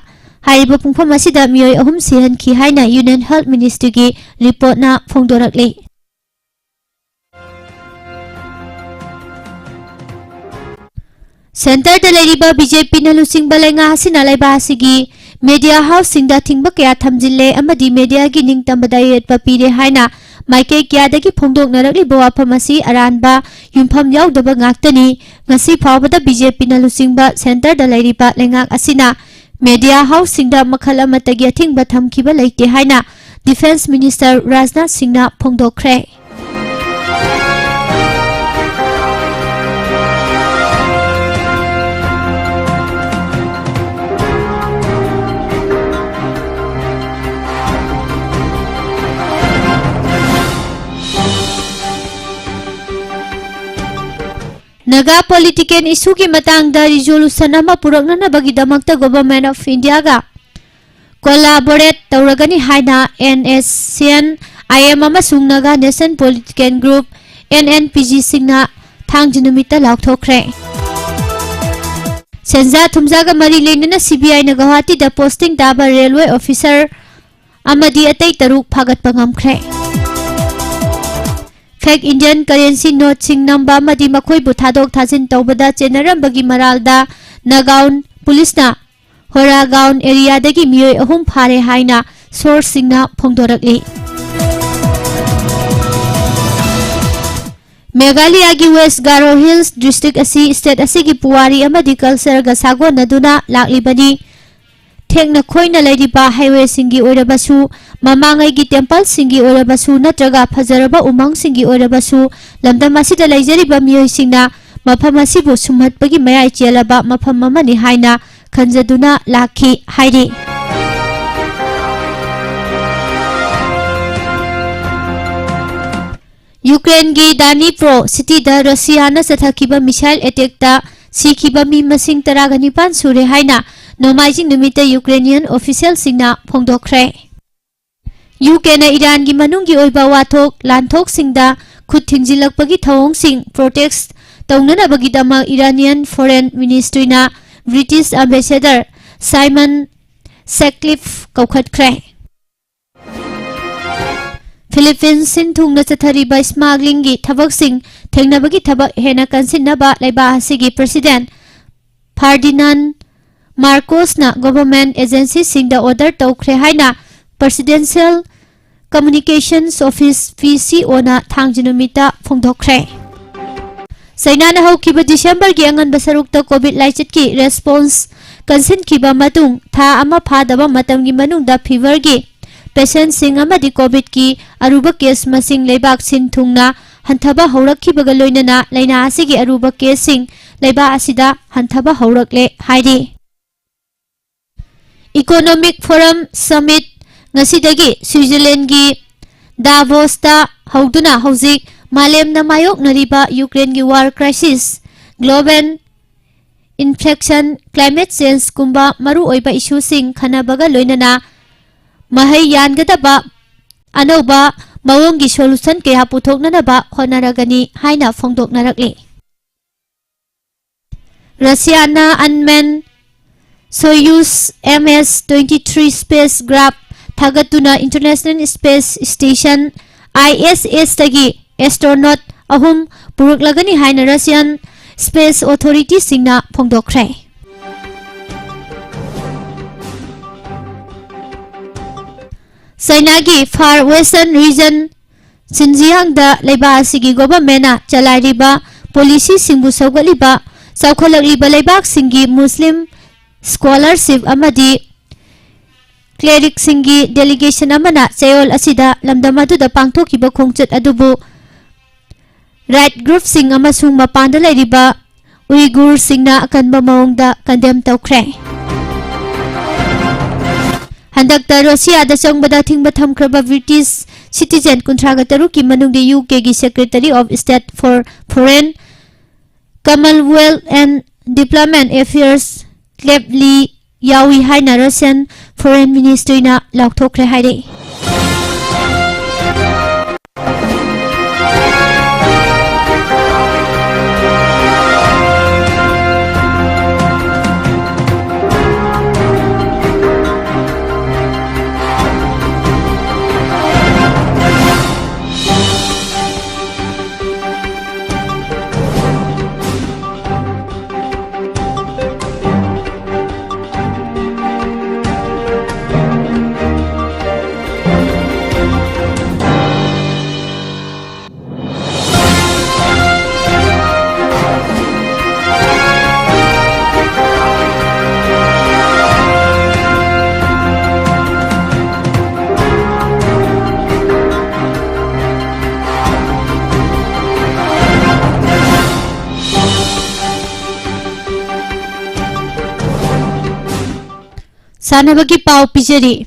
ꯍꯥꯏꯔꯤꯕ ꯄꯨꯡꯐꯝ ꯑꯁꯤꯗ ꯃꯤꯑꯣꯏ ꯑꯍꯨꯝ ꯁꯤꯍꯟꯈꯤ ꯍꯥꯏꯅ ꯌꯨꯅꯤꯌꯟ ꯍꯦꯜꯊ ꯃꯤꯅꯤꯁꯇ꯭ꯔꯤꯒꯤ ꯔꯤꯄꯣꯔꯠꯅ ꯐꯣꯡꯗꯣꯔꯛꯂꯤ꯫ ꯁꯦꯟꯇꯔꯗ ꯂꯩꯔꯤꯕ ꯕꯤ ꯖꯦ ꯄꯤꯅ ꯂꯨꯆꯤꯡꯕ ꯂꯩꯉꯥꯛ ꯑꯁꯤꯅ ꯂꯩꯕꯥꯛ ꯑꯁꯤꯒꯤ ꯃꯦꯗꯤꯌꯥ ꯍꯥꯎꯁꯁꯤꯡꯗ ꯑꯊꯤꯡꯕ ꯀꯌꯥ ꯊꯝꯖꯤꯜꯂꯦ ꯑꯃꯗꯤ ꯃꯦꯗꯤꯌꯥꯒꯤ ꯅꯤꯡꯇꯝꯕꯗ ꯑꯌꯦꯠꯄ ꯄꯤꯔꯦ ꯍꯥꯏꯅ ꯃꯥꯏꯀꯩ ꯀꯌꯥꯗꯒꯤ ꯐꯣꯡꯗꯣꯛꯅꯔꯛꯂꯤꯕ ꯋꯥꯐꯝ ꯑꯁꯤ ꯑꯔꯥꯟꯕ, ꯌꯨꯝꯐꯝ ꯌꯥꯎꯗꯕ ꯉꯥꯛꯇꯅꯤ꯫ ꯉꯁꯤ ꯐꯥꯎꯕꯗ ꯕꯤ ꯖꯦ ꯄꯤꯅ ꯂꯨꯆꯤꯡꯕ ꯁꯦꯟꯇꯔꯗ ꯂꯩꯔꯤꯕ ꯂꯩꯉꯥꯛ ꯑꯁꯤꯅ ꯃꯦꯗꯤꯌꯥ ꯍꯥꯎꯁꯁꯤꯡꯗ ꯃꯈꯜ ꯑꯃꯠꯇꯒꯤ ꯑꯊꯤꯡꯕ ꯊꯝꯈꯤꯕ ꯂꯩꯇꯦ ꯍꯥꯏꯅ ꯗꯤꯐꯦꯟꯁ ꯃꯤꯅꯤꯁꯇꯔ ꯔꯥꯖꯅꯥꯊ ꯁꯤꯡꯅ ꯐꯣꯡꯗꯣꯛꯈ꯭ꯔꯦ꯫ ꯅꯥꯒꯥ ꯄꯣꯂꯤꯇꯤꯀꯦꯜ ꯏꯁꯨꯒꯤ ꯃꯇꯥꯡꯗ ꯔꯤꯖꯣꯂꯨꯁꯟ ꯑꯃ ꯄꯨꯔꯛꯅꯅꯕꯒꯤꯗꯃꯛꯇ Government of Indiaꯒ ꯀꯣꯂꯥꯕꯣꯔꯦꯠ ꯇꯧꯔꯒꯅꯤ ꯍꯥꯏꯅ N S C N I M ꯑꯃꯁꯨꯡ Naga national political group, N N P G, ꯁꯤꯡꯅ ꯊꯥꯡꯖ ꯅꯨꯃꯤꯠꯇ ꯂꯥꯎꯊꯣꯛꯈ꯭ꯔꯦ꯫ ꯁꯦꯟꯖꯥ ꯊꯨꯝꯖꯥꯒ ꯃꯔꯤ ꯂꯩꯅꯅ ꯁꯤ ꯕꯤ ꯑꯥꯏꯅ ꯒꯧꯍꯥꯇꯤꯗ ꯄꯣꯁꯇꯤꯡ ꯇꯥꯕ ꯔꯦꯜꯋꯦ ꯑꯣꯐꯤꯁꯔ ꯑꯃꯗꯤ ꯑꯇꯩ ꯇꯔꯨꯛ ꯐꯥꯒꯠꯄ ꯉꯝꯈ꯭ꯔꯦ꯫ Fake Indian currency noteꯁꯤꯡ ꯅꯝꯕ ꯑꯃꯗꯤ ꯃꯈꯣꯏꯕꯨ ꯊꯥꯗꯣꯛ ꯊꯥꯖꯤꯟ ꯇꯧꯕꯗ ꯆꯦꯟꯅꯔꯝꯕꯒꯤ ꯃꯔꯥꯜꯗ ꯅꯥꯒꯥꯎꯟ ꯄꯨꯂꯤꯁꯅ ꯍꯣꯔꯥꯒꯥꯎꯟ ꯑꯦꯔꯤꯌꯥꯗꯒꯤ ꯃꯤꯑꯣꯏ ꯑꯍꯨꯝ ꯐꯥꯔꯦ ꯍꯥꯏꯅ ꯁꯣꯔꯁꯁꯤꯡꯅ ꯐꯣꯡꯗꯣꯔꯛꯂꯤ꯫ ꯃꯦꯘꯥꯂꯌꯥꯒꯤ ꯋꯦꯁ ꯒꯥꯔꯣ ꯍꯤꯜꯁ ꯗꯤꯁꯇ꯭ꯔꯤꯛ ꯑꯁꯤ ꯁ꯭ꯇꯦꯠ ꯑꯁꯤꯒꯤ ꯄꯨꯋꯥꯔꯤ ꯑꯃꯗꯤ ꯀꯜꯆꯔꯒ ꯁꯥꯒꯣꯟꯅꯗꯨꯅ ꯂꯥꯛꯂꯤꯕꯅꯤ꯫ ꯊꯦꯛꯅ ꯈꯣꯏꯅ ꯂꯩꯔꯤꯕ ꯍꯥꯏꯋꯦꯁꯤꯡꯒꯤ ꯑꯣꯏꯔꯕꯁꯨ, ꯃꯃꯥꯡꯉꯩꯒꯤ ꯇꯦꯝꯄꯜꯁꯤꯡꯒꯤ ꯑꯣꯏꯔꯕꯁꯨ, ꯅꯠꯇ꯭ꯔꯒ ꯐꯖꯔꯕ ꯎꯃꯪꯁꯤꯡꯒꯤ ꯑꯣꯏꯔꯕꯁꯨ, ꯂꯝꯗꯝ ꯑꯁꯤꯗ ꯂꯩꯖꯔꯤꯕ ꯃꯤꯑꯣꯏꯁꯤꯡꯅ ꯃꯐꯝ ꯑꯁꯤꯕꯨ ꯁꯨꯝꯍꯠꯄꯒꯤ ꯃꯌꯥꯏ ꯆꯦꯜꯂꯕ ꯃꯐꯝ ꯑꯃꯅꯤ ꯍꯥꯏꯅ ꯈꯟꯖꯗꯨꯅ ꯂꯥꯛꯈꯤ ꯍꯥꯏꯔꯤ꯫ ꯌꯨꯀ꯭ꯔꯦꯟꯒꯤ ꯗꯥꯅꯤꯄ꯭ꯔꯣ ꯁꯤꯇꯤꯗ ꯔꯁꯤꯌꯥꯅ ꯆꯠꯊꯈꯤꯕ ꯃꯤꯁꯥꯏꯜ ꯑꯦꯇꯦꯛꯇ ꯁꯤꯈꯤꯕ ꯃꯤ ꯃꯁꯤꯡ ꯇꯔꯥꯒ ꯅꯤꯄꯥꯟ ꯁꯨꯔꯦ ꯍꯥꯏꯅ ꯅꯣꯡꯃꯥꯏꯖꯤꯡ ꯅꯨꯃꯤꯠꯇ ꯌꯨꯀ꯭ꯔꯦꯅꯤꯌꯟ ꯑꯣꯐꯤꯁꯤꯌꯦꯜꯁꯤꯡꯅ ꯐꯣꯡꯗꯣꯛꯈ꯭ꯔꯦ꯫ ꯌꯨ ꯀꯦꯅ ꯏꯔꯥꯟꯒꯤ ꯃꯅꯨꯡꯒꯤ ꯑꯣꯏꯕ ꯋꯥꯊꯣꯛ ꯂꯥꯟꯊꯣꯛꯁꯤꯡꯗ ꯈꯨꯠ ꯊꯤꯡꯖꯤꯜꯂꯛꯄꯒꯤ ꯊꯧꯑꯣꯡꯁꯤꯡ ꯄ꯭ꯔꯣꯇꯦꯁ ꯇꯧꯅꯅꯕꯒꯤꯗꯃꯛ ꯏꯔꯥꯅꯤꯌꯟ ꯐꯣꯔꯦꯟ ꯃꯤꯅꯤꯁꯇ꯭ꯔꯤꯅ ꯕ꯭ꯔꯤꯇꯤꯁ ꯑꯦꯝꯕꯦꯁꯦꯗꯔ ꯁꯥꯏꯃꯟ ꯁꯦꯛꯂꯤꯐ ꯀꯧꯈꯠꯈ꯭ꯔꯦ꯫ ꯐꯤꯂꯤꯄꯤꯟꯁ ꯁꯤꯟ ꯊꯨꯡꯅ ꯆꯠꯊꯔꯤꯕ ꯁ꯭ꯃꯥꯒ꯭ꯂꯤꯡꯒꯤ ꯊꯕꯛꯁꯤꯡ ꯊꯦꯡꯅꯕꯒꯤ ꯊꯕꯛ ꯍꯦꯟꯅ ꯀꯟꯁꯤꯟꯅꯕ ꯂꯩꯕꯥꯛ ꯑꯁꯤꯒꯤ ꯄ꯭ꯔꯁꯤꯗꯦꯟ ꯐꯥꯔꯗꯤꯅꯥꯟ ꯃꯥꯔꯀꯣꯁꯅ ꯒꯣꯚꯔꯟꯃꯦꯟꯠ ꯑꯦꯖꯦꯟꯁꯤꯁꯤꯡꯗ ꯑꯣꯔꯗꯔ ꯇꯧꯈ꯭ꯔꯦ ꯍꯥꯏꯅ ꯄ꯭ꯔꯁꯤꯗꯦꯟꯁꯤꯌꯦꯜ ꯀꯝꯃ꯭ꯌꯨꯅꯤꯀꯦꯁꯟꯁ ꯑꯣꯐꯤꯁ, ꯄꯤ ꯁꯤ ꯑꯣꯅ ꯊꯥꯡꯖ ꯅꯨꯃꯤꯠꯇ ꯐꯣꯡꯗꯣꯛꯈ꯭ꯔꯦ꯫ ꯆꯩꯅꯥꯅ ꯍꯧꯈꯤꯕ ꯗꯤꯁꯦꯝꯕꯔꯒꯤ ꯑꯉꯟꯕ ꯁꯔꯨꯛꯇ ꯀꯣꯚꯤꯗ ꯂꯥꯏꯆꯠꯀꯤ ꯔꯦꯁꯄꯣꯟꯁ ꯀꯟꯁꯤꯟꯈꯤꯕ ꯃꯇꯨꯡ ꯊꯥ ꯑꯃ ꯐꯥꯗꯕ ꯃꯇꯝꯒꯤ ꯃꯅꯨꯡꯗ ꯐꯤꯚꯔꯒꯤ ꯄꯦꯁꯦꯟꯠꯁꯤꯡ ꯑꯃꯗꯤ ꯀꯣꯚꯤꯗꯀꯤ ꯑꯔꯨꯕ ꯀꯦꯁ ꯃꯁꯤꯡ ꯂꯩꯕꯥꯛ ꯁꯤꯟ ꯊꯨꯡꯅ ꯍꯟꯊꯕ ꯍꯧꯔꯛꯈꯤꯕꯒ ꯂꯣꯏꯅꯅ ꯂꯩꯅꯥ ꯑꯁꯤꯒꯤ ꯑꯔꯨꯕ ꯀꯦꯁꯁꯤꯡ ꯂꯩꯕꯥꯛ ꯑꯁꯤꯗ ꯍꯟꯊꯕ ꯍꯧꯔꯛꯂꯦ ꯍꯥꯏꯔꯤ꯫ ꯏꯀꯣꯅꯣꯃꯤꯛ ꯐꯣꯔꯝ ꯁꯃꯤꯠ ꯉꯁꯤꯗꯒꯤ ꯁ꯭ꯋꯤꯖꯔꯂꯦꯟꯒꯤ ꯗꯥꯚꯣꯁꯇ ꯍꯧꯗꯨꯅ ꯍꯧꯖꯤꯛ ꯃꯥꯂꯦꯝꯅ ꯃꯥꯌꯣꯛꯅꯔꯤꯕ ꯌꯨꯀ꯭ꯔꯦꯟꯒꯤ war crisis, global inflation, climate ꯆꯦꯟꯖꯀꯨꯝꯕ ꯃꯔꯨꯑꯣꯏꯕ ꯏꯁꯨꯁꯤꯡ ꯈꯟꯅꯕꯒ ꯂꯣꯏꯅꯅ ꯃꯍꯩ ꯌꯥꯟꯒꯗꯕ ꯑꯅꯧꯕ ꯃꯑꯣꯡꯒꯤ ꯁꯣꯂꯨꯁꯟ ꯀꯌꯥ ꯄꯨꯊꯣꯛꯅꯅꯕ ꯍꯣꯠꯅꯔꯒꯅꯤ ꯍꯥꯏꯅ ꯐꯣꯡꯗꯣꯛꯅꯔꯛꯂꯤ꯫ ꯔꯁꯤꯌꯥꯅ unmanned Soyuz M S twenty three spacecraft ꯊꯥꯒꯠꯇꯨꯅ international space station, I S ꯑꯦꯁꯇꯒꯤ ꯑꯦꯁꯇ꯭ꯔꯣꯅꯣꯠ ꯑꯍꯨꯝ ꯄꯨꯔꯛꯂꯒꯅꯤ ꯍꯥꯏꯅ ꯔꯁꯤꯌꯥꯟ ꯁ꯭ꯄꯦꯁ ꯑꯣꯊꯣꯔꯤꯇꯤꯁꯤꯡꯅ ꯐꯣꯡꯗꯣꯛꯈ꯭ꯔꯦ꯫ ꯆꯥꯏꯅꯥꯒꯤ ꯐꯥꯔ ꯋꯦꯁꯇꯔꯟ ꯔꯤꯖꯟ ꯁꯤꯟꯖꯤꯌꯥꯡꯗ ꯂꯩꯕꯥꯛ ꯑꯁꯤꯒꯤ ꯒꯣꯚꯔꯟꯃꯦꯟꯠꯅ ꯆꯂꯥꯏꯔꯤꯕ ꯄꯣꯂꯤꯁꯤꯁꯤꯡꯕꯨ ꯁꯧꯒꯠꯂꯤꯕ ꯆꯥꯎꯈꯠꯂꯛꯂꯤꯕ ꯂꯩꯕꯥꯛꯁꯤꯡꯒꯤ ꯃꯨꯁꯂꯤꯝ ꯁ꯭ꯀꯣꯂꯔꯁꯤꯞ ꯑꯃꯗꯤ ꯀ꯭ꯂꯦꯔꯤꯛꯁꯤꯡꯒꯤ ꯗꯦꯂꯤꯒꯦꯁꯟ ꯑꯃꯅ ꯆꯌꯣꯜ ꯑꯁꯤꯗ ꯂꯝꯗꯝ ꯑꯗꯨꯗ ꯄꯥꯡꯊꯣꯛꯈꯤꯕ ꯈꯣꯡꯆꯠ ꯑꯗꯨꯕꯨ ꯔꯥꯏꯠ ꯒ꯭ꯔꯨꯞꯁꯤꯡ ꯑꯃꯁꯨꯡ ꯃꯄꯥꯟꯗ ꯂꯩꯔꯤꯕ ꯎꯏꯒꯨꯔꯁꯤꯡꯅ ꯑꯀꯟꯕ ꯃꯑꯣꯡꯗ ꯀꯟꯗꯦꯝ ꯇꯧꯈ꯭ꯔꯦ꯫ ꯍꯟꯗꯛꯇ ꯔꯁꯤꯌꯥꯗ ꯆꯪꯕꯗ ꯑꯊꯤꯡꯕ ꯊꯝꯈ꯭ꯔꯕ ꯕ꯭ꯔꯤꯇꯤꯁ citizen ꯀꯨꯟꯊ꯭ꯔꯥꯒ ꯇꯔꯨꯛꯀꯤ ꯃꯅꯨꯡꯗ U Kꯒꯤ Secretary of State for Foreign, Commonwealth and Development Affairs Cleve Li ꯌꯥꯎꯏ ꯍꯥꯏꯅ Russian Foreign Ministryꯅ ꯂꯥꯎꯊꯣꯛꯈ꯭ꯔꯦ ꯍꯥꯏꯔꯛꯏ꯫ ꯁꯥꯟꯅꯕꯒꯤ ꯄꯥꯎ ꯄꯤꯖꯔꯤ꯫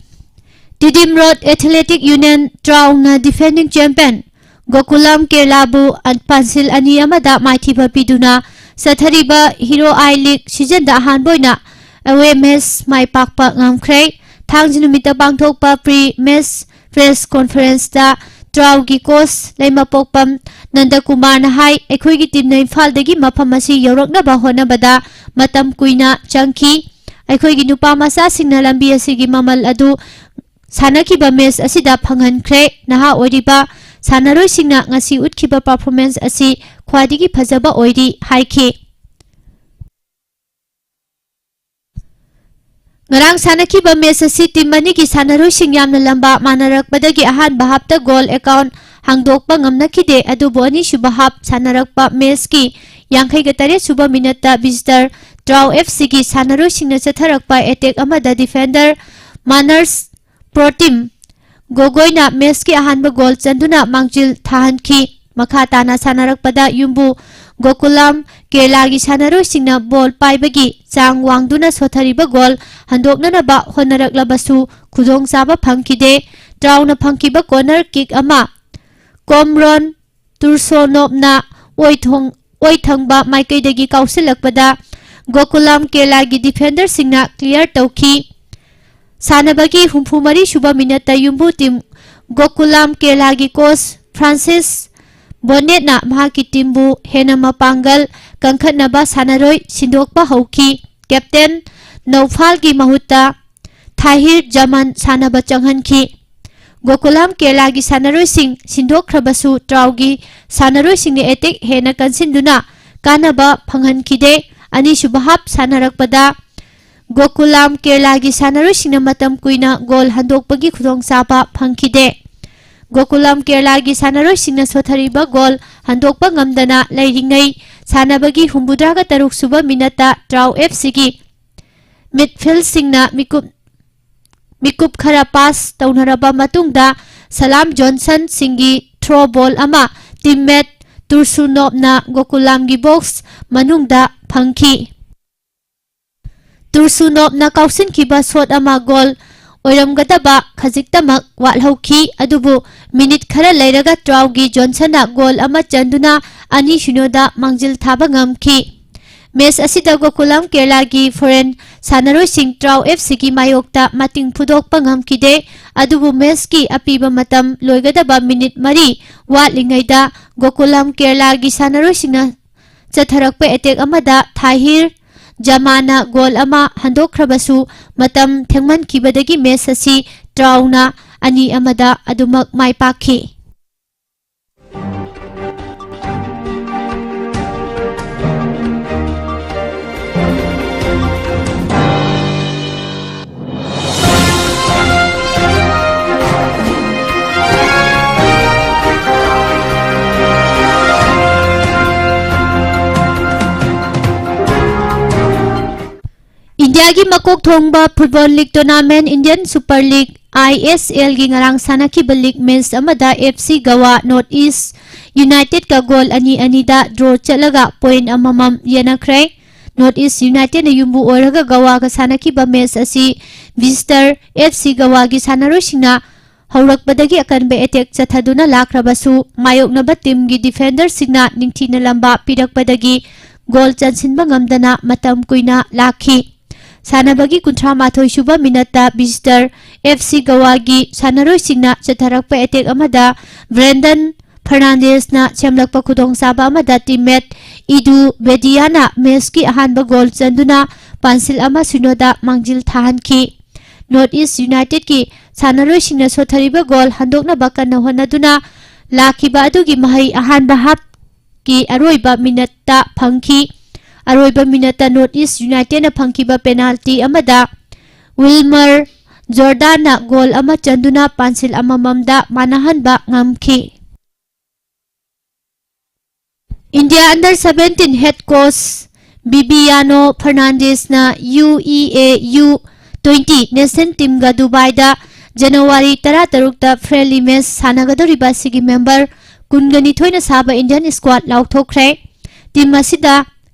Tidim Road Athletic Union ꯇ꯭ꯔꯥꯎꯅ defending champion ꯒꯣꯀꯨꯂꯝ ꯀꯦꯔꯂꯥꯕꯨ ꯑꯟ-, ꯄꯥꯟꯁꯤꯜ ꯑꯅꯤ ꯑꯃꯗ ꯃꯥꯏꯊꯤꯕ ꯄꯤꯗꯨꯅ ꯆꯠꯊꯔꯤꯕ Hero I League seasonꯗ ꯑꯍꯥꯟꯕ ꯑꯣꯏꯅ away match ꯃꯥꯏ ꯄꯥꯛꯄ ꯉꯝꯈ꯭ꯔꯦ꯫ ꯊꯥꯡꯖ ꯅꯨꯃꯤꯠꯇ ꯄꯥꯡꯊꯣꯛꯄ pre match press conferenceꯇ ꯇ꯭ꯔꯥꯎꯒꯤ coach ꯂꯩꯃꯄꯣꯛꯄꯝ ꯅꯟꯗꯀꯨꯃꯥꯔꯅ ꯍꯥꯏ, ꯑꯩꯈꯣꯏꯒꯤ teamꯅ ꯏꯝꯐꯥꯜꯗꯒꯤ ꯃꯐꯝ ꯑꯁꯤ ꯌꯧꯔꯛꯅꯕ ꯍꯣꯠꯅꯕꯗ ꯃꯇꯝ ꯀꯨꯏꯅ ꯆꯪꯈꯤ꯫ ꯑꯩꯈꯣꯏꯒꯤ ꯅꯨꯄꯥ ꯃꯆꯥꯁꯤꯡꯅ ꯂꯝꯕꯤ ꯑꯁꯤꯒꯤ ꯃꯃꯜ ꯑꯗꯨ ꯁꯥꯟꯅꯈꯤꯕ match ꯑꯁꯤꯗ ꯐꯪꯍꯟꯈ꯭ꯔꯦ꯫ ꯅꯍꯥ ꯑꯣꯏꯔꯤꯕ ꯁꯥꯟꯅꯔꯣꯏꯁꯤꯡꯅ ꯉꯁꯤ ꯎꯠꯈꯤꯕ performance ꯑꯁꯤ ꯈ꯭ꯋꯥꯏꯗꯒꯤ ꯐꯖꯕ ꯑꯣꯏꯔꯤ ꯍꯥꯏꯈꯤ꯫ ꯉꯔꯥꯡ ꯁꯥꯟꯅꯈꯤꯕ match ꯑꯁꯤ team ꯑꯅꯤꯒꯤ ꯁꯥꯟꯅꯔꯣꯏꯁꯤꯡ ꯌꯥꯝꯅ ꯂꯝꯕꯥ ꯃꯥꯟꯅꯔꯛꯄꯗꯒꯤ ꯑꯍꯥꯟꯕ halfꯇ goal account ꯍꯥꯡꯗꯣꯛꯄ ꯉꯝꯅꯈꯤꯗꯦ, ꯑꯗꯨꯕꯨ ꯑꯅꯤꯁꯨꯕ half ꯁꯥꯟꯅꯔꯛꯄ matchꯀꯤ ꯌꯥꯡꯈꯩꯒ ꯇꯔꯦꯠ ꯁꯨꯕ minuteꯇ visitor ꯇ꯭ꯔꯥꯎ F Cꯒꯤ ꯁꯥꯟꯅꯔꯣꯏꯁꯤꯡꯅ ꯆꯠꯊꯔꯛꯄ attack ꯑꯃꯗ defender Manners Protim ꯒꯣꯒꯣꯏꯅ matchꯀꯤ ꯑꯍꯥꯟꯕ goal ꯆꯟꯗꯨꯅ ꯃꯥꯡꯖꯤꯜ ꯊꯥꯍꯟꯈꯤ꯫ ꯃꯈꯥ ꯇꯥꯅ ꯁꯥꯟꯅꯔꯛꯄꯗ ꯌꯨꯝꯕꯨ ꯒꯣꯀꯨꯂꯝ ꯀꯦꯔꯂꯥꯒꯤ ꯁꯥꯟꯅꯔꯣꯏꯁꯤꯡꯅ ball ꯄꯥꯏꯕꯒꯤ ꯆꯥꯡ ꯋꯥꯡꯗꯨꯅ ꯁꯣꯊꯔꯤꯕ goal ꯍꯟꯗꯣꯛꯅꯅꯕ ꯍꯣꯠꯅꯔꯛꯂꯕꯁꯨ ꯈꯨꯗꯣꯡꯆꯥꯕ ꯐꯪꯈꯤꯗꯦ꯫ ꯇ꯭ꯔꯥꯎꯅ ꯐꯪꯈꯤꯕ corner kick ꯑꯃ ꯀꯣꯝꯔꯣꯟ ꯇꯨꯔꯁꯣꯅꯣꯞꯅ ꯑꯣꯏꯊꯣꯡ-, ꯑꯣꯏꯊꯪꯕ ꯃꯥꯏꯀꯩꯗꯒꯤ ꯀꯥꯎꯁꯤꯜꯂꯛꯄꯗ ꯒꯣꯀꯨꯂꯥꯝ ꯀꯦꯔꯂꯥꯒꯤ defenderꯁꯤꯡꯅ clear ꯇꯧꯈꯤ꯫ ꯁꯥꯟꯅꯕꯒꯤ ꯍꯨꯝꯐꯨ ꯃꯔꯤ ꯁꯨꯕ minuteꯇ ꯌꯨꯝꯕꯨ team ꯒꯣꯀꯨꯂꯥꯝ ꯀꯦꯔꯂꯥꯒꯤ coach ꯐ꯭ꯔꯥꯟꯁꯤꯁ ꯕꯣꯅꯦꯠꯅ ꯃꯍꯥꯛꯀꯤ teamꯕꯨ ꯍꯦꯟꯅ ꯃꯄꯥꯡꯒꯜ ꯀꯟꯈꯠꯅꯕ ꯁꯥꯟꯅꯔꯣꯏ ꯁꯤꯟꯗꯣꯛꯄ ꯍꯧꯈꯤ꯫ Captain ꯅꯧꯐꯥꯜꯒꯤ ꯃꯍꯨꯠꯇ ꯊꯥꯍꯤꯔ ꯖꯃꯥꯟ ꯁꯥꯟꯅꯕ ꯆꯪꯍꯟꯈꯤ꯫ ꯒꯣꯀꯨꯂꯥꯝ ꯀꯦꯔꯂꯥꯒꯤ ꯁꯥꯟꯅꯔꯣꯏꯁꯤꯡ ꯁꯤꯟꯗꯣꯛꯈ꯭ꯔꯕꯁꯨ ꯇ꯭ꯔꯥꯎꯒꯤ ꯁꯥꯟꯅꯔꯣꯏꯁꯤꯡꯅ attack ꯍꯦꯟꯅ ꯀꯟꯁꯤꯟꯗꯨꯅ ꯀꯥꯟꯅꯕ ꯐꯪꯍꯟꯈꯤꯗꯦ꯫ ꯑꯅꯤꯁꯨꯕ half ꯁꯥꯟꯅꯔꯛꯄꯗ ꯒꯣꯀꯨꯂꯥꯝ ꯀꯦꯔꯂꯥꯒꯤ ꯁꯥꯟꯅꯔꯣꯏꯁꯤꯡꯅ ꯃꯇꯝ ꯀꯨꯏꯅ goal ꯍꯟꯗꯣꯛꯄꯒꯤ ꯈꯨꯗꯣꯡꯆꯥꯕ ꯐꯪꯈꯤꯗꯦ꯫ ꯒꯣꯀꯨꯂꯥꯝ ꯀꯦꯔꯂꯥꯒꯤ ꯁꯥꯟꯅꯔꯣꯏꯁꯤꯡꯅ ꯁꯣꯊꯔꯤꯕ goal ꯍꯟꯗꯣꯛꯄ ꯉꯝꯗꯅ ꯂꯩꯔꯤꯉꯩ ꯁꯥꯟꯅꯕꯒꯤ ꯍꯨꯝꯐꯨꯇꯔꯥꯒ ꯇꯔꯨꯛ ꯁꯨꯕ minuteꯇ ꯇ꯭ꯔꯥꯎ FCꯒꯤ midfieldꯁꯤꯡꯅ ꯃꯤꯀꯨꯞ, ꯃꯤꯀꯨꯞ ꯈꯔ pass ꯇꯧꯅꯔꯕ ꯃꯇꯨꯡꯗ ꯁꯂꯥꯝ ꯖꯣꯟꯁꯟꯁꯤꯡꯒꯤ through ball ꯑꯃ teammate ꯇꯨꯔꯁꯨꯅꯣꯞꯅ ꯒꯣꯀꯨꯂꯥꯝꯒꯤ box ꯃꯅꯨꯡꯗ ꯐꯪꯈꯤ꯫ ꯇꯨꯔꯁꯨꯅꯣꯞꯅ ꯀꯥꯎꯁꯤꯟꯈꯤꯕ shot ꯑꯃ goal ꯑꯣꯏꯔꯝꯒꯗꯕ ꯈꯖꯤꯛꯇꯃꯛ ꯋꯥꯠꯍꯧꯈꯤ, ꯑꯗꯨꯕꯨ minute ꯈꯔ ꯂꯩꯔꯒ ꯇ꯭ꯔꯥꯎꯒꯤ ꯖꯣꯟꯁꯟꯅ goal ꯑꯃ ꯆꯟꯗꯨꯅ ꯑꯅꯤ ꯁꯤꯅꯣꯗ ꯃꯥꯡꯖꯤꯜ ꯊꯥꯕ ꯉꯝꯈꯤ꯫ Match ꯑꯁꯤꯗ ꯒꯣꯀꯨꯂꯝ ꯀꯦꯔꯂꯥꯒꯤ foreign ꯁꯥꯟꯅꯔꯣꯏꯁꯤꯡ ꯇ꯭ꯔꯥꯎ FCꯒꯤ ꯃꯥꯌꯣꯛꯇ ꯃꯇꯤꯡ ꯐꯨꯗꯣꯛꯄ ꯉꯝꯈꯤꯗꯦ, ꯑꯗꯨꯕꯨ matchꯀꯤ ꯑꯄꯤꯕ ꯃꯇꯝ ꯂꯣꯏꯒꯗꯕ minute ꯃꯔꯤ ꯋꯥꯠꯂꯤꯉꯩꯗ ꯒꯣꯀꯨꯂꯝ ꯀꯦꯔꯂꯥꯒꯤ ꯁꯥꯟꯅꯔꯣꯏꯁꯤꯡꯅ ꯆꯠꯊꯔꯛꯄ attack ꯑꯃꯗ ꯊꯥꯍꯤꯔ ꯖꯃꯥꯅ goal ꯑꯃ ꯍꯟꯗꯣꯛꯈ꯭ꯔꯕꯁꯨ, ꯃꯇꯝ ꯊꯦꯡꯃꯟꯈꯤꯕꯗꯒꯤ match ꯑꯁꯤ ꯇ꯭ꯔꯥꯎꯅ ꯑꯅꯤ ꯑꯃꯗ ꯑꯗꯨꯃꯛ ꯃꯥꯏ ꯄꯥꯛꯈꯤ꯫ ꯏꯟꯗꯤꯌꯥꯒꯤ ꯃꯀꯣꯛ ꯊꯣꯡꯕ football league tournament Indian Super League, ISLꯒꯤ ꯉꯔꯥꯡ ꯁꯥꯟꯅꯈꯤꯕ league match ꯑꯃꯗ FC Goa North East Unitedꯀ goal ꯑꯅꯤ ꯑꯅꯤꯗ draw ꯆꯠꯂꯒ point ꯑꯃꯃꯝ ꯌꯦꯟꯅꯈ꯭ꯔꯦ꯫ North East Unitedꯅ ꯌꯨꯝꯕꯨ ꯑꯣꯏꯔꯒ Goaꯒ ꯁꯥꯟꯅꯈꯤꯕ match ꯑꯁꯤ visitor FC Goaꯒꯤ ꯁꯥꯟꯅꯔꯣꯏꯁꯤꯡꯅ ꯍꯧꯔꯛꯄꯗꯒꯤ ꯑꯀꯟꯕ ꯑꯦꯇꯦꯛ ꯆꯠꯊꯗꯨꯅ ꯂꯥꯛꯈ꯭ꯔꯕꯁꯨ, ꯃꯥꯌꯣꯛꯅꯕ ꯇꯤꯝꯒꯤ ꯗꯤꯐꯦꯟꯗꯔꯁꯤꯡꯅ ꯅꯤꯡꯊꯤꯅ ꯂꯝꯕꯥ ꯄꯤꯔꯛꯄꯗꯒꯤ ꯒꯣꯜ ꯆꯟꯁꯤꯟꯕ ꯉꯝꯗꯅ ꯃꯇꯝ ꯀꯨꯏꯅ ꯂꯥꯛꯈꯤ꯫ ꯁꯥꯟꯅꯕꯒꯤ ꯀꯨꯟꯊ꯭ꯔꯥ ꯃꯥꯊꯣꯏ ꯁꯨꯕ ꯃꯤꯅꯠꯇ ꯚꯤꯖꯤꯇꯔ ꯑꯦꯐ ꯁꯤ ꯒꯋꯥꯒꯤ ꯁꯥꯟꯅꯔꯣꯏꯁꯤꯡꯅ ꯆꯠꯊꯔꯛꯄ ꯑꯦꯇꯦꯛ ꯑꯃꯗ ꯕ꯭ꯔꯦꯟꯗꯟ ꯐꯔꯅꯥꯟꯗꯦꯁꯅ ꯁꯦꯝꯂꯛꯄ ꯈꯨꯗꯣꯡꯆꯥꯕ ꯑꯃꯗ ꯇꯤꯝꯃꯦꯠ ꯏꯗꯨ ꯕꯦꯗꯤꯌꯥꯅ ꯃꯦꯆꯀꯤ ꯑꯍꯥꯟꯕ ꯒꯣꯜ ꯆꯟꯗꯨꯅ ꯄꯥꯟꯁꯤꯜ ꯑꯃ ꯁꯤꯅꯣꯗ ꯃꯥꯡꯖꯤꯜ ꯊꯥꯍꯟꯈꯤ꯫ ꯅꯣꯔꯠ ꯏꯁ ꯌꯨꯅꯥꯏꯇꯦꯗꯀꯤ ꯁꯥꯟꯅꯔꯣꯏꯁꯤꯡꯅ ꯁꯣꯠꯊꯔꯤꯕ ꯒꯣꯜ ꯍꯟꯗꯣꯛꯅꯕ ꯀꯟꯅ ꯍꯣꯠꯅꯗꯨꯅ ꯂꯥꯛꯈꯤꯕ ꯑꯗꯨꯒꯤ ꯃꯍꯩ ꯑꯍꯥꯟꯕ ꯍꯥꯞꯀꯤ ꯑꯔꯣꯏꯕ ꯃꯤꯅꯠꯇ ꯐꯪꯈꯤ꯫ ꯑꯔꯣꯏꯕ ꯃꯤꯅꯠꯇ ꯅꯣꯔꯠ ꯏꯁ ꯌꯨꯅꯥꯏꯇꯦꯗꯅ ꯐꯪꯈꯤꯕ ꯄꯦꯅꯥꯜꯇꯤ ꯑꯃꯗ ꯋꯤꯜꯃꯔ ꯖꯣꯔꯗꯥꯟꯅ ꯒꯣꯜ ꯑꯃ ꯆꯟꯗꯨꯅ ꯄꯥꯟꯁꯤꯜ ꯑꯃꯃꯝꯗ ꯃꯥꯟꯅꯍꯟꯕ ꯉꯝꯈꯤ꯫ India under seventeen head coach Bibiano ꯐꯔꯅꯥꯟꯗꯦꯁꯅ U E A U twenty national ꯇꯤꯝꯒ ꯗꯨꯕꯥꯏꯗ ꯖꯅꯋꯥꯔꯤ ꯇꯔꯥꯇꯔꯨꯛꯇ ꯐ꯭ꯔꯦꯟꯂꯤ ꯃꯦꯆ ꯁꯥꯟꯅꯒꯗꯧꯔꯤꯕ ꯑꯁꯤꯒꯤ ꯃꯦꯝꯕꯔ ꯀꯨꯟꯒ ꯅꯤꯊꯣꯏꯅ ꯁꯥꯕ ꯏꯟꯗꯤꯌꯟ ꯁ꯭ꯀ꯭ꯋꯥꯗ ꯂꯥꯎꯊꯣꯛꯈ꯭ꯔꯦ꯫ ꯇꯤꯝ ꯑꯁꯤꯗ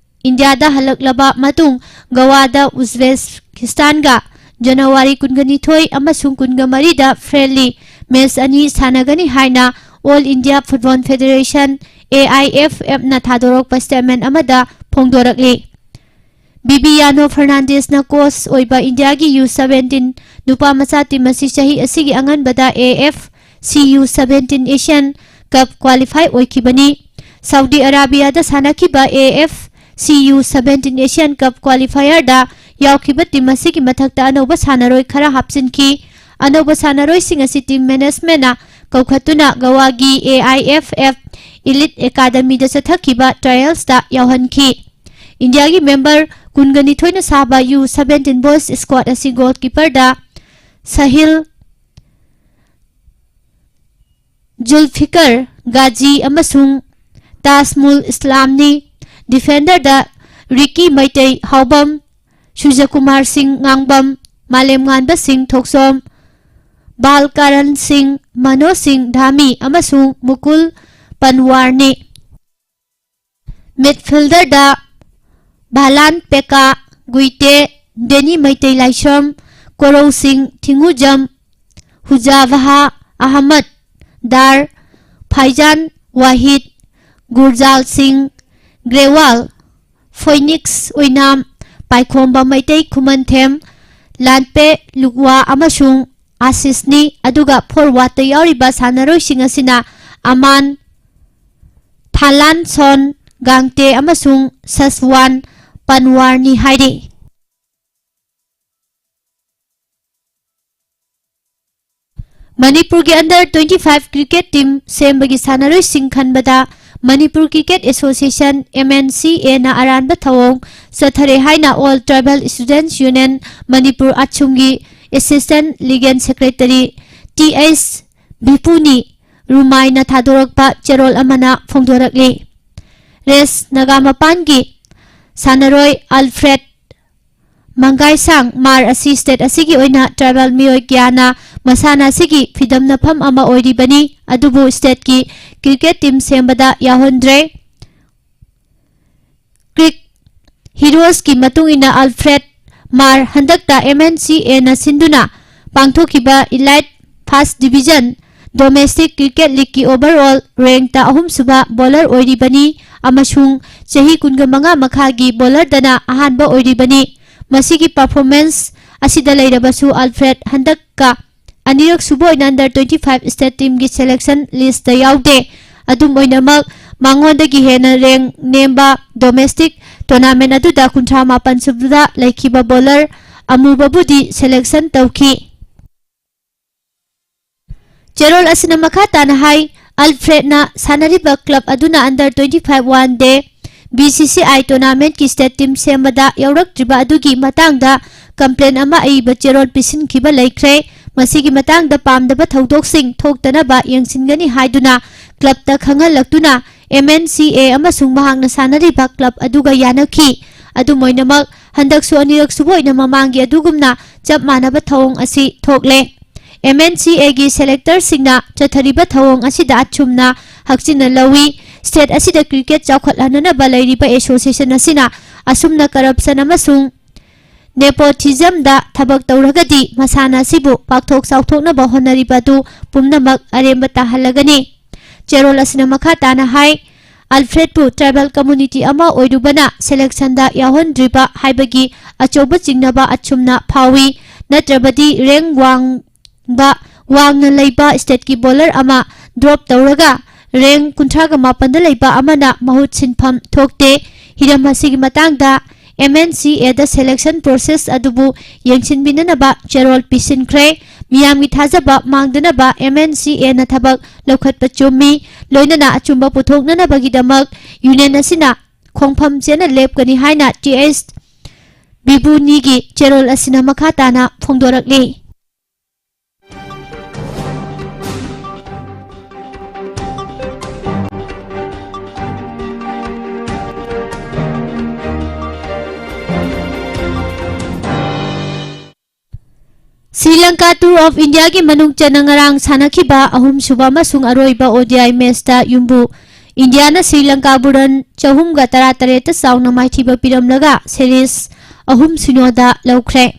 ꯏꯟꯗꯤꯌꯥꯗ ꯍꯜꯂꯛꯂꯕ ꯃꯇꯨꯡ ꯒꯋꯥꯗ ꯎꯖꯕꯦꯀꯤꯁꯇꯥꯟꯒ ꯖꯅꯋꯥꯔꯤ ꯀꯨꯟꯒ ꯅꯤꯊꯣꯏ ꯑꯃꯁꯨꯡ ꯀꯨꯟꯒ ꯃꯔꯤꯗ ꯐ꯭ꯔꯦꯟꯂꯤ ꯃꯦꯆ ꯑꯅꯤ ꯁꯥꯟꯅꯒꯅꯤ ꯍꯥꯏꯅ all India football federation, A I F F ꯊꯥꯗꯣꯔꯛꯄ ꯁ꯭ꯇꯦꯠꯃꯦꯟ ꯑꯃꯗ ꯐꯣꯡꯗꯣꯔꯛꯂꯤ꯫ ꯕꯤꯕꯤꯌꯥꯅꯣ ꯐꯔꯅꯥꯟꯗꯦꯁꯅ ꯀꯣꯆ ꯑꯣꯏꯕ ꯏꯟꯗꯤꯌꯥꯒꯤ ꯌꯨ ꯁꯚꯦꯟꯇꯤꯟ ꯅꯨꯄꯥ ꯃꯆꯥ ꯇꯤꯝ ꯑꯁꯤ ꯆꯍꯤ ꯑꯁꯤꯒꯤ ꯑꯉꯟꯕꯗ A F C U seventeen Asian cup qualify ꯑꯣꯏꯈꯤꯕꯅꯤ꯫ ꯁꯥꯎꯗꯤ ꯑꯔꯥꯕꯤꯌꯥꯗ ꯁꯥꯟꯅꯈꯤꯕ A F C U seventeen Asian cup ꯀ꯭ꯋꯥꯂꯤꯐꯥꯌꯔꯗ ꯌꯥꯎꯈꯤꯕ ꯇꯤꯝ ꯑꯁꯤꯒꯤ ꯃꯊꯛꯇ ꯑꯅꯧꯕ ꯁꯥꯟꯅꯔꯣꯏ ꯈꯔ ꯍꯥꯞꯆꯤꯟꯈꯤ꯫ ꯑꯅꯧꯕ ꯁꯥꯟꯅꯔꯣꯏꯁꯤꯡ ꯑꯁꯤ ꯇꯤꯝ ꯃꯦꯅꯦꯖꯃꯦꯟꯅ ꯀꯧꯈꯠꯇꯨꯅ ꯒꯋꯥꯒꯤ A I F F elite ꯑꯦꯀꯥꯗꯃꯤꯗ ꯆꯠꯊꯈꯤꯕ ꯇ꯭ꯔꯥꯌꯦꯜꯁꯇ ꯌꯥꯎꯍꯟꯈꯤ꯫ ꯏꯟꯗꯤꯌꯥꯒꯤ ꯃꯦꯝꯕꯔ ꯀꯨꯟꯒ ꯅꯤꯊꯣꯏꯅ ꯁꯥꯕ ꯌꯨ ꯁꯚꯦꯟꯇꯤꯟ ꯕꯣꯏꯁ ꯁ꯭ꯀ꯭ꯋꯥꯗ ꯑꯁꯤ ꯒꯣꯜꯀꯤꯄꯔꯗ ꯁꯍꯤꯜ ꯖꯨꯜꯐꯤꯀꯔ ꯒꯥꯖꯤ ꯑꯃꯁꯨꯡ ꯇꯥꯖꯃꯨꯜ ꯏꯁꯂꯥꯝꯅꯤ꯫ ꯗꯤꯐꯦꯟꯗꯔꯗ ꯔꯤꯀꯤ ꯃꯩꯇꯩ ꯍꯥꯎꯕꯝ, ꯁꯨꯖꯀꯨꯃꯥꯔ ꯁꯤꯡ ꯉꯥꯡꯕꯝ, ꯃꯥꯂꯦꯝꯉꯥꯟꯕ ꯁꯤꯡ ꯊꯣꯛꯆꯣꯝ, ꯕꯥꯜꯀꯔꯟ ꯁꯤꯡ, ꯃꯅꯣꯖ ꯁꯤꯡ ꯙꯥꯃꯤ ꯑꯃꯁꯨꯡ ꯃꯨꯀꯨꯜ ꯄꯟꯋꯥꯔꯅꯤ꯫ ꯃꯤꯗꯐꯤꯜꯗꯔꯗ ꯚꯥꯂꯥꯟ ꯄꯦꯀꯥ ꯒꯨꯏꯇꯦ, ꯗꯦꯅꯤ ꯃꯩꯇꯩ ꯂꯥꯏꯁ꯭ꯔꯝ, ꯀꯣꯔꯧ ꯁꯤꯡ ꯊꯤꯡꯉꯨꯖꯝ, ꯀꯨꯖꯥꯚꯥ ꯑꯍꯃꯗ ꯗꯥꯔ, ꯐꯥꯏꯖꯥꯟ ꯋꯥꯍꯤꯗ, ꯒꯨꯔꯖꯥꯜ ꯁꯤꯡ ꯒ꯭ꯔꯦꯋꯥꯜ, ꯐꯣꯏꯅꯤꯛꯁ ꯎꯏꯅꯥꯝ, ꯄꯥꯏꯈꯣꯝꯕ ꯃꯩꯇꯩ ꯈꯨꯃꯟꯊꯦꯝ, ꯂꯥꯟꯄꯦ ꯂꯨꯛꯋꯥ ꯑꯃꯁꯨꯡ ꯑꯥꯁꯤꯁꯅꯤ꯫ ꯑꯗꯨꯒ ꯐꯣꯔꯋꯥꯔꯗꯇ ꯌꯥꯎꯔꯤꯕ ꯁꯥꯟꯅꯔꯣꯏꯁꯤꯡ ꯑꯁꯤꯅ ꯑꯃꯥꯟ, ꯊꯥꯂꯥꯟ ꯁꯣꯟ, ꯒꯥꯡꯇꯦ ꯑꯃꯁꯨꯡ ꯁꯁꯋꯥꯟ ꯄꯟꯋꯥꯔꯅꯤ ꯍꯥꯏꯔꯤ꯫ ꯃꯅꯤꯄꯨꯔꯒꯤ under twenty five cricket team ꯁꯦꯝꯕꯒꯤ ꯁꯥꯟꯅꯔꯣꯏꯁꯤꯡ ꯈꯟꯕꯗ Manipur Cricket Association, M N C A, ꯅ ꯑꯔꯥꯟꯕ ꯊꯧꯑꯣꯡ ꯆꯠꯊꯔꯦ ꯍꯥꯏꯅ All Tribal Students Union Manipur, ꯑꯠꯁꯨꯝꯒꯤ Assistant Legal Secretary T H ꯕꯤꯄꯨꯅꯤ ꯔꯨꯃꯥꯏꯅ ꯊꯥꯗꯣꯔꯛꯄ ꯆꯦꯔꯣꯜ ꯑꯃꯅ ꯐꯣꯡꯗꯣꯔꯛꯂꯤ꯫ ꯔꯦꯁ ꯅꯥꯒꯥ ꯃꯄꯥꯟꯒꯤ ꯁꯥꯟꯅꯔꯣꯏ ꯑꯜꯐ꯭ꯔꯦꯗ ꯃꯪꯒꯥꯏꯁꯥꯡ ꯃꯥꯔ ꯑꯁꯤ state ꯑꯁꯤꯒꯤ ꯑꯣꯏꯅ tribal ꯃꯤꯑꯣꯏ ꯀꯌꯥꯅ ꯃꯁꯥꯟꯅ ꯑꯁꯤꯒꯤ ꯐꯤꯗꯝꯅꯐꯝ ꯑꯃ ꯑꯣꯏꯔꯤꯕꯅꯤ, ꯑꯗꯨꯕꯨ stateꯀꯤ cricket team ꯁꯦꯝꯕꯗ ꯌꯥꯎꯍꯟꯗ꯭ꯔꯦ꯫ Cricket Heroesꯀꯤ ꯃꯇꯨꯡ ꯏꯟꯅ ꯑꯜꯐ꯭ꯔꯦꯗ ꯃꯥꯔ ꯍꯟꯗꯛꯇ M N C Aꯅ ꯁꯤꯟꯗꯨꯅ ꯄꯥꯡꯊꯣꯛꯈꯤꯕ Elite First Division Domestic Cricket Leagueꯀꯤ overall rankꯇ ꯑꯍꯨꯝꯁꯨꯕ bowler ꯑꯣꯏꯔꯤꯕꯅꯤ ꯑꯃꯁꯨꯡ ꯆꯍꯤ ꯀꯨꯟꯒ ꯃꯉꯥ ꯃꯈꯥꯒꯤ bowlerꯗꯅ ꯑꯍꯥꯟꯕ ꯑꯣꯏꯔꯤꯕꯅꯤ꯫ ꯃꯁꯤꯒꯤ performance ꯑꯁꯤꯗ ꯂꯩꯔꯕꯁꯨ ꯑꯜꯐ꯭ꯔꯦꯗ ꯍꯟꯗꯛꯀ ꯑꯅꯤꯔꯛ ꯁꯨꯕ ꯑꯣꯏꯅ under twenty five state teamꯒꯤ selection listꯇ ꯌꯥꯎꯗꯦ꯫ ꯑꯗꯨꯝ ꯑꯣꯏꯅꯃꯛ, ꯃꯉꯣꯟꯗꯒꯤ ꯍꯦꯟꯅ rank ꯅꯦꯝꯕ domestic tournament ꯑꯗꯨꯗ ꯀꯨꯟꯊ꯭ꯔꯥ ꯃꯥꯄꯟ ꯁꯨꯕꯗ ꯂꯩꯈꯤꯕ bowler ꯑꯃꯨꯕꯕꯨꯗꯤ selection ꯇꯧꯈꯤ꯫ ꯆꯦꯔꯣꯜ ꯑꯁꯤꯅ ꯃꯈꯥ ꯇꯥꯅ ꯍꯥꯏ, ꯑꯜꯐ꯭ꯔꯦꯗꯅ ꯁꯥꯟꯅꯔꯤꯕ club ꯑꯗꯨꯅ under twenty five one day B C C I tournamentꯀꯤ state team ꯁꯦꯝꯕꯗ ꯌꯥꯎꯔꯛꯇ꯭ꯔꯤꯕ ꯑꯗꯨꯒꯤ ꯃꯇꯥꯡꯗ complaint ꯑꯃ ꯑꯏꯕ ꯆꯦꯔꯣꯜ ꯄꯤꯁꯤꯟꯈꯤꯕ ꯂꯩꯈ꯭ꯔꯦ꯫ ꯃꯁꯤꯒꯤ ꯃꯇꯥꯡꯗ ꯄꯥꯝꯗꯕ ꯊꯧꯗꯣꯛꯁꯤꯡ ꯊꯣꯛꯇꯅꯕ ꯌꯦꯡꯁꯤꯟꯒꯅꯤ ꯍꯥꯏꯗꯨꯅ clubꯇ ꯈꯪꯍꯜꯂꯛꯇꯨꯅ M N C A ꯑꯃꯁꯨꯡ ꯃꯍꯥꯛꯅ ꯁꯥꯟꯅꯔꯤꯕ club ꯑꯗꯨꯒ ꯌꯥꯅꯈꯤ꯫ ꯑꯗꯨꯝ ꯑꯣꯏꯅꯃꯛ, ꯍꯟꯗꯛꯁꯨ ꯑꯅꯤꯔꯛ ꯁꯨꯕ ꯑꯣꯏꯅ ꯃꯃꯥꯡꯒꯤ ꯑꯗꯨꯒꯨꯝꯅ ꯆꯞ ꯃꯥꯟꯅꯕ ꯊꯧꯑꯣꯡ ꯑꯁꯤ ꯊꯣꯛꯂꯦ꯫ M N C Aꯒꯤ selectorꯁꯤꯡꯅ ꯆꯠꯊꯔꯤꯕ ꯊꯧꯑꯣꯡ ꯑꯁꯤꯗ ꯑꯆꯨꯝꯅ ꯍꯛꯆꯤꯟꯅ ꯂꯧꯏ꯫ State ꯑꯁꯤꯗ cricket ꯆꯥꯎꯈꯠꯍꯟꯅꯅꯕ ꯂꯩꯔꯤꯕ association ꯑꯁꯤꯅ ꯑꯁꯨꯝꯅ corruption ꯑꯃꯁꯨꯡ Nepotismꯗ ꯊꯕꯛ ꯇꯧꯔꯒꯗꯤ ꯃꯁꯥꯟꯅ ꯑꯁꯤꯕꯨ ꯄꯥꯛꯊꯣꯛ ꯆꯥꯎꯊꯣꯛꯅꯕ ꯍꯣꯠꯅꯔꯤꯕ ꯑꯗꯨ ꯄꯨꯝꯅꯃꯛ ꯑꯔꯦꯝꯕ ꯇꯥꯍꯜꯂꯒꯅꯤ꯫ ꯆꯦꯔꯣꯜ ꯑꯁꯤꯅ ꯃꯈꯥ ꯇꯥꯅ ꯍꯥꯏ, ꯑꯜꯐ꯭ꯔꯦꯗꯄꯨ tribal community ꯑꯃ ꯑꯣꯏꯔꯨꯕꯅ selectionꯗ ꯌꯥꯎꯍꯟꯗ꯭ꯔꯤꯕ ꯍꯥꯏꯕꯒꯤ ꯑꯆꯧꯕ ꯆꯤꯡꯅꯕ ꯑꯁꯨꯝꯅ ꯐꯥꯎꯏ꯫ ꯅꯠꯇ꯭ꯔꯕꯗꯤ rank ꯋꯥꯡꯕ, ꯋꯥꯡꯅ ꯂꯩꯕ stateꯀꯤ bowler ꯑꯃ drop ꯇꯧꯔꯒ rank ꯀꯨꯟꯊ꯭ꯔꯥꯒ ꯃꯥꯄꯟꯗ ꯂꯩꯕ ꯑꯃꯅ ꯃꯍꯨꯠ ꯁꯤꯟꯐꯝ ꯊꯣꯛꯇꯦ꯫ ꯍꯤꯔꯝ ꯑꯁꯤꯒꯤ ꯃꯇꯥꯡꯗ MNCAꯗ selection process ꯑꯗꯨꯕꯨ ꯌꯦꯡꯁꯤꯟꯕꯤꯅꯅꯕ ꯆꯦꯔꯣꯜ ꯄꯤꯁꯤꯟꯈ꯭ꯔꯦ꯫ ꯃꯤꯌꯥꯝꯒꯤ ꯊꯥꯖꯕ ꯃꯥꯡꯗꯅꯕ MNCAꯅ ꯊꯕꯛ ꯂꯧꯈꯠꯄ ꯆꯨꯝꯃꯤ꯫ ꯂꯣꯏꯅꯅ ꯑꯆꯨꯝꯕ ꯄꯨꯊꯣꯛꯅꯅꯕꯒꯤꯗꯃꯛ union ꯑꯁꯤꯅ ꯈꯣꯡꯐꯝ ꯆꯦꯠꯅ ꯂꯦꯞꯀꯅꯤ ꯍꯥꯏꯅ Th ꯕꯤꯕꯨꯅꯤꯒꯤ ꯆꯦꯔꯣꯜ ꯑꯁꯤꯅ ꯃꯈꯥ ꯇꯥꯅ ꯐꯣꯡꯗꯣꯔꯛꯂꯤ꯫ Sri Lanka Tour of Indiaꯒꯤ ꯃꯅꯨꯡ ꯆꯟꯅ ꯉꯔꯥꯡ ꯁꯥꯟꯅꯈꯤꯕ ꯑꯍꯨꯝꯁꯨꯕ ꯑꯃꯁꯨꯡ ꯑꯔꯣꯏꯕ ODI matchꯇ ꯌꯨꯝꯕꯨ ꯏꯟꯗꯤꯌꯥꯅ ꯁ꯭ꯔꯤ ꯂꯪꯀꯥꯕꯨ run ꯆꯍꯨꯝꯒ ꯇꯔꯥꯇꯔꯦꯠꯇ ꯆꯥꯎꯅ ꯃꯥꯏꯊꯤꯕ ꯄꯤꯔꯝꯂꯒ series ꯑꯍꯨꯝ ꯁꯤꯅꯣꯗ ꯂꯧꯈ꯭ꯔꯦ꯫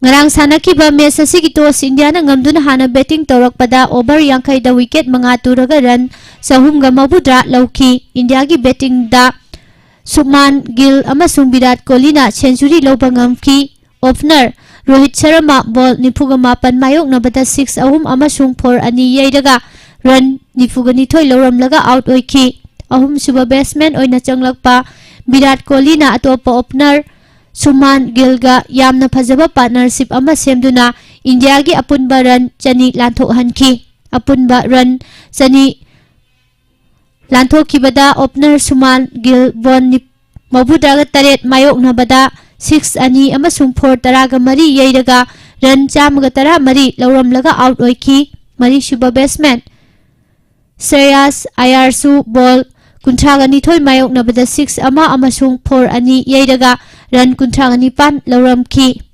ꯉꯔꯥꯡ ꯁꯥꯟꯅꯈꯤꯕ match ꯑꯁꯤꯒꯤ toss ꯏꯟꯗꯤꯌꯥꯅ ꯉꯝꯗꯨꯅ ꯍꯥꯟꯅ batting ꯇꯧꯔꯛꯄꯗ over ꯌꯥꯡꯈꯩꯗ wicket ꯃꯉꯥ ꯇꯨꯔꯒ run ꯆꯍꯨꯝꯒ ꯃꯧꯗ꯭ꯔꯥ ꯂꯧꯈꯤ꯫ ꯏꯟꯗꯤꯌꯥꯒꯤ battingꯗ ꯁꯨꯕꯃꯟ ꯒꯤꯜ ꯑꯃꯁꯨꯡ ꯕꯤꯔꯥꯠ ꯀꯣꯍꯂꯤꯅ century ꯂꯧꯕ ꯉꯝꯈꯤ꯫ Opener ꯔꯣꯍꯤꯠ ꯁꯔꯃ ball ꯅꯤꯐꯨꯒ ꯃꯥꯄꯟ ꯃꯥꯌꯣꯛꯅꯕꯗ six ꯑꯍꯨꯝ ꯑꯃꯁꯨꯡ four ꯑꯅꯤ ꯌꯩꯔꯒ run ꯅꯤꯐꯨꯒ ꯅꯤꯊꯣꯏ ꯂꯧꯔꯝꯂꯒ out ꯑꯣꯏꯈꯤ꯫ ꯑꯍꯨꯝꯁꯨꯕ batsman ꯑꯣꯏꯅ ꯆꯪꯂꯛꯄ ꯕꯤꯔꯥꯠ ꯀꯣꯍꯂꯤꯅ ꯑꯇꯣꯞꯄ opener ꯁꯨꯕꯃꯟ ꯒꯤꯜꯒ ꯌꯥꯝꯅ ꯐꯖꯕ partnership ꯑꯃ ꯁꯦꯝꯗꯨꯅ ꯏꯟꯗꯤꯌꯥꯒꯤ ꯑꯄꯨꯟꯕ run ꯆꯅꯤ ꯂꯥꯟꯊꯣꯛꯍꯟꯈꯤ꯫ ꯑꯄꯨꯟꯕ run ꯆꯅꯤ ꯂꯥꯟꯊꯣꯛꯈꯤꯕꯗ opener ꯁꯨꯕꯃꯟ ꯒꯤꯜ ball ꯅꯤ-, ꯃꯧꯗ꯭ꯔꯥꯒ ꯇꯔꯦꯠ ꯃꯥꯌꯣꯛꯅꯕꯗ six ꯑꯅꯤ ꯑꯃꯁꯨꯡ four ꯇꯔꯥꯒ ꯃꯔꯤ ꯌꯩꯔꯒ run ꯆꯥꯝꯃꯒ ꯇꯔꯥꯃꯔꯤ ꯂꯧꯔꯝꯂꯒ out ꯑꯣꯏꯈꯤ꯫ ꯃꯔꯤꯁꯨꯕ batsman ꯁ꯭ꯔꯦꯌꯥꯁ ꯑꯌꯥꯔꯁꯨ ball ꯀꯨꯟꯊ꯭ꯔꯥꯒ ꯅꯤꯊꯣꯏ ꯃꯥꯌꯣꯛꯅꯕꯗ six ꯑꯃ ꯑꯃꯁꯨꯡ four ꯑꯅꯤ ꯌꯩꯔꯒ run ꯀꯨꯟꯊ꯭ꯔꯥꯒ ꯅꯤꯄꯥꯟ ꯂꯧꯔꯝꯈꯤ꯫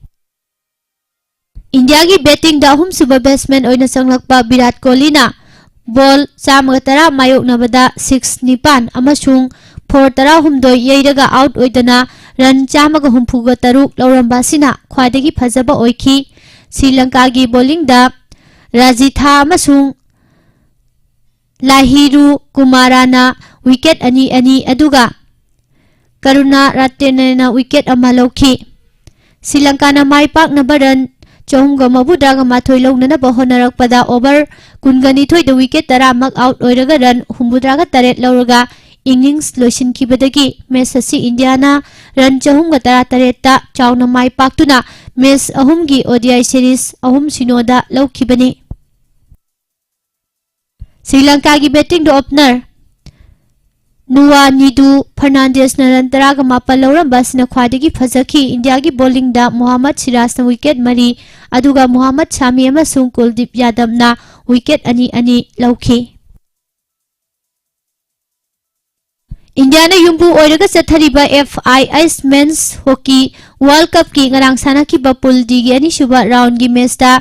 ꯏꯟꯗꯤꯌꯥꯒꯤ battingꯗ ꯑꯍꯨꯝꯁꯨꯕ batsman ꯑꯣꯏꯅ ꯆꯪꯂꯛꯄ ꯕꯤꯔꯥꯠ ꯀꯣꯍꯂꯤꯅ ball ꯆꯥꯝꯃꯒ ꯇꯔꯥ ꯃꯥꯌꯣꯛꯅꯕꯗ six ꯅꯤꯄꯥꯟ ꯑꯃꯁꯨꯡ four ꯇꯔꯥꯍꯨꯝꯗꯣꯏ ꯌꯩꯔꯒ out ꯑꯣꯏꯗꯅ ꯔꯟ ꯆꯥꯝꯃꯒ ꯍꯨꯝꯐꯨꯒ ꯇꯔꯨꯛ ꯂꯧꯔꯝꯕ ꯑꯁꯤꯅ ꯈ꯭ꯋꯥꯏꯗꯒꯤ ꯐꯖꯕ ꯑꯣꯏꯈꯤ꯫ ꯁ꯭ꯔꯤ ꯂꯪꯀꯥꯒꯤ ꯕꯣꯂꯤꯡꯗ ꯔꯥꯖꯤꯊꯥ ꯑꯃꯁꯨꯡ ꯂꯥꯍꯤꯔꯨ ꯀꯨꯃꯥꯔꯥꯅ ꯋꯤꯀꯦꯠ ꯑꯅꯤ ꯑꯅꯤ, ꯑꯗꯨꯒ ꯀꯔꯨꯅꯥ ꯔꯇꯅꯦꯅ ꯋꯤꯀꯦꯠ ꯑꯃ ꯂꯧꯈꯤ꯫ ꯁ꯭ꯔꯤ ꯂꯪꯀꯥꯅ ꯃꯥꯏ ꯄꯥꯛꯅꯕ ꯔꯟ ꯆꯍꯨꯝꯒ ꯃꯧꯗ꯭ꯔꯥꯒ ꯃꯥꯊꯣꯏ ꯂꯧꯅꯅꯕ ꯍꯣꯠꯅꯔꯛꯄꯗ ꯑꯣꯚꯔ ꯀꯨꯟꯒ ꯅꯤꯊꯣꯏꯗ ꯋꯤꯀꯦꯠ ꯇꯔꯥꯃꯛ ꯑꯥꯎꯠ ꯑꯣꯏꯔꯒ ꯔꯟ ꯍꯨꯝꯐꯨꯇꯔꯥꯒ ꯇꯔꯦꯠ ꯂꯧꯔꯒ ꯏꯅꯤꯡꯁ ꯂꯣꯏꯁꯤꯟꯈꯤꯕꯗꯒꯤ ꯃꯦꯆ ꯑꯁꯤ ꯏꯟꯗꯤꯌꯥꯅ ꯔꯟ ꯆꯍꯨꯝꯒ ꯇꯔꯥꯇꯔꯦꯠꯇ ꯆꯥꯎꯅ ꯃꯥꯏ ꯄꯥꯛꯇꯨꯅ ꯃꯦꯆ ꯑꯍꯨꯝꯒꯤ ꯑꯣ ꯗꯤ ꯑꯥꯏ ꯁꯤꯔꯤꯖ ꯑꯍꯨꯝ ꯁꯤꯅꯣꯗ ꯂꯧꯈꯤꯕꯅꯤ꯫ ꯁ꯭ꯔꯤ ꯂꯪꯀꯥꯒꯤ ꯕꯦꯇꯤꯡꯗ ꯑꯣꯄꯅꯔ ꯅꯨꯋꯥ ꯅꯤꯗꯨ ꯐꯔꯅꯥꯟꯗꯦꯁꯅ ꯔꯟ ꯇꯔꯥꯒ ꯃꯥꯄꯜ ꯂꯧꯔꯝꯕ ꯑꯁꯤꯅ ꯈ꯭ꯋꯥꯏꯗꯒꯤ ꯐꯖꯈꯤ꯫ ꯏꯟꯗꯤꯌꯥꯒꯤ ꯕꯣꯂꯤꯡꯗ ꯃꯣꯍꯥꯃꯗ ꯁꯤꯔꯥꯖꯅ ꯋꯤꯀꯦꯠ ꯃꯔꯤ, ꯑꯗꯨꯒ ꯃꯣꯍꯥꯃꯗ ꯁꯥꯃꯤ ꯑꯃꯁꯨꯡ ꯀꯨꯜꯗꯤꯞ ꯌꯥꯗꯕꯅ ꯋꯤꯀꯦꯠ ꯑꯅꯤ ꯑꯅꯤ ꯂꯧꯈꯤ꯫ ꯏꯟꯗꯤꯌꯥꯅ ꯌꯨꯝꯕꯨ ꯑꯣꯏꯔꯒ ꯆꯠꯊꯔꯤꯕ ꯑꯦꯐ ꯑꯥꯏ ꯑꯦꯁ ꯃꯦꯟꯁ ꯍꯣꯀꯤ ꯋꯥꯔꯜꯗ ꯀꯞꯀꯤ ꯉꯔꯥꯡ ꯁꯥꯟꯅꯈꯤꯕ ꯄꯨꯜ ꯗꯤꯒꯤ ꯑꯅꯤꯁꯨꯕ ꯔꯥꯎꯟꯒꯤ ꯃꯦꯆꯇ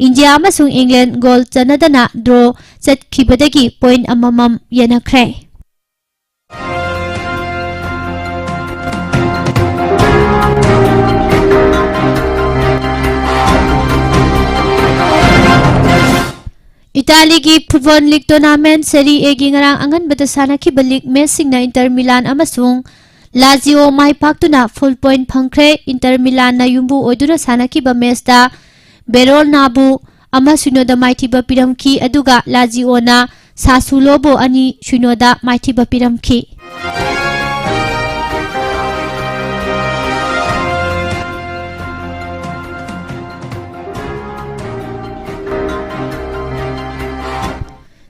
ꯏꯟꯗꯤꯌꯥ ꯑꯃꯁꯨꯡ ꯏꯪꯂꯦꯟ ꯒꯣꯜ ꯆꯟꯅꯗꯅ ꯗ꯭ꯔꯣ ꯆꯠꯈꯤꯕꯗꯒꯤ ꯄꯣꯏꯟꯠ ꯑꯃꯃꯝ ꯌꯦꯟꯅꯈ꯭ꯔꯦ꯫ ꯏꯇꯥꯂꯤꯒꯤ ꯐꯨꯠꯕꯣꯜ ꯂꯤꯒ ꯇꯣꯔꯅꯥꯃꯦꯟꯠ ꯁꯦꯔꯤ ꯑꯦꯒꯤ ꯉꯔꯥꯡ ꯑꯉꯟꯕꯗ ꯁꯥꯟꯅꯈꯤꯕ ꯂꯤꯒ ꯃꯦꯆꯁꯤꯡꯅ ꯏꯟꯇꯔ ꯃꯤꯂꯥꯟ ꯑꯃꯁꯨꯡ ꯂꯥꯖꯤꯑꯣ ꯃꯥꯏ ꯄꯥꯛꯇꯨꯅ ꯐꯨꯜ ꯄꯣꯏꯟꯠ ꯐꯪꯈ꯭ꯔꯦ꯫ ꯏꯟꯇꯔ ꯃꯤꯂꯥꯟꯅ ꯌꯨꯝꯕꯨ ꯑꯣꯏꯗꯨꯅ ꯁꯥꯟꯅꯈꯤꯕ ꯃꯦꯆꯇ ꯕꯦꯔꯣꯜꯅꯥꯕꯨ ꯑꯃ ꯁꯤꯅꯣꯗ ꯃꯥꯏꯊꯤꯕ ꯄꯤꯔꯝꯈꯤ, ꯑꯗꯨꯒ ꯂꯥꯖꯤꯑꯣꯅ ꯁꯥꯁꯨꯂꯣꯕꯨ ꯑꯅꯤ ꯁꯤꯅꯣꯗ ꯃꯥꯏꯊꯤꯕ ꯄꯤꯔꯝꯈꯤ꯫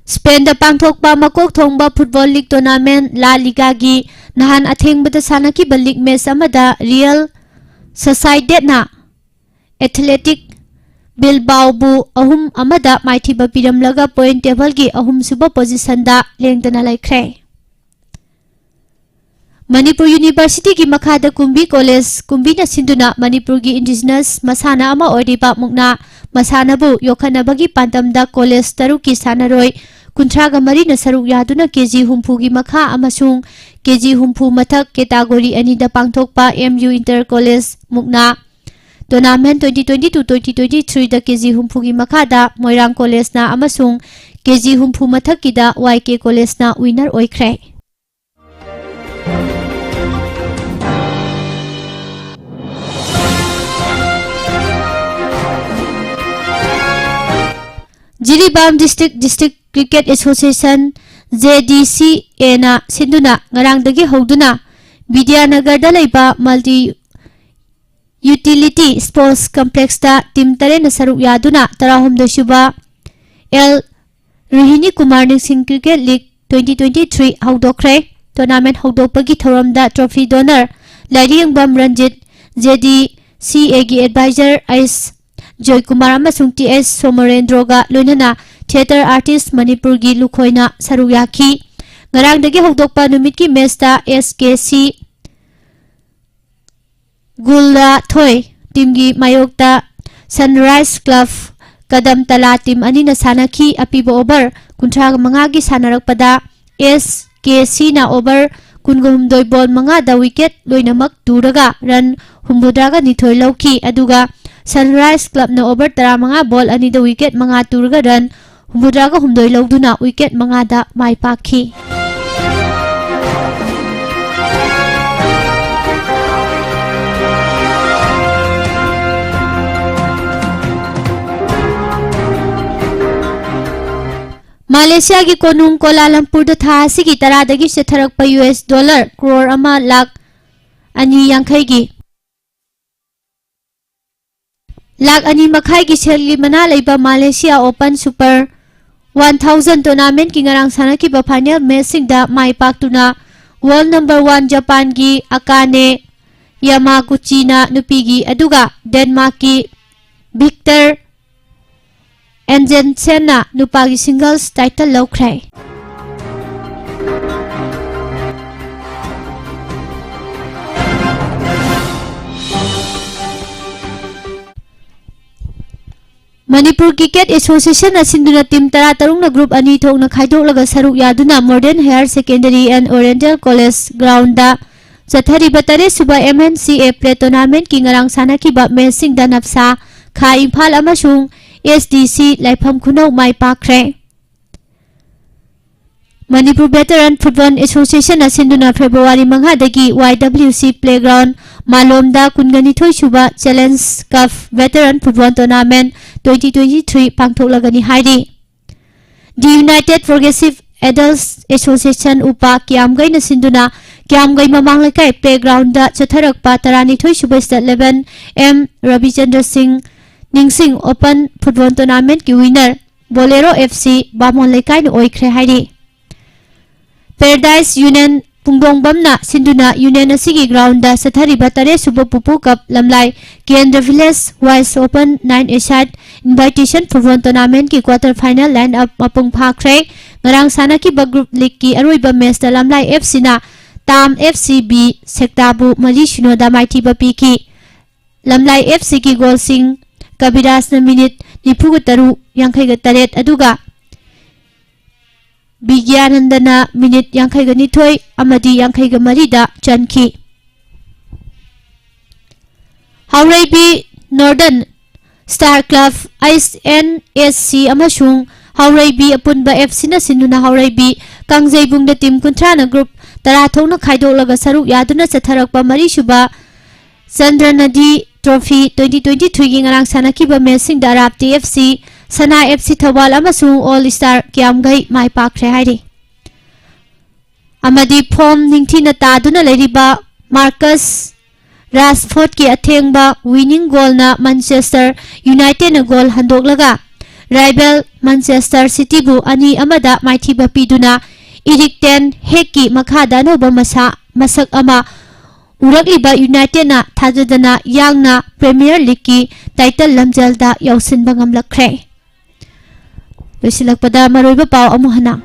ꯁ꯭ꯄꯦꯟꯗ ꯄꯥꯡꯊꯣꯛꯄ ꯃꯀꯣꯛ ꯊꯣꯡꯕ ꯐꯨꯠꯕꯣꯜ ꯂꯤꯒ ꯇꯣꯔꯅꯥꯃꯦꯟꯠ ꯂꯥ ꯂꯤꯒꯥꯒꯤ ꯅꯍꯥꯟ ꯑꯊꯦꯡꯕꯗ ꯁꯥꯟꯅꯈꯤꯕ ꯂꯤꯒ ꯃꯦꯆ ꯑꯃꯗ ꯔꯤꯌꯦꯜ ꯁꯣꯁꯥꯏꯗꯦꯠꯅ ꯑꯦꯊꯂꯦꯇꯤꯛ ꯕꯤꯜꯕꯥꯎꯕꯨ ꯑꯍꯨꯝ ꯑꯃꯗ ꯃꯥꯏꯊꯤꯕ ꯄꯤꯔꯝꯂꯒ ꯄꯣꯏꯟꯠ ꯇꯦꯕꯜꯒꯤ ꯑꯍꯨꯝꯁꯨꯕ ꯄꯣꯖꯤꯁꯟꯗ ꯂꯦꯡꯗꯅ ꯂꯩꯈ꯭ꯔꯦ꯫ ꯃꯅꯤꯄꯨꯔ ꯌꯨꯅꯤꯚꯔꯁꯤꯇꯤꯒꯤ ꯃꯈꯥꯗ ꯀꯨꯝꯕꯤ ꯀꯣꯂꯦꯖ ꯀꯨꯝꯕꯤꯅ ꯁꯤꯟꯗꯨꯅ ꯃꯅꯤꯄꯨꯔꯒꯤ ꯏꯟꯗꯤꯖꯤꯅꯁ ꯃꯁꯥꯟꯅ ꯑꯃ ꯑꯣꯏꯔꯤꯕ ꯃꯨꯛꯅꯥ ꯃꯁꯥꯟꯅꯕꯨ ꯌꯣꯛꯈꯠꯅꯕꯒꯤ ꯄꯥꯟꯗꯝꯗ ꯀꯣꯂꯦꯖ ꯇꯔꯨꯛꯀꯤ ꯁꯥꯟꯅꯔꯣꯏ ꯀꯨꯟꯊ꯭ꯔꯥꯒ ꯃꯔꯤꯅ ꯁꯔꯨꯛ ꯌꯥꯗꯨꯅ ꯀꯦ ꯖꯤ ꯍꯨꯝꯐꯨꯒꯤ ꯃꯈꯥ ꯑꯃꯁꯨꯡ ꯀꯦ ꯖꯤ ꯍꯨꯝꯐꯨ ꯃꯊꯛ category ꯑꯅꯤꯗ ꯄꯥꯡꯊꯣꯛꯄ M U Inter College ꯃꯨꯛꯅꯥ Tournament twenty twenty-two twenty twenty-three ꯗ ꯀꯦ ꯖꯤ ꯍꯨꯝꯐꯨꯒꯤ ꯃꯈꯥꯗ ꯃꯣꯏꯔꯥꯡ College ꯅ ꯑꯃꯁꯨꯡ ꯀꯦ ꯖꯤ ꯍꯨꯝꯐꯨ ꯃꯊꯛꯀꯤꯗ Y K College ꯅ winner ꯑꯣꯏꯈ꯭ꯔꯦ꯫ Jiribam District, District Cricket Association, J D C A ꯅ ꯁꯤꯟꯗꯨꯅ ꯉꯔꯥꯡꯗꯒꯤ ꯍꯧꯗꯨꯅ ꯕꯤꯗ꯭ꯌꯥꯅꯒꯔꯗ ꯂꯩꯕ Multi Utility Sports Complex ꯇ team ꯇꯔꯦꯠꯅ ꯁꯔꯨꯛ ꯌꯥꯗꯨꯅ ꯇꯔꯥꯍꯨꯝꯗꯣꯏ ꯁꯨꯕ L ꯔꯣꯍꯤꯅꯤ ꯀꯨꯃꯥꯔ ꯅꯤꯡꯁꯤꯡ Cricket League twenty twenty-three ꯍꯧꯗꯣꯛꯈ꯭ꯔꯦ꯫ Tournament ꯍꯧꯗꯣꯛꯄꯒꯤ ꯊꯧꯔꯝꯗ trophy donor ꯂꯥꯏꯔꯤꯌꯦꯡꯕꯝ Ranjit, J D C A ꯒꯤ advisor S ꯖꯣꯏꯀꯨꯃꯥꯔ ꯑꯃꯁꯨꯡ T S ꯁꯣꯃꯣꯔꯦꯟꯗ꯭ꯔꯣꯒ ꯂꯣꯏꯅꯅ theatre artist ꯃꯅꯤꯄꯨꯔꯒꯤ ꯂꯨꯈꯣꯏꯅ ꯁꯔꯨꯛ ꯌꯥꯈꯤ꯫ ꯉꯔꯥꯡꯗꯒꯤ ꯍꯧꯗꯣꯛꯄ ꯅꯨꯃꯤꯠꯀꯤ match ꯇ S K C ꯒꯨꯜꯗ ꯊꯣꯏ team ꯒꯤ ꯃꯥꯌꯣꯛꯇ Sunrise Club ꯀꯗꯝ ꯇꯂꯥ team ꯑꯅꯤꯅ ꯁꯥꯟꯅꯈꯤ꯫ ꯑꯄꯤꯕ over ꯀꯨꯟꯊ꯭ꯔꯥ ꯃꯉꯥꯒꯤ ꯁꯥꯟꯅꯔꯛꯄꯗ S K C ꯅ over ꯀꯨꯟꯍꯨꯝꯗꯣꯏ ball ꯃꯉꯥꯗ wicket ꯂꯣꯏꯅꯃꯛ ꯇꯨꯔꯒ run ꯍꯨꯝꯐꯨꯇꯔꯥꯒ ꯅꯤꯊꯣꯏ ꯂꯧꯈꯤ꯫ ꯑꯗꯨꯒ Sunrise Club ꯅ over ꯇꯔꯥꯃꯉꯥ ball ꯑꯅꯤꯗ wicket ꯃꯉꯥ ꯇꯨꯔꯒ run ꯍꯨꯝꯐꯨꯇꯔꯥꯒ ꯍꯨꯝꯗꯣꯏ ꯂꯧꯗꯨꯅ wicket ꯃꯉꯥꯗ ꯃꯥꯏ ꯄꯥꯛꯈꯤ꯫ ꯃꯥꯂꯦꯁꯤꯌꯥꯒꯤ ꯀꯣꯅꯨꯡ ꯀꯣꯂꯥꯂꯝꯄꯨꯔꯗ ꯊꯥ ꯑꯁꯤꯒꯤ ꯇꯔꯥꯗꯒꯤ ꯆꯠꯊꯔꯛꯄ U S dollar crore ꯑꯃ ꯂꯥꯈ ꯑꯅꯤ ꯌꯥꯡꯈꯩꯒꯤ ꯂꯥꯈ ꯑꯅꯤ ꯃꯈꯥꯏꯒꯤ ꯁꯦꯜꯒꯤ ꯃꯅꯥ ꯂꯩꯕ Malaysia Open Super one thousand tournament ꯀꯤ ꯉꯔꯥꯡ ꯁꯥꯟꯅꯈꯤꯕ final match ꯁꯤꯡꯗ ꯃꯥꯏ ꯄꯥꯛꯇꯨꯅ world number one Japan ꯒꯤ Akane Yamaguchi ꯅ ꯅꯨꯄꯤꯒꯤ, ꯑꯗꯨꯒ Denmark ꯀꯤ Victor Anjensen ꯅ ꯅꯨꯄꯥꯒꯤ singles title ꯂꯧꯈ꯭ꯔꯦ꯫ ꯃꯅꯤꯄꯨꯔ ꯀ꯭ꯔꯤꯀꯦꯠ ꯑꯦꯁꯣꯁꯤꯌꯦꯁꯟꯅ ꯁꯤꯟꯗꯨꯅ ꯇꯤꯝ ꯇꯔꯥ ꯇꯔꯨꯛꯅ ꯒ꯭ꯔꯨꯞ ꯑꯅꯤ ꯊꯣꯛꯅ ꯈꯥꯏꯗꯣꯛꯂꯒ ꯁꯔꯨꯛ ꯌꯥꯗꯨꯅ Modern Higher Secondary and Oriental College groundꯗ ꯆꯠꯊꯔꯤꯕ ꯇꯔꯦꯠꯁꯨꯕ M N C A Play Tournamentꯀꯤ ꯉꯔꯥꯡ ꯁꯥꯟꯅꯈꯤꯕ ꯃꯦꯆꯁꯤꯡꯗ ꯅꯞꯁꯥ, ꯈꯥ ꯏꯝꯐꯥꯜ ꯑꯃꯁꯨꯡ S D C ꯂꯥꯏꯐꯝ ꯈꯨꯅꯧ ꯃꯥꯏ ꯄꯥꯛꯈ꯭ꯔꯦ꯫ ꯃꯅꯤꯄꯨꯔ ꯚꯦꯇꯔꯟ ꯐꯨꯠꯕꯣꯜ ꯑꯦꯁꯣꯁꯤꯌꯦꯁꯟꯅ ꯁꯤꯟꯗꯨꯅ ꯐꯦꯕ꯭ꯔꯨꯋꯥꯔꯤ ꯃꯉꯥꯗꯒꯤ Y W C Playground ꯃꯥꯂꯣꯝꯗ ꯀꯨꯟꯒ ꯅꯤꯊꯣꯏ ꯁꯨꯕ Challenge Cup Veteran Football Tournament twenty twenty-three ꯄꯥꯡꯊꯣꯛꯂꯒꯅꯤ ꯍꯥꯏꯔꯤ꯫ The United Progressive Adults Association ꯎꯄꯥ ꯀꯤꯌꯥꯝꯒꯩꯅ ꯁꯤꯟꯗꯨꯅ ꯀꯤꯌꯥꯝꯒꯩ ꯃꯃꯥꯡ ꯂꯩꯀꯥꯏ playgroundꯗ ꯆꯠꯊꯔꯛꯄ ꯇꯔꯥꯅꯤꯊꯣꯏ ꯁꯨꯕ State Level M ꯔꯕꯤꯆꯟꯗ꯭ꯔ ꯁꯤꯡ ꯅꯤꯡꯁꯤꯡ Open Football Tournamentꯀꯤ winner Bolero F C ꯕꯥꯃꯣꯟ ꯂꯩꯀꯥꯏꯅ ꯑꯣꯏꯈ꯭ꯔꯦ ꯍꯥꯏꯔꯤ꯫ Paradise Union ꯄꯨꯡꯗꯣꯡꯕꯝꯅ ꯁꯤꯟꯗꯨꯅ union ꯑꯁꯤꯒꯤ groundꯗ ꯆꯠꯊꯔꯤꯕ ꯇꯔꯦꯠꯁꯨꯕ ꯄꯨꯄꯨ Cup ꯂꯝꯂꯥꯏ ꯀꯦꯟꯗ꯭ꯔ Village Wise Open nine-a-side Invitation Football Tournamentꯀꯤ quarter final line up ꯃꯄꯨꯡ ꯐꯥꯈ꯭ꯔꯦ꯫ ꯉꯔꯥꯡ ꯁꯥꯟꯅꯈꯤꯕ group leagueꯀꯤ ꯑꯔꯣꯏꯕ matchꯇ ꯂꯝꯂꯥꯏ F Cꯅ ꯇꯥꯝ F C B ꯁꯦꯛꯇꯥꯕꯨ ꯃꯔꯤ ꯁꯤꯅꯣꯗ ꯃꯥꯏꯊꯤꯕ ꯄꯤꯈꯤ꯫ ꯂꯝꯂꯥꯏ F Cꯒꯤ goalꯁꯤꯡ ꯀꯕꯤꯔꯥꯖꯅ minute ꯅꯤꯐꯨꯒ ꯇꯔꯨꯛ, ꯌꯥꯡꯈꯩꯒ ꯇꯔꯦꯠ, ꯑꯗꯨꯒ ꯕꯤꯒ꯭ꯌꯥꯅꯟꯗꯅ minute ꯌꯥꯡꯈꯩꯒ ꯅꯤꯊꯣꯏ ꯑꯃꯗꯤ ꯌꯥꯡꯈꯩꯒ ꯃꯔꯤꯗ ꯆꯟꯈꯤ꯫ ꯍꯥꯎꯔꯩꯕꯤ Northern Star Club H N S C ꯑꯃꯁꯨꯡ ꯍꯥꯎꯔꯩꯕꯤ ꯑꯄꯨꯟꯕ F Cꯅ ꯁꯤꯟꯗꯨꯅ ꯍꯥꯎꯔꯩꯕꯤ ꯀꯥꯡꯖꯩꯕꯨꯡꯗ ꯇꯤꯝ ꯀꯨꯟꯊ꯭ꯔꯥꯅ group ꯇꯔꯥ ꯊꯣꯛꯅ ꯈꯥꯏꯗꯣꯛꯂꯒ ꯁꯔꯨꯛ ꯌꯥꯗꯨꯅ ꯆꯠꯊꯔꯛꯄ ꯃꯔꯤꯁꯨꯕ ꯆꯟꯗ꯭ꯔꯅꯗꯤ Trophy twenty twenty-threeꯒꯤ ꯉꯔꯥꯡ ꯁꯥꯟꯅꯈꯤꯕ matchꯁꯤꯡꯗ ꯑꯔꯥꯞꯇꯤ F C, ꯁꯅꯥ F C ꯊꯧꯕꯥꯜ ꯑꯃꯁꯨꯡ All Star ꯀꯤꯌꯥꯝꯒꯩ ꯃꯥꯏ ꯄꯥꯛꯈ꯭ꯔꯦ ꯍꯥꯏꯔꯤ꯫ ꯑꯃꯗꯤ form ꯅꯤꯡꯊꯤꯅ ꯇꯥꯗꯨꯅ ꯂꯩꯔꯤꯕ Marcus Rashfordꯀꯤ ꯑꯊꯦꯡꯕ winning goalꯅ Manchester Unitedꯅ goal ꯍꯟꯗꯣꯛꯂꯒ rival Manchester Cityꯕꯨ ꯑꯅꯤ ꯑꯃꯗ ꯃꯥꯏꯊꯤꯕ ꯄꯤꯗꯨꯅ Erik ten Hagꯀꯤ ꯃꯈꯥꯗ ꯑꯅꯧꯕ ꯃꯁꯥ ꯃꯁꯛ ꯑꯃ ꯎꯔꯛꯂꯤꯕ Unitedꯅ ꯊꯥꯖꯗꯅ ꯌꯥꯡꯅ Premier Leagueꯀꯤ title ꯂꯝꯖꯦꯜꯗ ꯌꯧꯁꯤꯟꯕ ꯉꯝꯂꯛꯈ꯭ꯔꯦ꯫ ꯂꯣꯏꯁꯤꯜꯂꯛꯄꯗ ꯃꯔꯨꯑꯣꯏꯕ ꯄꯥꯎ ꯑꯃꯨꯛ ꯍꯟꯅ꯫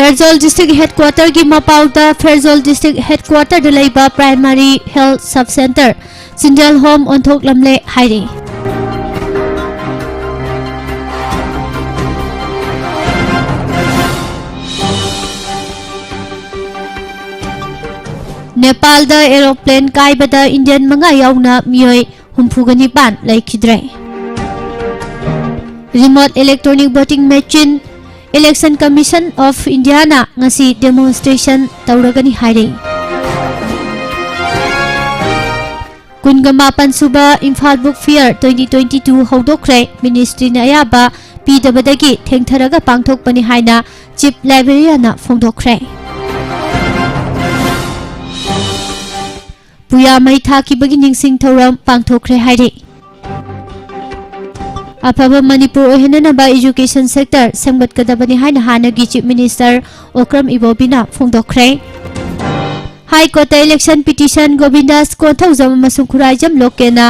ꯐꯦꯔꯖꯣꯜ ꯗꯤꯁꯇ꯭ꯔꯤꯛ ꯍꯦꯗꯀ꯭ꯋꯥꯇꯔꯒꯤ ꯃꯄꯥꯎꯗ ꯐꯦꯔꯖꯣꯜ ꯗꯤꯁꯇ꯭ꯔꯤꯛ ꯍꯦꯗꯀ꯭ꯋꯥꯇꯔꯗ ꯂꯩꯕ ꯄ꯭ꯔꯥꯏꯃꯥꯔꯤ ꯍꯦꯜꯊ ꯁꯕ ꯁꯦꯟꯇꯔ ꯆꯤꯟꯖꯥꯜ ꯍꯣꯝ ꯑꯣꯟꯊꯣꯛꯂꯝꯂꯦ ꯍꯥꯏꯔꯤ꯫ ꯅꯦꯄꯥꯜꯗ ꯑꯦꯔꯣꯄ꯭ꯂꯦꯟ ꯀꯥꯏꯕꯗ ꯏꯟꯗꯤꯌꯟ ꯃꯉꯥ ꯌꯥꯎꯅ ꯃꯤꯑꯣꯏ ꯍꯨꯝꯐꯨꯒ ꯅꯤꯄꯥꯟ ꯂꯩꯈꯤꯗ꯭ꯔꯦ꯫ Remote electronic voting machine Election Commission of Indiaꯅ ꯉꯁꯤ demonstration ꯇꯧꯔꯒꯅꯤ ꯍꯥꯏꯔꯤ꯫ ꯀꯨꯟꯒ ꯃꯥꯄꯟ ꯁꯨꯕ Imphal Book Fair twenty twenty-two ꯍꯧꯗꯣꯛꯈ꯭ꯔꯦ꯫ ꯃꯤꯅꯤꯁꯇ꯭ꯔꯤꯅ ꯑꯌꯥꯕ ꯄꯤꯗꯕꯗꯒꯤ ꯊꯦꯡꯊꯔꯒ ꯄꯥꯡꯊꯣꯛꯄꯅꯤ ꯍꯥꯏꯅ ꯆꯤꯐ ꯂꯥꯏꯕ꯭ꯔꯦꯔꯤꯌꯥꯟꯅ ꯐꯣꯡꯗꯣꯛꯈ꯭ꯔꯦ꯫ ꯄꯨꯌꯥ ꯃꯩ ꯊꯥꯈꯤꯕꯒꯤ ꯅꯤꯡꯁꯤꯡ ꯊꯧꯔꯝ ꯄꯥꯡꯊꯣꯛꯈ꯭ꯔꯦ ꯍꯥꯏꯔꯤ꯫ ꯑꯐꯕ ꯃꯅꯤꯄꯨꯔ ꯑꯣꯏꯍꯟꯅꯅꯕ education sector ꯁꯦꯝꯒꯠꯀꯗꯕꯅꯤ ꯍꯥꯏꯅ ꯍꯥꯟꯅꯒꯤ Chief Minister Okram ꯏꯕꯣꯕꯤꯅ ꯐꯣꯡꯗꯣꯛꯈ꯭ꯔꯦ꯫ High Courtꯇ election petition ꯒꯣꯕꯤꯟꯗꯥꯁ Konthoujam ꯑꯃꯁꯨꯡ ꯈꯨꯔꯥꯏꯖꯝ ꯂꯣꯀꯦꯟꯅ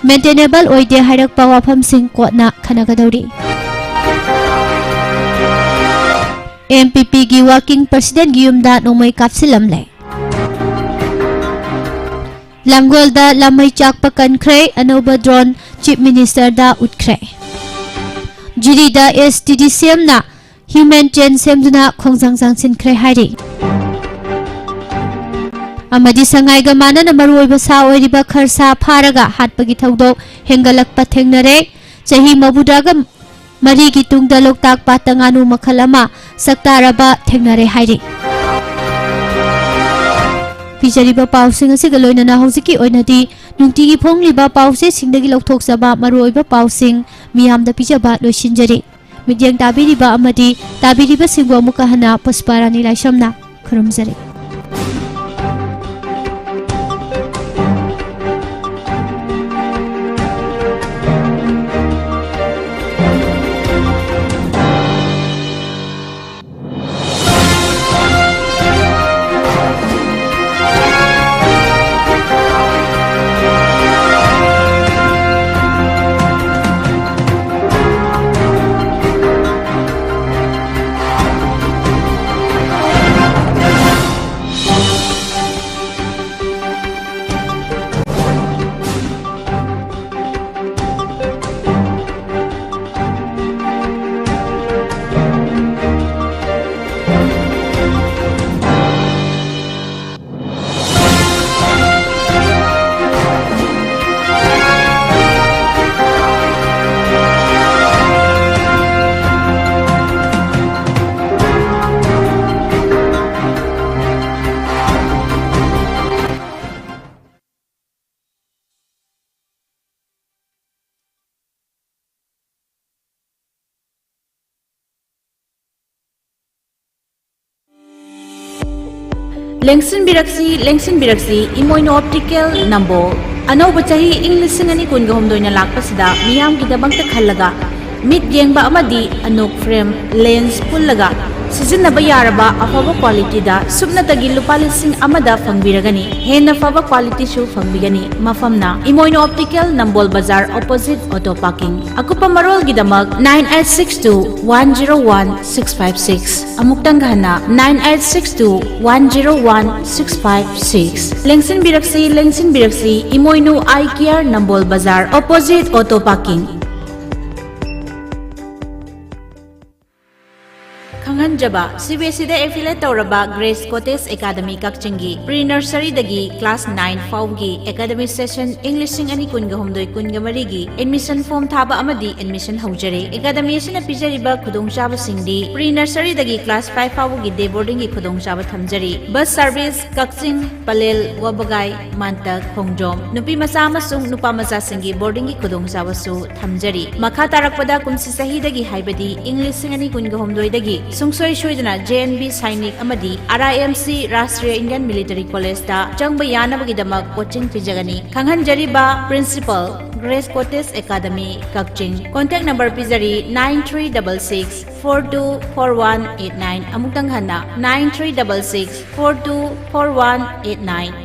maintainable ꯑꯣꯏꯗꯦ ꯍꯥꯏꯔꯛꯄ ꯋꯥꯐꯝꯁꯤꯡ ꯀꯣꯔꯠꯅ ꯈꯟꯅꯒꯗꯧꯔꯤ꯫ MPPꯒꯤ working presidentꯒꯤ ꯌꯨꯝꯗ ꯅꯣꯡꯃꯩ ꯀꯥꯞꯁꯤꯜꯂꯝꯂꯦ꯫ ꯂꯥꯡꯒꯣꯜꯗ ꯂꯥꯃꯩ ꯆꯥꯛꯄ ꯀꯟꯈ꯭ꯔꯦ꯫ ꯑꯅꯧꯕ drone Chief Ministerꯗ ꯎꯠꯈ꯭ꯔꯦ꯫ ꯖꯤꯔꯤꯗ STDCMꯅ human chain ꯁꯦꯝꯗꯨꯅ ꯈꯣꯡꯖꯪ ꯆꯪꯁꯤꯟꯈ꯭ꯔꯦ ꯍꯥꯏꯔꯤ꯫ ꯑꯃꯗꯤ ꯁꯉꯥꯏꯒ ꯃꯥꯟꯅꯅ ꯃꯔꯨꯑꯣꯏꯕ ꯁꯥ ꯑꯣꯏꯔꯤꯕ ꯈꯔꯁꯥ ꯐꯥꯔꯒ ꯍꯥꯠꯄꯒꯤ ꯊꯧꯗꯣꯛ ꯍꯦꯟꯒꯠꯂꯛꯄ ꯊꯦꯡꯅꯔꯦ꯫ ꯆꯍꯤ ꯃꯧꯗ꯭ꯔꯥꯒ ꯃꯔꯤꯒꯤ ꯇꯨꯡꯗ ꯂꯣꯛꯇꯥꯛ ꯄꯥꯠꯇ ꯉꯥꯅꯨ ꯃꯈꯜ ꯑꯃ ꯁꯛꯇꯥꯔꯕ ꯊꯦꯡꯅꯔꯦ ꯍꯥꯏꯔꯤ꯫ ꯄꯤꯖꯔꯤꯕ ꯄꯥꯎꯁꯤꯡ ꯑꯁꯤꯒ ꯂꯣꯏꯅꯅ ꯍꯧꯖꯤꯛꯀꯤ ꯑꯣꯏꯅꯗꯤ ꯅꯨꯡꯇꯤꯒꯤ ꯐꯣꯡꯂꯤꯕ ꯄꯥꯎꯆꯦꯁꯤꯡꯗꯒꯤ ꯂꯧꯊꯣꯛꯆꯕ ꯃꯔꯨꯑꯣꯏꯕ ꯄꯥꯎꯁꯤꯡ ꯃꯤꯌꯥꯝꯗ ꯄꯤꯖꯕ ꯂꯣꯏꯁꯤꯟꯖꯔꯤ꯫ ꯃꯤꯠꯌꯦꯡ ꯇꯥꯕꯤꯔꯤꯕ ꯑꯃꯗꯤ ꯇꯥꯕꯤꯔꯤꯕꯁꯤꯡꯕꯨ ꯑꯃꯨꯛꯀ ꯍꯟꯅ ꯄꯨꯁꯄꯥꯔꯥꯅꯤ ꯂꯥꯏꯁ꯭ꯔꯝꯅ ꯈꯨꯔꯨꯝꯖꯔꯤ꯫ ꯂꯦꯡꯁꯤꯟꯕꯤꯔꯛꯁꯤ, ꯂꯦꯡꯁꯤꯟꯕꯤꯔꯛꯁꯤ, ꯏꯃꯣꯏꯅꯨ ꯑꯣꯞꯇꯤꯀꯦꯜ ꯅꯝꯕꯣꯜ꯫ ꯑꯅꯧꯕ ꯆꯍꯤ ꯏꯪ ꯂꯤꯁꯤꯡ ꯑꯅꯤ ꯀꯨꯟꯒ ꯍꯨꯝꯗꯣꯏꯅ ꯂꯥꯛꯄꯁꯤꯗ ꯃꯤꯌꯥꯝꯒꯤꯗꯃꯛꯇ ꯈꯜꯂꯒ ꯃꯤꯠ ꯌꯦꯡꯕ ꯑꯃꯗꯤ ꯑꯅꯣꯛ ꯐ꯭ꯔꯦꯝ, ꯂꯦꯟꯁ ꯄꯨꯜꯂꯒ ꯁꯤꯖꯤꯟꯅꯕ ꯌꯥꯔꯕ ꯑꯐꯕ ꯀ꯭ꯋꯥꯂꯤꯇꯤꯗ ꯁꯨꯞꯅꯇꯒꯤ ꯂꯨꯄꯥ ꯂꯤꯁꯤꯡ ꯑꯃꯗ ꯐꯪꯕꯤꯔꯒꯅꯤ꯫ ꯍꯦꯟꯅ ꯐꯕ ꯀ꯭ꯋꯥꯂꯤꯇꯤꯁꯨ ꯐꯪꯕꯤꯒꯅꯤ꯫ ꯃꯐꯝꯅ ꯏꯃꯣꯏꯅꯨ ꯑꯣꯞꯇꯤꯀꯦꯜ, ꯅꯝꯕꯣꯜ ꯕꯖꯥꯔ, ꯑꯣꯄꯣꯖꯤꯠ ꯑꯣꯇꯣ ꯄꯥꯔꯀꯤꯡ꯫ ꯑꯀꯨꯞꯄ ꯃꯔꯣꯜꯒꯤꯗꯃꯛ nine eight six two one zero one six five six꯫ ꯑꯃꯨꯛꯇꯪꯒ ꯍꯟꯅ, nine eight six two one zero one six five six꯫ ꯂꯦꯡꯁꯤꯟꯕꯤꯔꯛꯁꯤ, ꯂꯦꯡꯁꯤꯟꯕꯤꯔꯛꯁꯤ, ꯏꯃꯣꯏꯅꯨ ꯑꯥꯏ ꯀꯤꯌꯔ, ꯅꯝꯕꯣꯜ ꯕꯖꯥꯔ, opposite auto parking. ꯈꯪꯍꯟꯖꯕ, C B ꯑꯦꯁ ꯏꯗ ꯑꯦꯐꯤꯂꯦꯠ ꯇꯧꯔꯕ ꯒ꯭ꯔꯦꯁ ꯀꯣꯇꯦꯖ ꯑꯦꯀꯥꯗꯃꯤ ꯀꯛꯆꯤꯡꯒꯤ pre ꯅꯔꯁꯔꯤꯗꯒꯤ class nine ꯐꯥꯎꯕꯒꯤ academic session ꯏꯪ ꯂꯤꯁꯤꯡ ꯑꯅꯤ ꯀꯨꯟꯒ ꯍꯨꯝꯗꯣꯏ ꯀꯨꯟꯒ ꯃꯔꯤꯒꯤ ꯑꯦꯗꯃꯤꯁꯟ ꯐꯣꯔꯝ ꯊꯥꯕ ꯑꯃꯗꯤ ꯑꯦꯗꯃꯤꯁꯟ ꯍꯧꯖꯔꯦ꯫ ꯑꯦꯀꯥꯗꯃꯤ ꯑꯁꯤꯅ ꯄꯤꯖꯔꯤꯕ ꯈꯨꯗꯣꯡꯆꯥꯕꯁꯤꯡꯗꯤ ꯄ꯭ꯔꯤ ꯅꯔꯁꯔꯤꯗꯒꯤ ꯀ꯭ꯂꯥꯁ ꯐꯥꯏꯚ ꯐꯥꯎꯕꯒꯤ ꯗꯦ ꯕꯣꯔꯗꯤꯡꯒꯤ ꯈꯨꯗꯣꯡꯆꯥꯕ ꯊꯝꯖꯔꯤ꯫ ꯕꯁ ꯁꯥꯔꯚꯤꯁ ꯀꯛꯆꯤꯡ, ꯄꯂꯦꯜ, ꯋꯥꯕꯒꯥꯏ, ꯃꯥꯟꯇꯛ, ꯈꯣꯡꯖꯣꯝ, ꯅꯨꯄꯤ ꯃꯆꯥ ꯑꯃꯁꯨꯡ ꯅꯨꯄꯥ ꯃꯆꯥꯁꯤꯡꯒꯤ ꯕꯣꯔꯗꯤꯡꯒꯤ ꯈꯨꯗꯣꯡꯆꯥꯕꯁꯨ ꯊꯝꯖꯔꯤ꯫ ꯃꯈꯥ ꯇꯥꯔꯛꯄꯗ ꯀꯨꯝꯁꯤ ꯆꯍꯤꯗꯒꯤ, ꯍꯥꯏꯕꯗꯤ ꯏꯪ ꯂꯤꯁꯤꯡ ꯑꯅꯤ ꯀꯨꯟꯒ ꯍꯨꯝꯗꯣꯏꯗꯒꯤ ꯁꯨꯡꯁꯣꯏ ꯁꯣꯏꯗꯅ ꯖꯦ ꯑꯦꯟ ꯕꯤ ꯁꯥꯏꯅꯤꯛ ꯑꯃꯗꯤ ꯑꯥꯔ ꯑꯥꯏ M C Rashtriya Indian military ꯀꯣꯂꯦꯖꯇ ꯆꯪꯕ ꯌꯥꯅꯕꯒꯤꯗꯃꯛ ꯀꯣꯆꯤꯡ ꯄꯤꯖꯒꯅꯤ꯫ ꯈꯪꯍꯟꯖꯔꯤꯕ ꯄ꯭ꯔꯤꯟꯁꯤꯄꯜ, ꯒ꯭ꯔꯦꯁ ꯀꯣꯇꯦꯖ ꯑꯦꯀꯥꯗꯃꯤ, ꯀꯛꯆꯤꯡ꯫ ꯀꯣꯟꯇꯦꯛ ꯅꯝꯕꯔ ꯄꯤꯖꯔꯤ, nine three double six four two four one eight nine꯫ ꯑꯃꯨꯛꯇꯪ ꯍꯟꯅ, nine three double six four two four one eight nine꯫